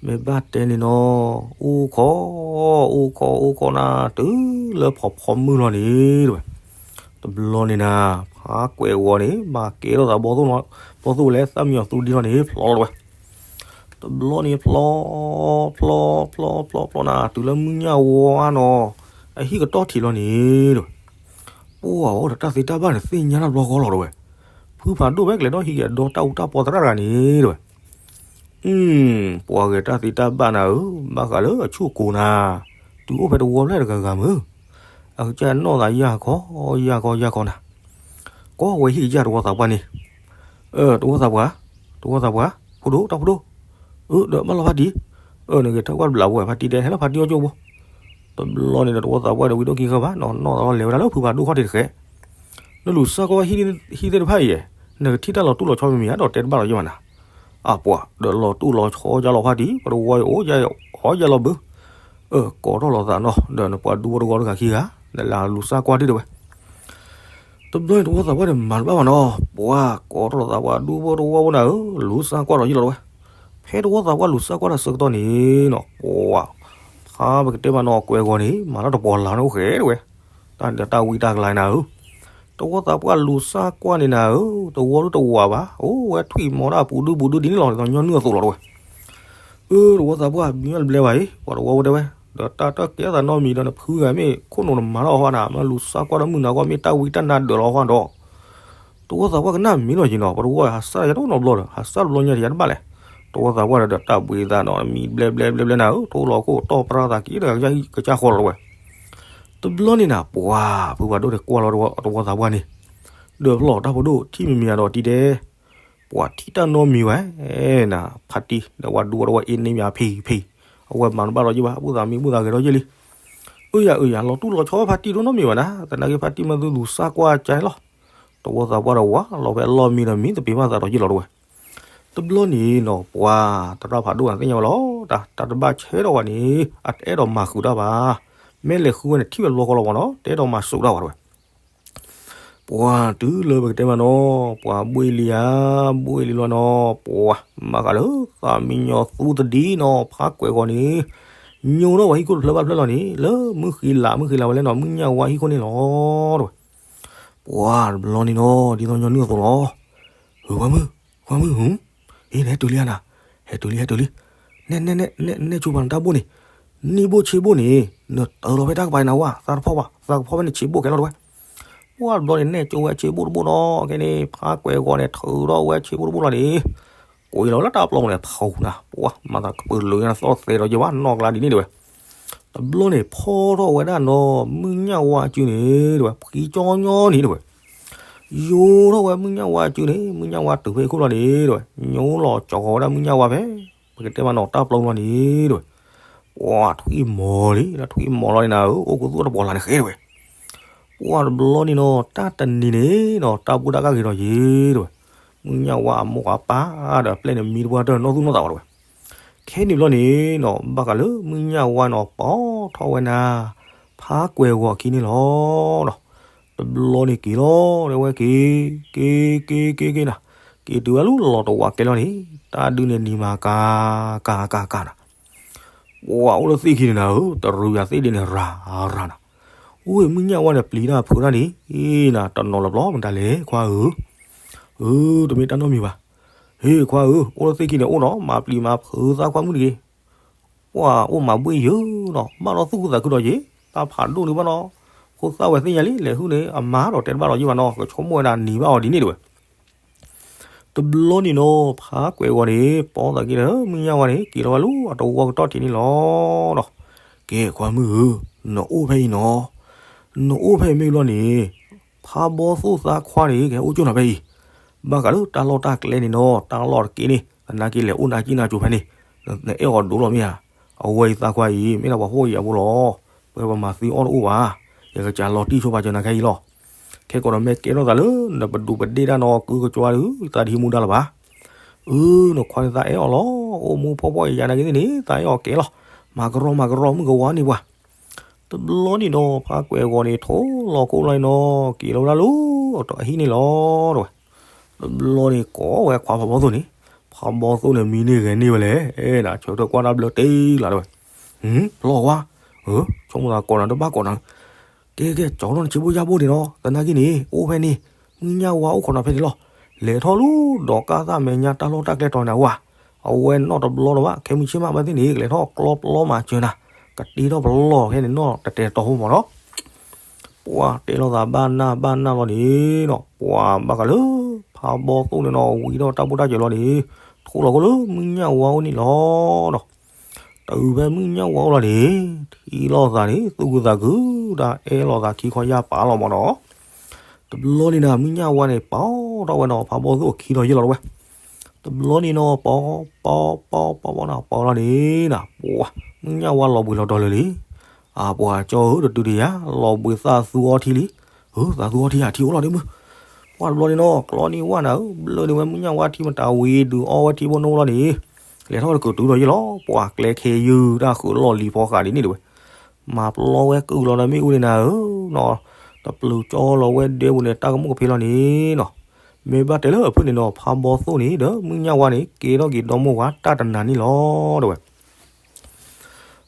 မ့ၢ်ဘၣ်တဲန့ၣ်နီၤ အိၣ်ခိး အိၣ်ခိး အိၣ်ခိးနၤ တုၤလၢဖီဖီမုၢ်လီၤန့ၣ်တဲဝဲ. တဘျီန့ၣ်နၤ ဖးကွဲးဂီၤန့ၣ် မၤကဲထီၣ်သးဘီၣ်သိၣ် ဘီၣ်သိၣ်ဝဲလၢ သၣ်မံညီၤသူဒံလီၤန့ၣ် ဖျီလီၤတဲဝဲ. တဘျီန့ၣ်ဖျီ ဖျီ ဖျီ ဖျီ ဖျီနၤ တုၤလၢမုၢ်ညၣ်ဝါနီၤ အဟံၣ်ကတီၢ်ထံးလီၤန့ၣ်တဲဝဲ. ပှၢ်အိၣ်ဒီးတၢ်သ့တၢ်ဘၣ်န့ၣ် သ့ၣ်ညါတၢ်တဘျီဃီလီၤတဲဝဲ. ဖုဖးဒိၣ်ဝဲကလဲၤဒီးဟံးက့ၤအဒီတၢ်အူတၢ်ပီသရၣ်တဂၤန့ၣ်တဲဝဲ. ပှၤဂဲၤတၢ်သ့တၢ်ဘၣ်နၤဧၢ, ဘၣ်ဃးလၢအဆူၣ်ကိၤနၤ, တုၤအိၣ်ဖဲတဝီဖျၢၣ်တဂၤဂၤမုၢ်, အကစၢ်နီၢ်သးယၢ်ခီ ယၢ်ခီ ယၢ်ခီနၤ, ကိးဝဲဟံၣ်ကစၢ်တဝီသးပှၢ်န့ၣ်, တဝီသးပှၢ်, တဝီသးပှၢ်, ဖိဒိၣ် တၢ်ဖိဒိၣ်, အၢ ဒီးဘၣ်လီၤဖါတံၢ်, အၢ နဂဲၤထၢၣ်ကွၢ်တဘျးဝဲ ဖါတံၢ်တဲ ဟဲလီၤဖါတံၢ်အီၣ်ကၠိဘိ. တဘျီန့ၣ်ဒီး တဝီသးပှၢ်ဒီးဝံၤဒိၣ်ခံဃၢဘၣ်နီၤ, နီၢ်သးလီၤလဲၤဝဲဒၣ်လၢဖုဖးဒိၣ်ခီၣ်ထံးတဃဲ, နလူၤစၢ်ကွၢ်ဟံၣ်သ့ၣ်တဖၣ်အံၤ, နကထံၣ်တၢ်လီၤတူၢ်လီၤဆီမံၤမံၤဧါ ဒီးတဲတဘၣ်လီၤယဲၢ်ဘၣ်နၤ. အပှၤ ဒီးလီၤတူၢ်လီၤဆီယါလီၤဖါတံၢ် ပတဝီအံၤအိၣ်ယါအီၣ်ယါလီၤဘၢ, အၢ ကိးထီၣ်လီၤသးနီၤ ဒီးနပှၤဒူဖိတဝီတဂၤခံဂၤ, နလၢလူၤစၢ်ကွၢ်တ့ၢ်တဲဝဲ. တဘျီန့ၣ်တဝီသးပှၢ်န့ၣ် မၤတဘၣ်ဘၣ်နီၤ, ပှၤကိးထီၣ်လီၤသးပှၤဒူဖိတဝီဖိနၤဧၢ, လူၤစၢ်ကွၢ်ဒီးယံာ်လီၤတဲဝဲ. ဖဲတဝီသးပှၢ်လူၤစၢ်ကွၢ်တၢ်ဆၢကတီၢ်န့ၣ်နီၤ ပှၤ ဖးပကတဲမးနီၤ ကွဲးဂီၤန့ၣ် မၤတၢ်တပီၤလၢ်န့ၣ်အိၣ်ဃဲတဲဝဲ, တၢ်ဒီးတၢ်ဝံတၢ်ကလၤနၤဧၢ, တဝီသးပှၢ်လူၤစၢ်ကွၢ်န့ၣ်နၤဧၢ, တဝီဒုတဝးဘၣ်, အိၣ်ဝဲထွံၣ်မီၤတၢ်ပူၤဒုပူၤဒုဒ်န့ၣ်လီၤ ဒ်သိးညီနုၢ်အသိးလီၤတဲဝဲ. အၢ တဝီသးပှၢ် မံဘၣ်တဘျဲဘၣ်အံၤ ပှၤတဝီဖိတဲဝဲ, ဒီးတၢ်တၢ်ကဲသးနီတမံၤဒီး နဖုဂၤမ့ၢ်ခိၣ်နူာ်နမၤထီၣ်အီၤဃီနၤ မ့ၢ်လူၤစၢ်ကွၢ်ဒီးမုၢ်နၤဃီ မ့ၢ်တၢ်ဝံတၢ်နါဒၢးလီၤဃီဒီး တဝီသးပှၢ်ကနၣ်မံနီၤက့ၤနီၤ, ပှၤတဝီဟးစၢ်ယၤတအိၣ်နီတဘျီဒီး ဟးစၢ်တဘျီညါတယၤတဘၣ်လဲၣ်, တဝီသးပှၢ်ဒီးတၢ်ဘှံးသးနီၤ မံဘျဲဘျဲဘျဲဘျဲနၤဧၢ, ထိၣ်လီၤခိၣ်တီၢ်ပြၢသးက့ၤဒီးကစၢ်ဃီလီၤတဲဝဲ. တဘျီန့ၣ်နၤ ပှၤ ဖုဖးဒိၣ်န့ၣ်ကွၢ်လီၤတဝီသးပှၢ်န့ၣ်, ဒီးဖျီၣ်တၢ်ဖိဒိၣ်ထံၣ်မံၤမံၤဒီးတံၤတဲ ပှၤထံၣ်တၢ်နီတမံၤဝဲနၤ, ဖါတံၢ်ဒီးပှၤဒူဖိတဝီအ့န့ၣ်မ့ၢ်အဖံဖံ, အဝဲမၤတဘၣ်လီၤယံာ်ဘၣ်, ဘူၣ်သးမံဘူၣ်သးဂဲၤထီၣ်ယံာ်လံ. အၢယၤအၢယၤ လီၤတူၢ်လီၤဆီဖါတံၢ်ဒိၣ်နီတမံၤဘၣ်နၤ, သနာ်က့ဖါတံၢ်မ့ၢ်သုလူၤစၢ်ကွၢ်ကါန့ၣ်လီၤ. တဝီသးပှၢ်ဒီးဝးလီၤဖဲအလီၢ်မံဒီးမံတပ့ၤဘၣ်သးဒီးယံာ်လီၤတဲဝဲ. တဘျီန့ၣ်နီၤ ပှၤသရၣ်ဖးဒိၣ်သ့ၣ်ညါဝဲလီၤ, တၢ်တဘၣ်ဆဲးထီၣ်ဝဲန့ၣ် အတအဲၣ်ဒိးမၤဃုာ်တၢ်ဘၣ်, မ့ၢ်လဲၤဃုဝဲန့ၣ် ထံၣ်ဝဲတဘျီဃီလီၤဘၣ်နီၤ, တအဲၣ်ဒိးမၤစိာ်တၢ်ဘၣ်တဲဝဲ. ပှၤတုၤလၢပကတဲမးနီၤ, ပှၤဘှ့ၣ်လံဧါ, ဘှ့ၣ်လံလီၤနီၤ, ပှၤ မၤဃးလၢသးမံညီၤသူတဒံနီၤ, ဖးကွဲးဂီၤန့ၣ် ညိထီၣ်ဝဲဟံၣ်ခိၣ်တဖျၢၣ်ဘၣ်တဖျၢၣ်လီၤန့ၣ်, လၢမုၢ်ဃံလၤ မုၢ်ဃံလၤဝဲလဲၣ်နီၤ, မုၢ်ညၣ်ဝါဟံၣ်ခိၣ်န့ၣ်လီၤတဲဝဲ. ပှၤတဘျီန့ၣ်နီၤ ဒ်သိးညီနုၢ်အသိးလီၤ. ဧၢ ပှၤမုၣ်, ပှၤမုၣ်ဧၢ, အ့ နဟဲတုၤလံဧါနၤ, ဟဲတုၤလံ ဟဲတုၤလံ, နဲနဲနဲနဲ နဲၣ်ကၠိပှၤနတၢ်ဘိၣ်န့ၣ်, နံၣ်ဘိၣ်ဆ့ဘိၣ်န့ၣ် နတၢၤလီၤဖဲတၢ်ကပၤနၤဝဲ, သးတဖီၣ်ဘၣ်, သးကဖီၣ်ဖဲန့ၣ်ဆ့ဘိၣ်ကဲလီၤတဲဝဲ. ပှၤတဘျီန့ၣ် နဲၣ်ကၠိဝဲဆ့ဘိၣ်တဘိၣ်နီၤ, ခဲန့ၣ် ဖးကွဲးဂီၤန့ၣ် ထုးထီၣ်ဝဲဆ့ဘိၣ်တဘိၣ်လီၤန့ၣ် ကိးအံၤလီၤလၢတၢ်ပျီပူၤန့ၣ် ဖီနၤ, ပှၤမၤသးကပၢၤလၢညါ သီၣ်သဲဒီးယဘၣ်နီၢ်ကျါဒ်န့ၣ်တဲဝဲ. တဘျီန့ၣ် ဖီထီၣ်ဝဲဒၣ်နီၤ မုၢ်ညၣ်ဝါအစုန့ၣ်တဲဝဲ, ဖှံကၠီညီန့ၣ်တဲဝဲ. ယိၤထီၣ်ဝဲမုၢ်ညၣ်ဝါအစုန့ၣ်, မုၢ်ညၣ်ဝါတုၤဖဲအံၤခိၣ်လီၤန့ၣ်တဲဝဲ, ညိလီၤကၠီဃီၤဝဲဒၣ်မုၢ်ညၣ်ဝါဖဲ ပကတဲမးနီၤ တၢ်ပျီပူၤလီၤန့ၣ်တဲဝဲ. ပှၤထွံၣ်မီၤလံ, လၢထွံၣ်မီၤလီၤန့ၣ်နၤဧၢ, အိၣ်ခူသူၣ်တပီၤလၢ်န့ၣ်ဃဲတဲဝဲ. ပှၤတဘျီန့ၣ်နီၤ တၢ်တနံၤန့ၣ်နီၤ တၢ်ဘူၣ်တၢ်ကၢ်ဂ့ၤဒီးယ့ၤတဲဝဲ, မုၢ်ညၣ်ဝါအမိၢ်အပၢ်ဒီးအပျဲၢ်န့ၣ် မံတပှၢ်တၢ်နီၢ်သူၣ်နီၢ်သးဘၣ်တဲဝဲ. ခဲန့ၣ်ဘျီန့ၣ်နီၤ ဘၣ်ဃးလၢမုၢ်ညၣ်ဝါနီၤ ပိာ်ထီၣ်ဝဲနၤ ဖးကွဲးဂီၤအခံန့ၣ်လီၤ. တဘျီန့ၣ်က့ၤလီၤတဲဝဲ, က့ၤ က့ၤ က့ၤ က့ၤ က့ၤနၤ, က့ၤတုၤဝဲလၢလီၤတဝးကဲလီၤန့ၣ်, တၢ်ဒုးန့ၣ်နံၤမၤကၤ ကၤ ကၤ ကၤနၤ. ပှၤအိၣ်လၢသ့ၣ်ခံန့ၣ်နၤဧၢ, တရူးယၤသ့ၣ်ဒ်န့ၣ် ရၤ ရၤနၤ. အိၣ်မုၢ်ညၣ်ဝါန့ၣ် ပျံၤတၢ်ဖုးတၢ်န့ၣ်, အ့နၤ တနီၤလၢၤဘျီမတၤလဲၣ် ခွါဧၢ. အၢ တမ့ၢ်တၢ်နီတမံၤဘၣ်. ဟ့ၣ် ခွါဧၢ, အိၣ်လၢသ့ၣ်ခံန့ၣ်အိၣ်နီၤ, မၤပျံၤမၤဖုးသးခွါမုၣ်တဂ့ၤ. ပှၤအိၣ်မၤဘှ့ၣ်ယၢၤနီၤ, ဘၣ်ဒီးသူၣ်ခုသးခုဒီးယ့ၤ, တၢ်ဖးဒိၣ်ဒုးဘၣ်နီၤ, ဖိသၣ်ဝဲသ့ၣ်ညါလံ, လဲၤဟုၣ်န့ၣ် အမၤဒီးတဲတဘၣ်ဒီးယ့ၤဘၣ်နီၤ, ကဆိကမိၣ်ဝဲဒၣ်နံၤဘၣ်အီၤဒ်န့ၣ်တဲဝဲ. တဘျီန့ၣ်နီၤ ဖးကွဲးဂီၤန့ၣ် ပိာ်သးက့ၤဒီး မုၢ်ညၣ်ဝါန့ၣ် က့ၤလီၤဝဲလၢအတဝီကတီၢ်ထံးန့ၣ်လီၤဒီး, ကဲ ခွါမုၣ်ဧၢ, နအိၣ်ဖဲအံၤနီၤ, နအိၣ်ဖဲအံၤမ့ၢ်ဘျီန့ၣ် ဖးဘီသိၣ်သးခွါန့ၣ် ကဟဲအိၣ်ကၠိၢ်နၤဖဲအံၤ, ဘၣ်ဃးလၢတၢ်လီၢ်တၢ်ကျဲန့ၣ်နီၤ တၢ်လီၢ်တက့ၢ်န့ၣ် သနာ်က့လဲၤအိၣ်နၤကံၢ်နၤကၠိၤဖဲန့ၣ်, နအဲၣ်အီၤဒိၣ်လီၤမ့ၢ်ဧါ. အဝဲအံၤသးခွါအံၤ မ့ၢ်ဒၣ်ပှၤဖှီၣ်အံၤအဖိလီၤ. ပဝဲပှၤမၤသံအီၣ်တအိၣ်ဘၣ်. ယကစးလီၤတံၢ်ဆိပာ်စၢၤနၤခဲအံၤလီၤ. ခဲကီးဒီးမ့ၢ်ကဲထီၣ်သးလၢ နပဒူးပဒ့ၣ်တၢ်နီၤ ကုကကွါဒုး သးတဟံးမူဒါလၢၤဘၣ်. အၢ နခွါန့ၣ်သးအဲၣ်အီၤလီၤ. အိၣ်မူဖှီၣ်ဖှီၣ်ယာ်ယာ်နာ်က့သ့ၣ်န့ၣ် သးအဲၣ်အီၤကဲလီၤ. မၤကရီမၤကရီမုၣ်ကဝါန့ၣ်ပှၤ တဘျီန့ၣ်ဒီး ဖးကွဲးဂီၤန့ၣ် ထိလီၤခိၣ်လီၤန့ၣ်နီၤ က့ၤလီၤဝဲဒၣ်လၢအဟံၣ်န့ၣ်လီၤ တဲဝဲ. တဘျီန့ၣ်ကိးဝဲခွါဖးဘီသိၣ်န့ၣ်, ဖးဘီသိၣ်န့ၣ် မံန့ၢ်ဂဲၤန့ၢ်ဝဲလဲၣ်, အဲနၤဆၢထၢၣ်ကွၢ်တၢ်ဘျၢတ့ၢ်လီၤ တဲဝဲ. ဖျီၣ်ဝါ, ဆိကမိၣ်သးကိးနၤတဘၣ်ကိးနၤ, ကဲကဲ ကၠီထီၣ်နဆ့ဘိယၢ်ဘိန့ၣ်နီၤ သနာ်က့န့ၣ် အိၣ်ဖဲန့ၣ်, မုၢ်ညၣ်ဝါအိၣ်ခိးနၤဖဲန့ၣ်လီၤ. လဲၤထီၣ်လၢဒီးကၢ်သၣ်မဲာ်ညါတၢ်လီၢ်တၢ်ကျဲတီၤန့ၣ်ဝဲ, အဝဲနီၣ်တဘျီလၢၤဘၣ် ခဲမုၢ်ဆ့ၣ်မးဘၣ်သ့ၣ်န့ၣ် ကလဲၤထီၣ်ကျီပျီမၤစၢၤနၤ, ကတ့ထီၣ်ပလီၢ်ဖဲန့ၣ်နီၣ်တတဲာ်တီၤဖိမးနီၤ ပှၤတဲလိာ်သးဘၣ်နၢ်ဘၣ်နၢ်လီၤန့ၣ်နီၤ ပှၤဘၣ်ဃးလၢ ဖးဘီသိၣ်န့ၣ်နီၤ ဝံၤဒီးတၢ်ဖိတၢ်စၢၤလီၤန့ၣ်, ထိလီၤခိၣ်လၢမုၢ်ညၣ်ဝါအိၣ်န့ၣ်လီၤနီၤ. တုၤဖဲမုၢ်ညၣ်ဝါအိၣ်လီၤန့ၣ်, ထံၣ်လိာ်သးန့ၣ် သူၣ်ခုသးခု, တၢ်အဲၣ်လိာ်သးခံခီယၢ်ပာ်လီၤမးနီၤ. တဘျီန့ၣ်နၤ မုၢ်ညၣ်ဝါန့ၣ် ပိာ်ထီၣ်ဝဲနီၤ ဖးဘီသိၣ်အခံဒီးယ့ၢ်လီၤတဝဲ တဘျီန့ၣ်နီၤ ပိာ်ပိာ်ပိာ်ပိာ်ပိာ်နီၤ ပိာ်လီၤန့ၣ်နၤ ပှၤ မုၢ်ညၣ်ဝါလီၤဘှံးလီၤတီၤလၢာ်လံ. အပှၤကၠီဧၢ တတုၤတယၤ လီၤဘှံးသးသူအီထံလံ. အၢ သးသူအီထံဧါ ထံအိၣ်လီၤဒ့မုၢ်. ပှၤတဘျီန့ၣ်နီၤ ကျီန့ၢ်ဝၣ်နၤဧၢ ဘျၢန့ၢ်ဝဲမုၢ်ညၣ်ဝါထံမတၤဝံၤ ဒုးအီဝဲထံဘိနိလီၤန့ၣ်, လဲၤထီၣ်ဝဲတကုာ်တုၤဒီးယ့ၢ်လီၤ ပှၤကျဲခဲယုၢ်တၢ်ဃုာ်လီၢ်လံၤဖီဃာ်ဒ်န့ၣ်တဝဲ မၤပျီဝဲကုၢ်လီၤဒီးမ့ၣ်အူန့ၣ်နၤဧၢနီၤ, တပျုာ်ကၠီလီၤဝဲဒဲပူၤန့ၣ် တၢ်ကမူၣ်ကဖ့လီၤန့ၣ်နီၤ, မ့ၢ်ဘၣ်တဲလၢအဖုၣ်န့ၣ်နီၤ ဖးဘီသိၣ်န့ၣ်ဒီး မုၢ်ညၣ်ဝါန့ၣ် ကဲထီၣ်က့ၤဒီမိၢ်ဝၤတၢ်တနၤန့ၣ်လီၤ တဲဝဲ.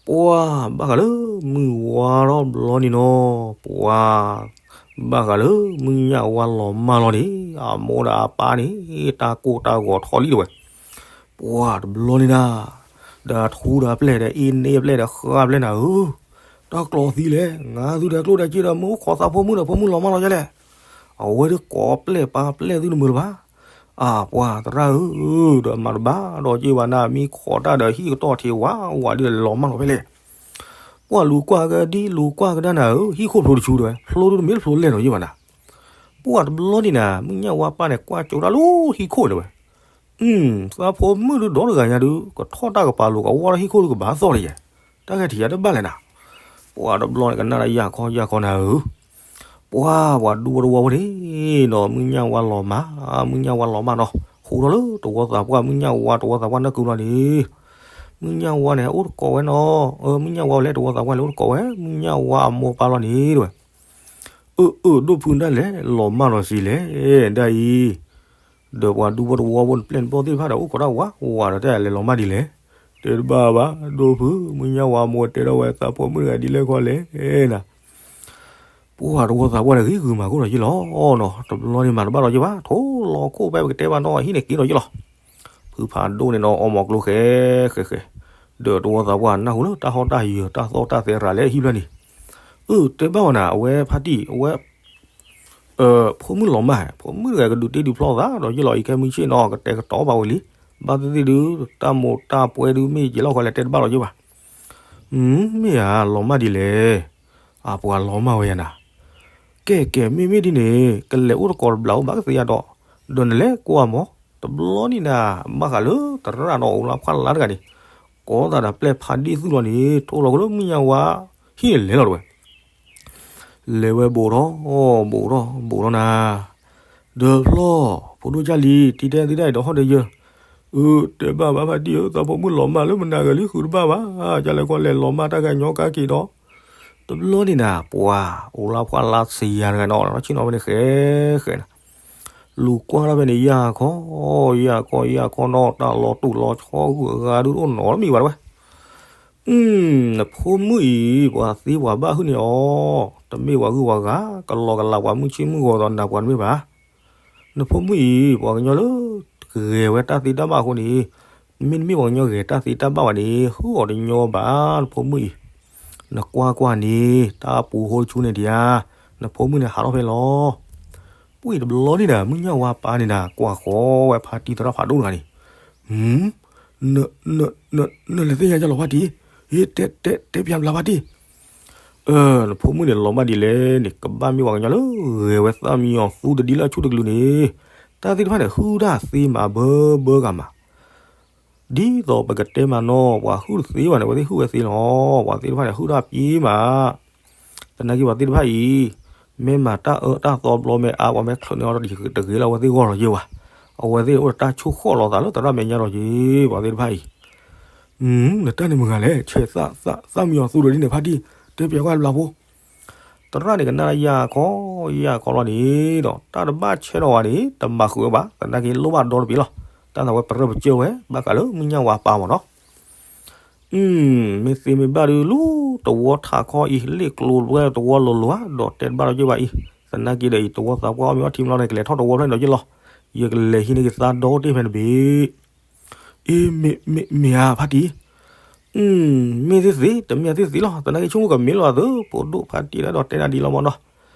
ပှၤဘၣ်ဃးလၢမုၢ်ဝါထီၣ်ဘျီန့ၣ်နီၤ, ပှၤဘၣ်ဃးလၢမုၢ်ညၣ်ဝါလီၤမၢ်လီၤန့ၣ် အမိၢ်ဒီးအပၢ်န့ၣ် တၢ်ကိၢ်တၢ်ဂီၤထီၣ်လံတဲဝဲ. ပှၤတဘျီန့ၣ်နၤ ဒီးထူဒီးပျဲၢ်ဒီးအ့န့ပျဲၢ်ဒီးဃါပျဲၢ်နၤဧၢ, တၢ်ကျီသံလဲၣ်, ငါသုဒီးကျိၣ်ဒီးစ့ဒီးမ့ၢ်အိၣ်ခိးသးဖိမုၣ်ဒီးဖိမုၣ်လီၤမၢ်လီၤယဲလဲၣ်, အဝဲဒုးကိးပျဲၢ်ပာ်ပျဲၢ်သုတမုာ်လၢၤဘၣ်. အပှၤသရၣ်ဧၢ, ဒီးမၤတဘၣ်ဒီးက့ၤဘၣ်နၤ မ့ၢ်ခိးတၢ်ဒီးဟံၣ်ကတီၢ်ထံးဝးဝးဒ်လဲၣ်လီၤမၢ်လီၤဖဲလဲၣ်. ပှၤလူၤကွၢ်ကဒံလူၤကွၢ်ကဒါနၤဧၢ, ဟံၣ်ခိၣ်ဖျိတဆူတဲဝဲ, ဖျိဒုတမ့ၢ်တဖျိလဲၣ်ဒီးယ့ၢ်ဘၣ်နၤ. ပှၤတဘျီန့ၣ်နၤ မုၢ်ညၣ်ဝါပၢ်န့ၣ် ကွၢ်ကၠိတၢ်လၢဟံၣ်ခိၣ်တဲဝဲ, သးဖိမုၣ်ဒုဒီတဂၤညါဒုး ကထီၣ်တၢ်ကပၤလိာ်ကဝီၤထီၣ်ဟံၣ်ခိၣ်ဒုကဘၣ်သီၣ်လံယဲ, တၢ်ဂဲၤထံးယၤတဘၣ်လဲၣ်နၤ. ပှၤတဘျီန့ၣ်ကနၣ်ဒီးယၢ်ခီယၢ်ခီနၤဧၢ, ပှၤပှၤဒူဖိတဝီဖိန့ၣ်နီၤ မုၢ်ညၣ်ဝါလီၤမၢ်, မုၢ်ညၣ်ဝါလီၤမၢ်နီၤ ဟူးထီၣ်လၢတဝီသးပှၢ် မုၢ်ညၣ်ဝါတဝီသးပှၢ်နၢ်ကုလီၤန့ၣ်, မုၢ်ညၣ်ဝါန့ၣ် အိၣ်တကိးဝဲနီၤ, မုၢ်ညၣ်ဝါဝဲလဲၣ် တဝီသးပှၢ်လဲၣ်အိၣ်တကိးဝဲ မုၢ်ညၣ်ဝါအမိၢ်ပၢ်လီၤန့ၣ်တဲဝဲ. အၢ အၢ ဒိၣ်ဖုဒၣ်လဲာ် လီၤမၢ်လီၤဆံးလဲၣ်, ဒ်အံၤ, ဒီးပှၤဒူဖိတဝီဖိန့ၣ် ပျဲၢ်နဘီၣ်သ့ၣ်တဖၣ်ဒီး အိၣ်ခိးတၢ်ဝးဝးဒီး တၢ်လဲၤလီၤမၢ်ဒ်လဲၣ်, တဲတဘၣ်ဘၣ် ဒိၣ်ဖု မုၢ်ညၣ်ဝါမိၢ်တဲထီၣ်ဝဲသးဖိမုၣ်တဂၤဒ်လဲၣ်ခီလဲၣ်နၤ. ပှၤတဝီသးပှၢ်န့ၣ်ဂ့ၤဂုာ်မၤခိၣ်ဒီးယ့ၢ်လီၤနီၤ, တဘျီန့ၣ်မၤတဘၣ်ဒီးယ့ၢ်ဘၣ် ထိလီၤခိၣ်ဖဲပကတဲဘၣ်နီၤ အဟံၣ်န့ၣ်က့ၤဒီးယ့ၢ်လီၤ. ဖုဖးဒိၣ်န့ၣ်နီၤ အီမိာ်ကျိဃဲဃဲဃဲ, ဒီးတဝီသးပှၢ်နၢ်ဟူလၢတၢ်ဟီၣ်တၢ်ယၢၤ တၢ်သီၣ်တၢ်သဲရၤလၢဟံၣ်ဖျၢၣ်န့ၣ်, အၢ တဲဘၣ်ဝဲနၤ အဝဲဖါတံၢ် အဝဲ ဖိမုၣ်လီၤမၢ်, ဖိမုၣ်တဂၤကဒုးတ့ဒုးဖျီသးဒီးယ့ၢ်လီၤ အံၤခဲမုၢ်ဆ့ၣ်နီၤ ကတဲာ်ကတီၤဘၣ်ဝဲလံ, ဘၣ်သ့ၣ်သ့ၣ်ဒုး တၢ်မိၢ်တၢ်ပှဲၤဒုး မ့ၢ်ယက့ၤလီၤခီလဲၣ် တဲတဘၣ်လီၤယ့ၢ်ဘၣ်. မ့ၢ်ဧါ လီၤမၢ်ဒ်လဲၣ်, အပှၤလီၤမၢ်ဝဲယၤနၤ, ကဲကဲ မ့မ့ၢ်ဒ်န့ၣ် ကလဲၤအိၣ်တကိးတဘျီအိၣ်ဘၣ်ကသ့ဧါဒီး, ဒီးနလဲၤကွၢ်မး, တဘျီန့ၣ်နၤ ဘၣ်ဃးလၢသရၣ်ဒီးအိၣ်လၢဖှၣ်လါတဂၤန့ၣ်, ကိးသးဒီးပျဲၢ်ဖးဒံၣ်သူၣ်လီၤန့ၣ် ထိလီၤကလၢမုၢ်ညၣ်ဝါ ဟံၣ်န့ၣ်လဲၤလီၤတဝဲ လဲၤဝဲဘူးထီၣ် ဘူးထီၣ် ဘူးထီၣ်နၤ, ဒီးဖျီၣ် ဖိဒိၣ်ကၢ်လံၤ တံၤတဲသံဒၣ်အံၤဒီးဟီၣ်ဒီးယၢၢ်, အၢ တဲဘၣ်ဘၣ်ဖါတံၢ်ဧၢ သးဖိမုၣ်လီၤမၢ်လၢမနၤဂၤလံ ဃုတဘၣ်ဘၣ်, ကလဲၤကီလဲၤလီၤမၢ်တၢ်ဂၤညီကါက့ၤဒီး, တဘျီန့ၣ်နၤ ပှၤ အိၣ်လၢဖှၣ်လါစံယၤတဂၤနီၤ ဆ့ၣ်နီၤဖဲန့ၣ်ဃဲဃဲနၤ လူၤကွၢ်ထီၣ်ဖဲန့ၣ် ယၢ်ခီ ယၢ်ခီ ယၢ်ခီနီၤ တၢ်လီၤတူာ်လီၤဆီဂုၤအဂၤဒုးတအိၣ်နီတမံၤဘၣ်တဝဲ, နဖိမုၣ်အံၤ ပှၤသ့ပှၤဘၣ်ဟုၣ်န့ၢ်အီၤ, တမ့ၢ်ပှၤဂုၢ်ပှၤဂၤ ကလီကလးပှၤမုၢ်ဆ့ၣ်မုၢ်ဂီၤဒီးနၤပှၤတမ့ၢ်ဘၣ်. နဖိမုၣ်အံၤ ပှၤကညီလၢ ဂဲၤဝဲတၢ်သ့တၢ်ဘၣ်အဃိန့ၣ်, မ့တမ့ၢ်ပှၤကညီဂဲၤတၢ်သ့တၢ်ဘၣ်ဘၣ်န့ၣ် ဟုၣ်အီၤတညီဘၣ် နဖိမုၣ်အံၤ, နကွၢ်ကွၢ်န့ၣ် တၢ်ပူၤဟိတဆူန့ၣ်ဒံးဧါ, နဖိမုၣ်န့ၣ်ဟးထီၣ်ဖဲလီၤ. ဝံၤတဘျီန့ၣ်ဒီး မုၢ်ညၣ်ဝါပၢ်န့ၣ်ဒီး ကွၢ်ဃီဝဲဖါတံၢ်သရၣ်ဖးဒိၣ်တဂၤန့ၣ်, န, နလဲၤသ့ၣ်ညါကလီၤဖါတံၢ်, ဟ့ တဲ တဲ တဲပၠးဘျါဖါတံၢ်, နဖိမုၣ်န့ၣ်လီၤဘၣ်ဒ်လဲၣ်န့ၣ် ကဘၣ်မ့ၢ်ပှၤကညီလၢဂဲၤဝဲသၣ်မံယီၤသူတဒ်လၢအဆူၣ်တကလုာ်န့ၣ်, တၢ်သ့ၣ်တဖၣ်န့ၣ် ဟုၣ်တၢ်သ့မးဘၢဘၢဂၤမး ဒ်သိးပကတဲမးနီၤ ပှၤဟုၣ်တသ့ဘၣ်န့ၣ် အဝဲသ့ၣ်ဟုၣ်ဝဲသ့လီၤ. ပှၤသ့ၣ်တဖၣ်န့ၣ် ဟုၣ်တၢ်ပှဲၤမး, သနာ်က့ပှၤသ့ၣ်တဖၣ်အံၤ, မ့ၢ်မၤတၢ်အၢတၢ်သီဘျီ မ့ၢ်အါပှၤမ့ၢ်ချုးန့ၢ်အီၤတဂ့ၤလၢအဝဲသ့ၣ်ဂီၢ်လီၤယ့ၢ်ဝဲ, အဝဲသ့ၣ်အိၣ်ဒီးတၢ်ဆိၣ်ဃီၣ်လီၤသးလၢသရၣ်မဲာ်ညါလီၤယ့ၢ် ပှၤသ့ၣ်တဖၣ်အံၤ နတၢ်န့ၣ်မတၤဂၤလဲၣ် ဆဲးသၣ်မံယီၤသူဒီးဒ်န့ၣ် ဖါတံၢ်, တဲပၠးကွၢ်ဘျါဖိ, သရၣ်န့ၣ်ကနၣ်ယၢ်ခီယၢ်ခီလီၤန့ၣ်ဒီး တၢ်တဘၣ်ဆဲးထီၣ်ဝဲန့ၣ် တမၤဃုာ်ဝဲဘၣ် သနာ်က့လိၣ်ဘၣ်ဒီတဘ့ၣ်လီၤ. တၢ်သးဝဲပရၢပစၢၢ်ဝဲ ဘၣ်ဃးလၢမုၢ်ညၣ်ဝါပၢ်မးနီၤ မ့ၢ်သ့မ့ၢ်ဘၣ်ဒုး လူတဝီထးခီအံၤ လ့ၣ်ကျိၤဝဲတဝီလိၤလိၤဧါ ဒီးတဲတဘၣ်လီၤယ့ၢ်ဘၣ်အံၤ, သနာ်က့ဒီးအံၤ တဝီသးပှၢ်အီၣ်မ့ၤအီထံမးလီၤန့ၣ် ကလဲၤထီၣ်တဝီဖျၢၣ်န့ၣ်ဒီးယ့ၢ်လီၤ, ယကလဲၤဟံးန့ၢ်က့ၤသးဒီတ့ၢ်ဖဲန့ၣ်တဘ့ၣ်. အ့ မ့ၢ် မ့ၢ်ဧါဖါတံၢ်, မ့ၢ်သ့ၣ်သ့ၣ် တမ့ၢ်သ့ၣ်သ့ၣ်လီၤ သနာ်က့ဆိကမိၣ်ကမ့ၢ်လီၤသု ဖိဒိၣ်ဖါတံၢ်လၢဒီးတဲနၤဒ်လီၤမးနီၤ,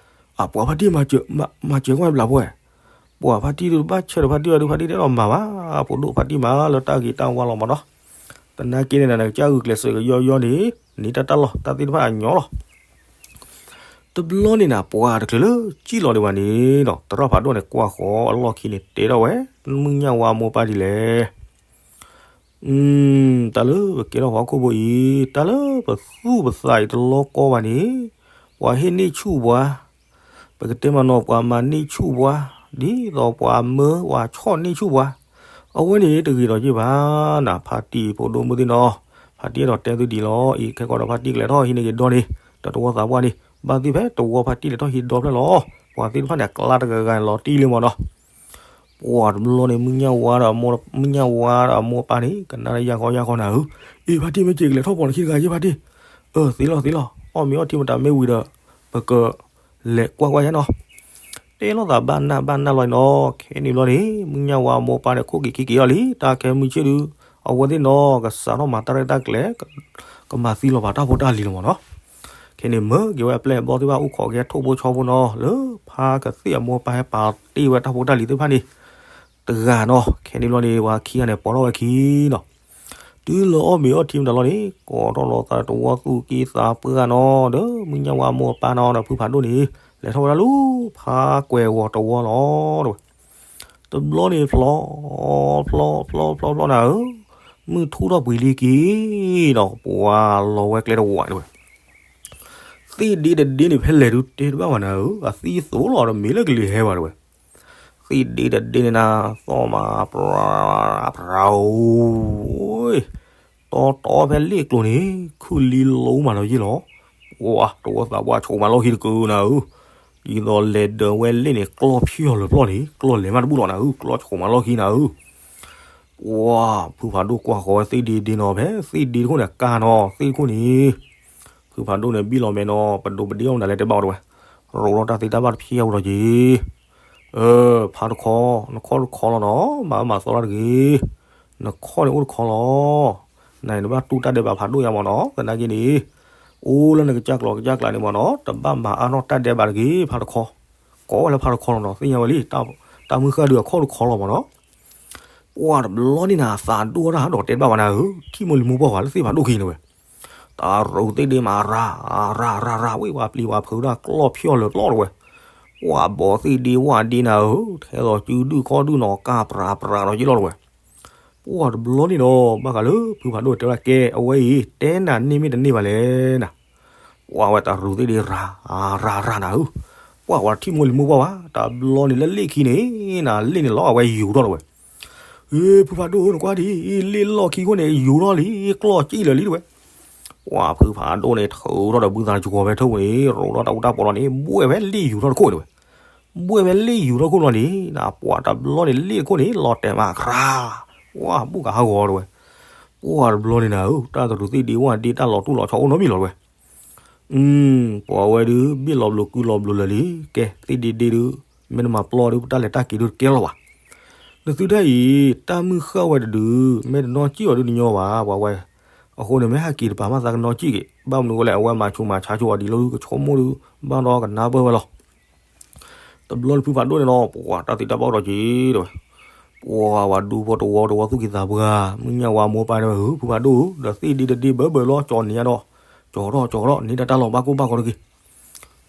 အပှၤဖါတံၢ်မၤစၢၤ မၤစၢၤကွၢ်ဘျါဖိဧါ ပှၤဖါတံၢ်ဒုးတဘၣ်ဆၢဒီးဖါတံၢ်ဘၣ်ဒုး ဖါတံၢ်တဲလီၤမၤဘၣ်, ဖိဒိၣ်ဖါတံၢ်မၤလၢတၢ်ဂ့ၤတၢ်ဝါလီၤမးနီၤ, သနာ်က့န့ၣ် နကစၢ်ဂုာ်ကျဲးစၢးကယီယီန့ၣ် န့ၢ်တၢ်တၢ်လီၢ် တၢ်သ့ၣ်တဖၣ်အညီလီၤ. တဘျီန့ၣ်နၤ ပှၤတချုးလၢစံၣ်လီၤဒံးဘၣ်န့ၣ်ဒီး သရၣ်ဖးဒိၣ်န့ၣ် ကွၢ်ဃီအလီၢ်ခံန့ၣ် တဲထီၣ်ဝဲ မုၢ်ညၣ်ဝါမိၢ်ပၢ်ဒ်လဲၣ် တၢ်လၢပကဲထီၣ်ဟီၣ်ခိၣ်ဖိအံၤ တၢ်လၢပသူၣ်ပသးအံၤတလီၢ်ကီဘၣ်န့ၣ်, ပှၤဟ့ၣ်န့ၢ်ဆူၣ်ပှၤ, ပကတဲမးနီၤ ပှၤမၤန့ၢ်ဆူၣ်ပှၤ, ဒ်သိးပှၤမၢပှၤဆီၣ်န့ၢ်ဆူၣ်ပှၤ, အဝဲန့ၣ်တဂ့ၤဒီးယ့ၢ်ဘၣ်နၤ ဖါတံၢ်ဖိဒိၣ်မုၢ်သ့ၣ်နီၤ, ဖါတံၢ်အဲၣ်ဒိးတဲသုဒံးလီၤအံၤ ခဲကီးဒီးဖါတံၢ်ကလဲၤထီၣ်ဟံးန့ၢ်က့ၤဒီန့ၣ် ဒီးတဝီသးပှၢ်န့ၣ် ဘၣ်သ့ၣ်ဖဲတဝီဖါတံၢ်လဲၤထီၣ်ဟံးဒီဖျၢၣ်လီၤ. ပှၤသ့ၣ်တဖၣ်န့ၣ် အကျါတဂၤဂၤန့ၣ်လီၤတံၢ်လံမးနီၤ ပှၤတဘျီန့ၣ် မုၢ်ညၣ်ဝါဒီးအမိၢ်ပၢ်န့ၣ် ကနၣ်လၢယၢ်ခီယၢ်ခီနၤဧၢ, အ့ ဖါတံၢ်မ့ၢ်က့ၤကလဲၤထီၣ်ပိာ်နခံတဂၤယ့ၢ်ဖါတံၢ်, အၢ သ့လီၤသ့လီၤ အီၣ်မ့ၤအီထံမတၤမ့ၢ်ဝံၤဒီး ပကလဲၤကွၢ်ကွၢ်ယါနီၤ, တဲလိာ်သးဘၣ်နၢ်ဘၣ်နၢ်လီၤနီၤ, ခဲန့ၣ်ဘျီန့ၣ် မုၢ်ညၣ်ဝါအမိၢ်ပၢ်န့ၣ် ခိၣ်က့ၤခံက့ၤအီၤလံ တၢ်ခဲမုၢ်ဆ့ၣ်ဒုး အဝဲသ့ၣ်နီၤ ကစးထီၣ်မၤတၢ်ရဲၣ်တၢ်ကျဲၤ ကမၤသံလီၤပာ်တၢ်ဖိတၢ်လံၤလီၤမးနီၤ ခဲန့ၣ်မၢက့ၤဝဲအပျဲၢ်အဘီၣ်သ့ၣ်တဖၣ်အိၣ်ခိးက့ၤထိၣ်ဖိဆီဖိနီၤ လၢဖါကသ့ၣ်အမိၢ်ပၢ်ဟဲပာ်တ့ၢ်ဝဲတၢ်ဖိတၢ်လံၤသ့ၣ်တဖၣ်န့ၣ် တဂၤနီၤ ခဲန့ၣ်ဘျီန့ၣ် ပှၤခံဂၤန့ၣ် ပိာ်ထီၣ်ဝဲခံနီၤ တုၤလၢအီၣ်မ့ၤအီထံမတၤလီၤန့ၣ် ကိးထီၣ်လီၤသးတဝီသူၣ်က့သးပှၢ်နီၤ ဒီးမုၢ်ညၣ်ဝါမိၢ်ပၢ်နီၤ ဒီးဖုဖးဒိၣ်န့ၣ် လဲၤထီၣ်ဝဲဒၣ်လၢ ဖါကွဲၤဂီၤတဝီလီၤ တဝဲ တဘျီန့ၣ်ဖျီ ဖျီ ဖျီ ဖျီ ဖျီနၤဧၢ, မုၢ်ထူၣ်ထီၣ်ပှဲၤလံက့ၤနီၤ ပှၤလီၤဝဲကျဲတဝီတဝဲ သ့ၣ်ဒ့တဒ့န့ၣ် ဖဲလဲၣ်ဒုးတဲတဘၣ်ဘၣ်နၤဧၢ, အသံသိးလီၤဒီးမ့ၢ်လၢကလံၤဟဲဘၣ်တဝဲ, သ့ၣ်ဒ့တဒ့န့ၣ်နၤ သီၣ်မး ပြၤ ပြၤဧိၤ, တီတီဖဲလ့ၣ်ကျိၤန့ၣ် ခုၣ်လံလိမးဒီးယ့ၢ်လီၤ, ပှၤတဝီသးပှၢ်ဆိးမးလီၢ်ခံတကုၤနၤဧၢ, ဒ်သိးလဲၤဒၢးဝဲလ့ၣ်န့ၣ် ကျီၢ်ဖျီၣ်လၢာ်ပျီၢ်န့ၣ် ကျီၢ်လဲၤမးတဘူၣ်လီၤနၤဧၢ, ကျီၢ်ဆိးမးလီၢ်ခံနၤဧၢ ပှၤဖုဖးဒိၣ်ကွၢ်ဃီၤဝဲသ့ၣ်ဒ့ဒ့နီၤ ဖဲသ့ၣ်ဒ့တခိၣ်န့ၣ် ကါနီၤ သ့ၣ်တခိၣ်န့ၣ်, ဖုဖးဒိၣ်န့ၣ် ဘံၣ်လီၤမဲာ်နီၤ ပဒိးပဒ့အီၣ်မနုၤလဲၣ်တဲဘၣ်အီၤတဝဲ, ရိးထီၣ်တၢ်သ့တၢ်ဘၣ်တဖျၢၣ်အီၤဒီးက့ၤ, ဖါတခီ, နခီၣ်တခီလီၤနီၤ မၤအၢမၤသီတၢ်တဂ့ၤ, နခီၣ်န့ၣ်အိၣ်တခီလီၤ, နဘၣ်တူၢ်တၢ်ဒဲးဘးဖးဒိၣ်ယါမးနီၤ သနာ်က့န့ၣ်, အိၣ်လၢနကစၢ်ကျိၤကစၢ်ကျါန့ၣ်မးနီၤ တဘၣ်မၤအါထီၣ်တၢ်ဒဲးဘးတဂ့ၤ ဖါတခီ, ကိးဝဲလၢဖါတခီလီၤနီၤ သ့ၣ်ညါဝဲလံ, တၢ်မုၢ်ဃၢ်ဒုးအခီၣ်တခီလီၤမးနီၤ ပှၤတဘျီန့ၣ်နၤ သးဒိၣ်ထီၣ်တၢ်ဒီးတဲတဘၣ်ဘၣ်နၤဧၢ, ထံၣ်မိၢ်လံၤမိၢ်ပှၢ်ပှၤလၢသ့ၣ်ဖးဒိၣ်ခံန့ၣ်ဝဲ, တၢ်ရူးသ့ၣ်ဒ့မးရၤ, ရၤ ရၤ ရၤ ဝ့ၢ်ပှၤပျံၤပှၤဖုးတၢ်ကျီၢ်ဖျီၣ်လၢာ်ပျီၢ်တဝဲ, ပှၤဘီသ့ၣ်ဒ့ဝၣ်ဒ့နၤဧၢ, ထဲသိးစုဒုၣ်ခီၣ်ဒုၣ်နီၤ ကၢ်ပြၤပြၤဒီးယ့ၢ်လီၤတဝဲ, ပှၤတဘျီန့ၣ်ဒီး ဘၣ်ဃးလၢဖုဖးဒိၣ်တဲဝဲကဲ အဝဲအံၤ တဲနၤန့ၢ်မ့ၢ်တန့ၢ်ဘၣ်လဲၣ်နၤ ပှၤဝဲတၢ်ရူးသ့ၣ်ဒ့ရၤ, ရၤ ရၤနၤဧၢ, ပှၤဝဲထံၣ်မိၢ်လံၤမိၢ်ပှၢ်ဘၣ် တဘျီန့ၣ်လၢလ့ၣ်ခံန့ၣ် နၤလ့ၣ်န့ၣ်လီၤအဝဲယူၤထီၣ်တဝဲ, ဧ့ ဖုဖးဒိၣ်ဧၢ နကွၢ်ဒံး လ့ၣ်လီၢ်ခံခိၣ်န့ၣ် ယူၤထီၣ်လံ ကျီၢ်စံၣ်လၢာ်လံတဝဲ, ပှၤဖုဖးဒိၣ်န့ၣ် ထုးထီၣ်ဒီးဘုသးစှီၤဖဲထိၣ်ပူၤန့ၣ် ရိးထီၣ်တၢ်အူတၢ်ပီးလီၤန့ၣ် ဘှဲၣ်ဖဲလ့ၣ်ယူၤထီၣ်တခိၣ်တဝဲ, ဘှဲၣ်ဖဲလ့ၣ်ယူၤထီၣ်တခိၣ်လီၤန့ၣ် နပှၤတဘျီန့ၣ်လ့ၣ်တခိၣ်န့ၣ် လီၤတဲာ်မးခရၤ, ပှၤဘူၣ်ကဟးဂီၤတဝဲ, ပှၤတဘျီန့ၣ်နၤဧၢ တၢ်တရူးသ့ၣ်ဒ့ဝၣ်ဒ့တၢ်လီၤတူၢ်လီၤဆီအိၣ်နီတမံၤလီၤတဝဲ ပှၤဝဲဒုး ဘ့ၣ်လီၤဘျိးကုလီၤဘျိးလၢာ်လံ, ကဲ သ့ၣ်ဒ့ဒ့ဒုး မ့ၢ်နမၤပျီဒုး ပတၢ်လဲၤတၢ်က့ၤဒုးတကဲလီၤဘၣ်. နသုတၢ်အံၤ တၢ်မုၢ်ဃၢ်ဝဲတဒုး မ့ၢ်တနီၢ်စံၣ်အီၤဒုးတညီဘၣ် ပှၤဝဲ, အဃိန့ၣ် မ့ၢ်ဟဲက့ၤတပၤမးသးကနီၢ်စံၣ်က့ၤ ဘၣ်မနုၤအဃိလဲၣ် အဝဲမၤဆူးမၤဆါဆိအီၤဒ်လီၤဒုး ကဆိကမိၣ်ဒုး ဘၣ်ဒီးကနၢ်ပၢၢ်ဝဲလီၤ. တဘျီန့ၣ်ဖုဖးဒိၣ်န့ၣ်နီၤ ပှၤတၢ်သံတၢ်ဘၣ်အိၣ်ဒီးက့ၤတဲဝဲ, ပှၤဝၤဒူဖိတဝီတဝီသူၣ်က့ၤသးပှၢ် မုၢ်ညၣ်ဝါမိၢ်ပၢ်တဲဝဲ ဖုဖးဒိၣ်ဧၢ ဒီးသ့ၣ်ဒ့တဒ့ဘၢဘၢလီၤ ကၠီၤန့ၢ်ဒီး ကၠီၤထီၣ်ကၠီၤထီၣ်န့ၢ်တၢ်တၢ်လီၤဘၣ်ကိၢ်ဘၣ်ဂီၤတဂ့ၤ.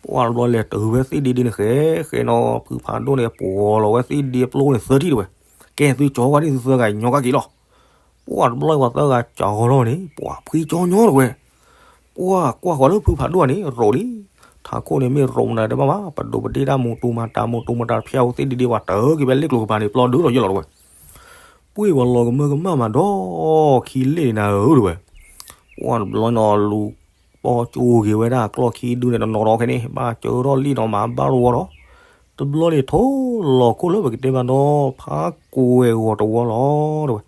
ပှၤတဘျီလဲၤတုၤဝဲသ့ၣ်ဒ့ဒ့န့ၣ် ဃဲဃဲနီၤ ဖုဖးဒိၣ်န့ၣ် ပှီၤလီၤဝဲသ့ၣ်ဒ့အပျိန့ၣ်သၢထံၣ်တဲဝဲ, ကဲသုကၠီၤဝဲဒ်သုသၢဂၤ ညီကက့ၤလီၤ. ပှၤတဘျီပှၤသၢဂၤကၠီၤထီၣ်န့ၣ် ပှၤဖှံကၠီညီတဲဝဲ, ပှၤကွၢ်ဃီၤလၢဖုဖးဒိၣ်န့ၣ် ရိးလံ. ထးခိၣ်န့ၣ်မ့ၢ်ရိးမနုၤတဲဘၣ်ဘၣ် ပဒိးပဒ့တၢ်မူတူမတၤမူတူမတၤတဖျၢၣ်အိၣ်သ့ၣ်ဒ့ဒ့ပှၤတၢၢ်က့ၤဖဲလ့ၣ်ကျိၤကပၤန့ၣ် ပျီဒုးလီၤယဲၢ်လီၤတဲဝဲ, ပှ့ၢ်ပှၤလီၤကမၢကမၣ်မးဒီးခံလ့ၣ်န့ၣ်နၤဧၢတဲဝဲ, ပှၤတဘျီန့ၣ်လူၤပီကၠိက့ၤဝဲဒၣ်ကျီၢ်ခံဒုန့ၣ်တနီၤဒီးခဲန့ၣ် ဘၣ်စၢထီၣ်လံၣ်နီၤမၤဘၣ်တဝီဒီး တဘျီန့ၣ်ထိၣ်လီၤခိၣ်လၢပကတဲဘၣ်ဒီး ဖးကွဲၤဂီၤတဝီလီၤတဲဝဲ,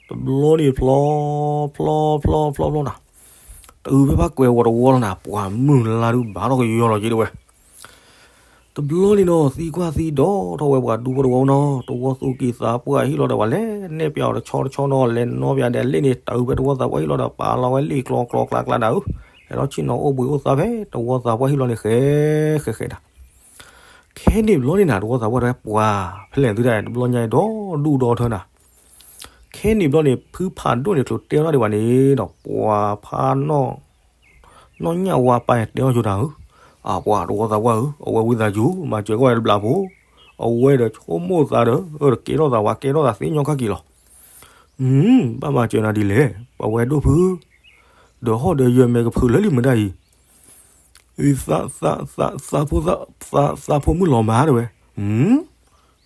တဘျီန့ၣ်ဖျီ ဖျီ ဖျီ ဖျီ ဖျီနၤ, တုၤဖဲဖးကွဲၤဂီၤတဝီလီၤနၤ ပှၤမုၢ်လါဒုးဘၣ်ထီၣ်ကယီလီၤက့ၤတဲဝဲ, တဘျီန့ၣ်နီၤ သံကွၢ်သံဒိးထီၣ်ဝဲပှၤဒူဖိတဝီနီၤ တဝီသူၣ်က့ၤသးပှၢ်ဟံၣ်လီၤဒီး ပှၤလဲၤနဲၣ်ပၠးအီၤတဆီတဆီနီၤ လဲၤနီၣ်ပၠးဒီးလ့ၣ်န့ၣ် တုၤဖဲတဝီသးပှၢ်ဟံၣ်လီၤဒီး ပာ်လီၤဝဲလ့ၣ်ကျီကျီကျါကျါနၤဧၢ, ဟဲထီၣ်ဆ့ၣ်နီၤအိၣ်ဘှံးအိၣ်သါဖဲတဝီသးပှၢ်ဟံၣ်လီၤန့ၣ် ဃဲဃဲဃဲဒၣ် ခဲန့ၣ်ဘျီန့ၣ်နၤ တဝီသးပှၢ်တဲဝဲ ပှၤဖဲလဲၣ်သုဒၣ် တဘျီညါအံၤဒီဒူၣ်ဒီထၢနၤ, ခဲန့ၣ်ဘျီန့ၣ် ဖုဖးဒိၣ်န့ၣ် ကျိၤတဲအီၤဒံးဘၣ်န့ၣ်ဒီး ပှၤဖးနီၣ် နီၢ်ညၣ်ဝါပၢ်တဲအီၤဆိတၢ်ဧၢ, အပှၤတဝီသးပှၢ်ဧၢ, အဝဲဝံသးစူၤ မၤစၢၤကွၢ်ဝဲတဘျီဖိ, အဝဲဒီးဆိကမိၣ်သးဒီး ကဲထီၣ်သးဝဲ ကဲထီၣ်သးသ့ညီခါက့ၤလီၤ. ဘၣ်မၤစၢၤနၤဒ်လဲၣ် ပဝဲဒိၣ်ဖု, ဒီးဟီၣ်ဒီးယၢၤမဲာ်ကဖုးလၢလံမတၤအံၤ သး သး သးဖိမုၣ်လီၤမၢ်တဲဝဲ,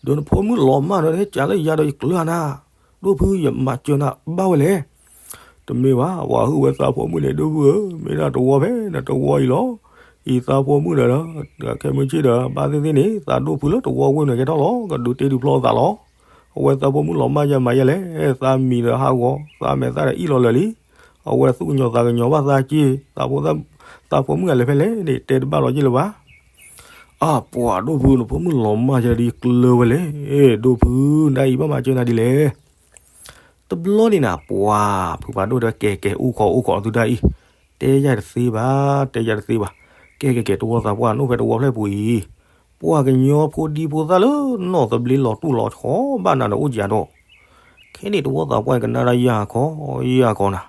ဒီးနဖိမုၣ်လီၤမၢ်ဒီး နဟဲကးလၢယၤဒီးယကျၢၤနၤ, ဒိၣ်ဖုယမၤစၢၤနၤဘၣ်ဝဲလဲၣ်. တမ့ၢ်ဘၣ် ပှၤဟုၣ်ဝဲသးဖိမုၣ်န့ၣ် ဒိၣ်ဖုဧၢ, မ့ၢ်ဒၣ်တဝီဖဲနတဝီအံၤလီၤ. အံၤသးဖိမုၣ်ဒီး ခဲမုၢ်ဆ့ၣ်ဒီးဘၣ်သ့ၣ်သ့ၣ်န့ၣ် သးဒိၣ်ဖုလၢတဝီဝ့ၢ်န့ၣ်ကဲထီၣ်လီၤ ကဒုးတ့ဒုးဖျီသးလီၤ. အဝဲသးဖိမုၣ်လီၤမၢ်ယဲမၤယဲလဲၣ်, သးမံၤဒီးဟးဂီၤ သးမဲာ်သၣ်ဒီးအ့ၣ်လီၤလၢာ်လံ. အဝဲသူၣ်ကညီၤသးကညီၤဘၣ်သးက့ၤ, သးဖိမုၣ်ဂၤလဲၤဖဲလဲၣ်န့ၣ် တဲတဘၣ်လီၤယ့ၢ်လၢၤဘၣ်. အပှၤဒိၣ်ဖု နဖိမုၣ်လီၤမၢ်ယဲဒီးယကျၢၤဝဲလဲၣ်, ဒိၣ်ဖု နဒၣ်အံၤဘၣ်မၤစၢၤနၤဒ်လဲၣ်. တဘျီန့ၣ်နၤ ပှၤဖုဖးဒိၣ်တဲဝဲ ကဲကဲ အိၣ်ခိးအိၣ်ခိးသုဒၣ်အံၤ, တဲယၤတသ့ဘၣ် တဲယၤတသ့ဘၣ်. ကဲကဲကဲ တဝီသးပှၢ် နအိၣ်ဖဲတဝီဖျၢၣ်ပူၤအံၤ, ပှၤကညီဖိဒံဖိသၣ်လၢနီၢ်သဘျ့လီၤတူၢ်လီၤဆီဘၣ်နၤဒီးအိၣ်ကယၤဒီး, ခဲန့ၣ်တဝီသးပှၢ်ကနၣ်ဒၣ်ယၤခီ ယၤခီနၤ,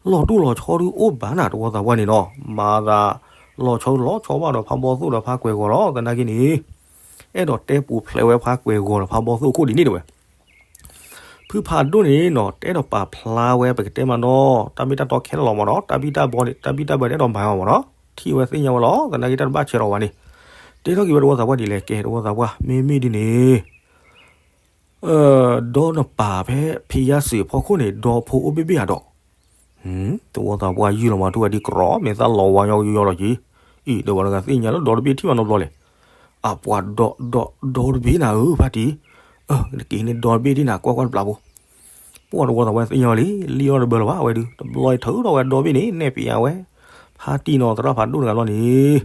လီၤတူၢ်လီၤဆီဒုးအိၣ်ဘၣ်နၤ တဝီသးပှၢ်န့ၣ်နီၤ, မၤသးလီၤဆီဒုးလီၤဆီဘၣ်ဒီးဖးဘီသိၣ်ဒီးဖးကွဲၤဂီၤလီၤ သနာ်က့န့ၣ်, အဲၣ်ဒိးတဲပူၤဖျဲးဝဲဖးကွဲၤဂီၤဒီးဖးဘီသိၣ်အခိၣ်ဒ်န့ၣ်တဲဝဲ ဖုဖးဒိၣ်န့ၣ်နီၤ တအဲၣ်ဒိးပာ်ဖျါဝဲ ပကတဲမးနီၤ တၢ်မ့ၢ်တၢ်တီခဲလၢာ်လီၤမးနီၤ, တၢ်ဘံၣ်တၢ်ဘၢန့ၣ် တၢ်ဘံၣ်တၢ်ဘၢန့ၣ် အဲၣ်ဒိးမၤအီၤမးနီၤ, ထံၣ်ဝဲသ့ၣ်ညါဝဲလီၤ သနာ်က့တၢ်တဘၣ်ဆဲးထီၣ်ဝဲန့ၣ်, တဲထီၣ်က့ၤဝဲတဝီသးပှၢ်ဒ်လဲၣ် ကဲတဝီသးပှၢ် မ့မ့ၢ်ဒ်န့ၣ် ဒီးနပာ်ဖဲဖံယါစံးဖီခိၣ်န့ၣ် ဒီဖိအိၣ်ဘ့ၣ်ဘ့ၣ်ဧါဒီး တဝီသးပှၢ်ယုၢ်လီၤမး ထူၣ်ဝဲဒ်ကြီ မဲာ်သၣ်လီၤဝါညီယီလီၤက့ၤ, အံၤ ဒီးပှၤတဂၤသ့ၣ်ညါလၢဒီတဘ့ၣ်ထံၣ်ဘၣ်နီတဘျီလဲၣ်, အပှၤဒီ ဒီ ဒီတဘ့ၣ်နၤဧၢ ဖါတံၢ်, နက့ၤန့ၣ်ဒီတဘ့ၣ်ဒ်နၤ ကွၢ်ကွၢ်တဘျီဖိ, ပှၤတဝီသးပှၢ်သ့ၣ်ညါလံ လံအီၣ်တဘၢလၢၤဘၣ် အဝဲဒုး တဘျီအံၤထုးထီၣ်ဝဲဒီဘ့ၣ်န့ၣ် နဲၣ်ပံးအဝဲ, ဖါတံၢ်နီၤ သရၣ်ဖးဒိၣ်တဂၤလီၤန့ၣ်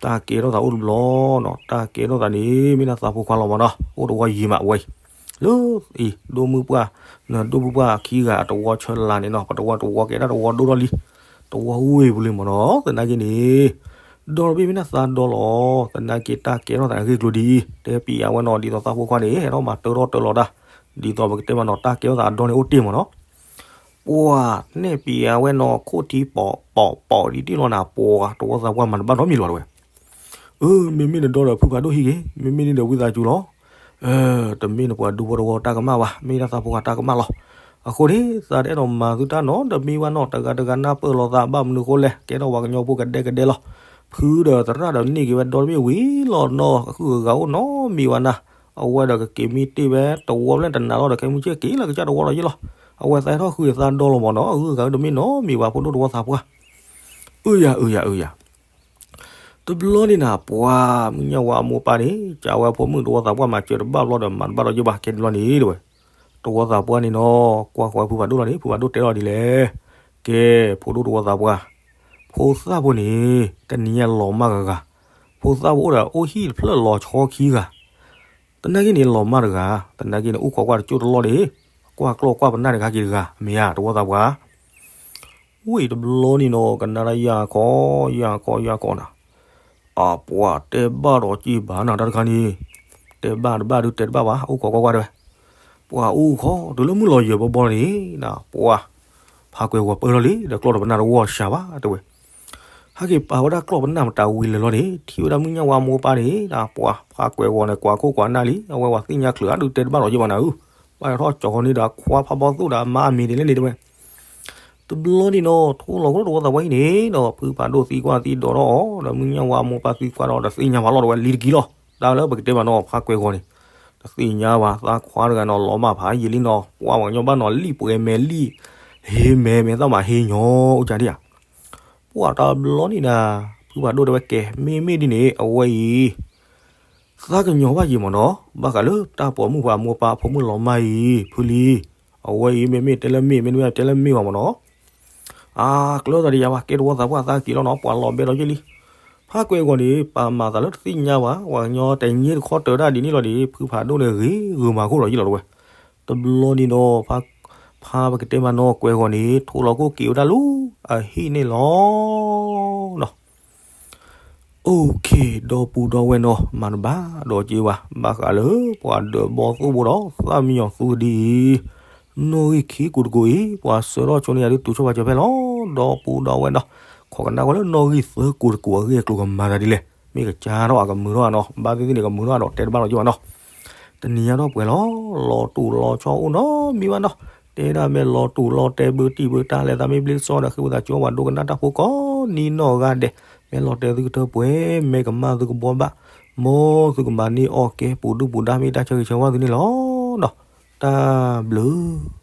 တၢ်ကဲထီၣ်သးအိၣ်တဘျီနီၤ တၢ်ကဲထီၣ်သးန့ၣ် မ့ၢ်ဒၣ်သးဖိခွါလီၤမးနီၤ အိၣ်တဝီယံာ်မးဝဲအံၤ, လၢအံၤ ဒိၣ်မုၢ်ပှၢ် နဒိၣ်မုၢ်ပှၢ်ခံဂၤအတဝီဆၢလါန့ၣ်နီၤ ပတဝီတဝီကဲဒၣ်တဝီဒိၣ်ထီၣ်လံ, တဝီဝ့ၢ်ပူၤလံမးနီၤ သနာ်က့န့ၣ် ဒီတဘ့ၣ်မ့ၢ်ဒၣ်သးဒီလီၤ သနာ်က့တၢ်ကဲထီၣ်သးအဂ့ၢ်ကျိၤဒ်အံၤ တဲပံးအဝဲနီၤ ဒ်သိးသးဖိခွါန့ၣ် ဟဲထီၣ်မၤတၢထီၣ်တၢလီၤတၢ်, ဒ်သိးပကတဲမးနီၤ တၢ်ကဲထီၣ်သးအဒီန့ၣ်အိၣ်တ့ၢ်မးနီၤ ပှၤနဲၣ်ပံးအဝဲနီၤ ခိၣ်ထံပီးပီးပီးဒ်တ့ၢ်လီၤနၤ ပှၤတဝီသးပှၢ်မၤတဘၣ်နီတမံၤလီၤတဲဝဲ, အၢ မ့မ့ၢ်နဒီဒီးဖုဖးဒိၣ်ဟံၣ်ဂ့ၤ မ့မ့ၢ်န့ၣ်ဒီးဝံသးစူၤလီၤ, တမ့ၢ်နပှၤဒူဖိတဝီတၢ်ကမၣ်ဘၣ် မ့ၢ်ဒၣ်သးဖိခွါတၢ်ကမၣ်လီၤ, အဃိန့ၣ် သးတအဲၣ်ဒိးမၤသုတၢ်နီတမံၤဘၣ်နီၤ တဂၤတဂၤနၢ်ပၢၢ်လိာ်သးဘၣ်မနုၤဃိလဲၣ် ကဲထီၣ်ပှၤကညီဖိကဒဲကဒဲလီၤ, ဖုဒီးသရၣ်ဒီးန့ၢ်က့ၤဝဲဒီတဘ့ၣ်ဝံၤလီၤနီၤ အဃုာ်အဂၤအိၣ်နီတမံၤဘၣ်နၤ, အဝဲဒီးကက့ၤမံတ့ၢ်ဝဲတဝီဖျၢၣ်တနၤလီၤဒီးခဲမုၢ်ဆ့ၣ်က့ၤလၢကစၢ်တဝီလီၤယ့ၣ်လီၤ, အဝဲသးဟဲထီၣ်ဃုာ်သးဒီလီၤမးနီၤ အဃုာ်အဂၤတမ့ၢ်နီတမံၤဘၣ် ဖိဒိၣ်တဝီသးပှၢ်, အၢယၤအၢယၤအၢယၤ တဘျီန့ၣ်နၤ ပှၤမုၢ်ညၣ်ဝါအမိၢ်ပၢ်န့ၣ် ကးဝဲဖိမုၣ်တဝီသးပှၢ်မၤစၢၤတဘၣ်ဘျီဒီးမၤတဘၣ်ဒီးယ့ၢ်ဘၣ် ကဲတဘျီန့ၣ်တဲဝဲ, တဝီသးပှၢ်န့ၣ်နီၤ ကွၢ်ဃီဝဲဖုဖးဒိၣ်လီၤန့ၣ် ဖုဖးဒိၣ်တဲလီၤဒ်လဲၣ်, ကဲ ဖိဒိၣ်တဝီသးပှၢ်, ဖိသၣ်ဖိန့ၣ် တနံၤညါလီၤမၢ်ဂၤဂၤ, ဖိသၣ်ဖိအိၣ်ဒီးအိၣ်ဟံၣ်တဖျၢၣ်လီၤဆီခံဂၤ သနာ်က့န့ၣ် လီၤမၢ်တဂၤ, သနာ်က့န့ၣ် အိၣ်ခိးကွၢ်တကၠိၢ်တလီၢ်န့ၣ်, ကွၢ်ကျီၢ်ကွၢ်ပနၢ်တဂၤက့ၤတဂၤ မ့ၢ်ဧါ တဝီသးပှၢ်, ဝံၤတဘျီန့ၣ်နီၤ ကနၣ်ဒၣ်ယၤခီ ယၤခီ ယၤခီနၤ, အပှၤတဲဘၣ်ဒီးက့ၤဘၣ်နၤတၢ်တခါန့ၣ်, တဲဘၣ်တဘၣ်ဒုးတဲတဘၣ်ဘၣ် အိၣ်ခိးကွၢ်ကွၢ်တဲဝဲ, ပှၤအိၣ်ခိးတုၤလၢမုၢ်လီၤယၢၤဘီဘီန့ၣ်, ပှၤ ဖါကွဲၤဂီၤပၢၢ်လီၤလံ ဒီးကျီၢ်တပနၢ်တဝီၢ်စှၤဘၣ်တဲဝဲ, ဟဲက့ၤပာ်ဝဲဒၣ်ကျီၢ်ပနၢ်မတၤဝံၤလၢာ်လီၤန့ၣ် ထံၣ်ဝဲဒၣ်မုၣ်ညၣ်ဝါမိၢ်ပၢ်န့ၣ် ပှၤဖါကွဲၤဂီၤန့ၣ် ကွၢ်ခိၣ်ကွၢ်နၢ်လံ အဝဲဝဲသ့ၣ်ညါချုးအဒုးတဲတဘၣ်ဒီးက့ၤဘၣ်နၤဧၢ, ဘၣ်ထီၣ်ကၠီၤဃီန့ၣ်ဒီးခွါဖးဘီသိၣ်ဒီးမါအမံၤဒ်လဲၣ်န့ၣ်တဲဝဲ တဘျီန့ၣ်နီၤ ထိၣ်လီၤကီတဝီသးဝဲအံၤန့ၣ်ဒီး ဖုဖးဒိၣ်သံကွၢ်သံဒိးထီၣ်အီၤ ဒီးမုၣ်ညၣ်ဝါမိၢ်ပၢ်သံကွၢ်ဒီးတသ့ၣ်ညါဘၣ်လီၤတဲဝဲ လံတကံလီၤ, တၢ်လၢပကတဲမးနီၤ ဖါကွဲၤဂီၤန့ၣ် တသ့ၣ်ညါဘၣ် သးခွါတဂၤနီၤ လီၤမၢ်ဖးယံာ်လံနီၤ ကွၢ်ဝဲကညီဘၣ်နီၤ လံၣ်ပှဲၤမဲာ်လံၣ် ဟ့မဲာ်မဲာ်သၣ်မးဟ့ညီအိၣ်ကဒံဧါ, ပှၤတဘျီန့ၣ်ဒၣ် ဖုဖးဒိၣ်တဲဝဲကဲ မ့မ့ၢ်ဒ်န့ၣ် အဝဲအံၤ သးကညီၤဘၣ်ယံာ်မးနီၤ ဘၣ်ဃးလၢတၢ်ပိာ်မုၣ်ပှၤမိၢ်ပၢ်အဖိမုၣ်လီၤမၢ်အံၤ ဖုလံ, အဝဲအံၤမ့မ့ၢ်တဲလၢမ့ၢ် မ့တမ့ၢ်တဲလၢမ့ၢ်ဘၣ်မးနီၤ အါ ကျၢသးဒံးယါဘၣ် ကဲတဝီသးပှၢ်သးက့ၤလီၤနီၤ ပှၤလီၤဘဲဒီးယ့ၢ်လံ, ဖါကွဲၤဂီၤန့ၣ် ပာ်မၤသးလၢတသ့ၣ်ညါဘၣ် ပှၤကညီတနံၤတခီတၢၤဒၣ်ဒ်န့ၣ်လီၤဒီး ဖုဖးဒိၣ်န့ၣ်ဂ့ၤဂုာ်မၤခိၣ်လီၤယ့ၢ်လီၤတဲဝဲ, တဘျီန့ၣ်ဒီး ဖါ ဖါပကတဲမးနီၤ ကွဲၤဂီၤန့ၣ် ထိၣ်လီၤခိၣ်က့ၤဝဲဒၣ်လၢအဟံၣ်န့ၣ်လီၤနီၤ OK ဒီပုၢ်ဒီဝဲၢ်နီၤ မၤတဘၣ်ဒီးက့ၤဘၣ် ဘၣ်ဃးလၢပှၤဒၢးဘီသိၣ်ဘိဒီး သၣ်မံယီၤသူဒ်အံၤ, နီၣ်ဂံၢ်ခံကိးတကိးအံၤ ပှၤဆှၢထီၣ်ဆိန့ၢ်ယၤဒုးတုၤဆိပာ်စၢၤဖဲလီၤ ဒီပုၢ်ဒီဝဲၢ်နီၤ, ခိးကနၣ်ဝဲလၢနီၣ်ဂံၢ်သၢကိးတကိးအဂ့ၢ်အကျိၤကမၤတၢ်ဒ်လဲၣ်, မ့ၢ်ကစၢ်ထီၣ်အကမုာ်ထီၣ်ဧါနီၤ, ဘၣ်သ့ၣ်သ့ၣ်န့ၣ်ကမုာ်ထီၣ်ဒီးတဲတဘၣ်လီၤက့ၤဘၣ်နီၤ တနံၤညါထီၣ်ပှဲၤလီၤ လီၤတူာ်လီၤဆီအိၣ်နီတမံၤဘၣ်နီၤ, တဲဒၣ်မ့ၢ်လီၤတူာ်လီၤတဲာ်ဘၢတံၢ်ဘၢတၢ်လဲၤသးမ့ၢ်ဘျ့စီဒီးဃ့ဝံသးစူၤပှၤဒိကနၣ်တၢ်ဖိကိးနံၤနီၢ်ဂၤဒဲး, မ့ၢ်လီၤတဲာ်သုကတၢၢ်ပှဲၤ မ့ၢ်ကမၣ်သုကဘှီဘၣ်, မ်သုကမၤန့ၢ်အီၣ်ကဲပူၤဒုၣ်ပူၤဒါမ့ၢ်တၢ်ဆၢဂ့ၤဆၢဝါသုန့ၣ်လီၤနီၤ, တၢ်ဘျုး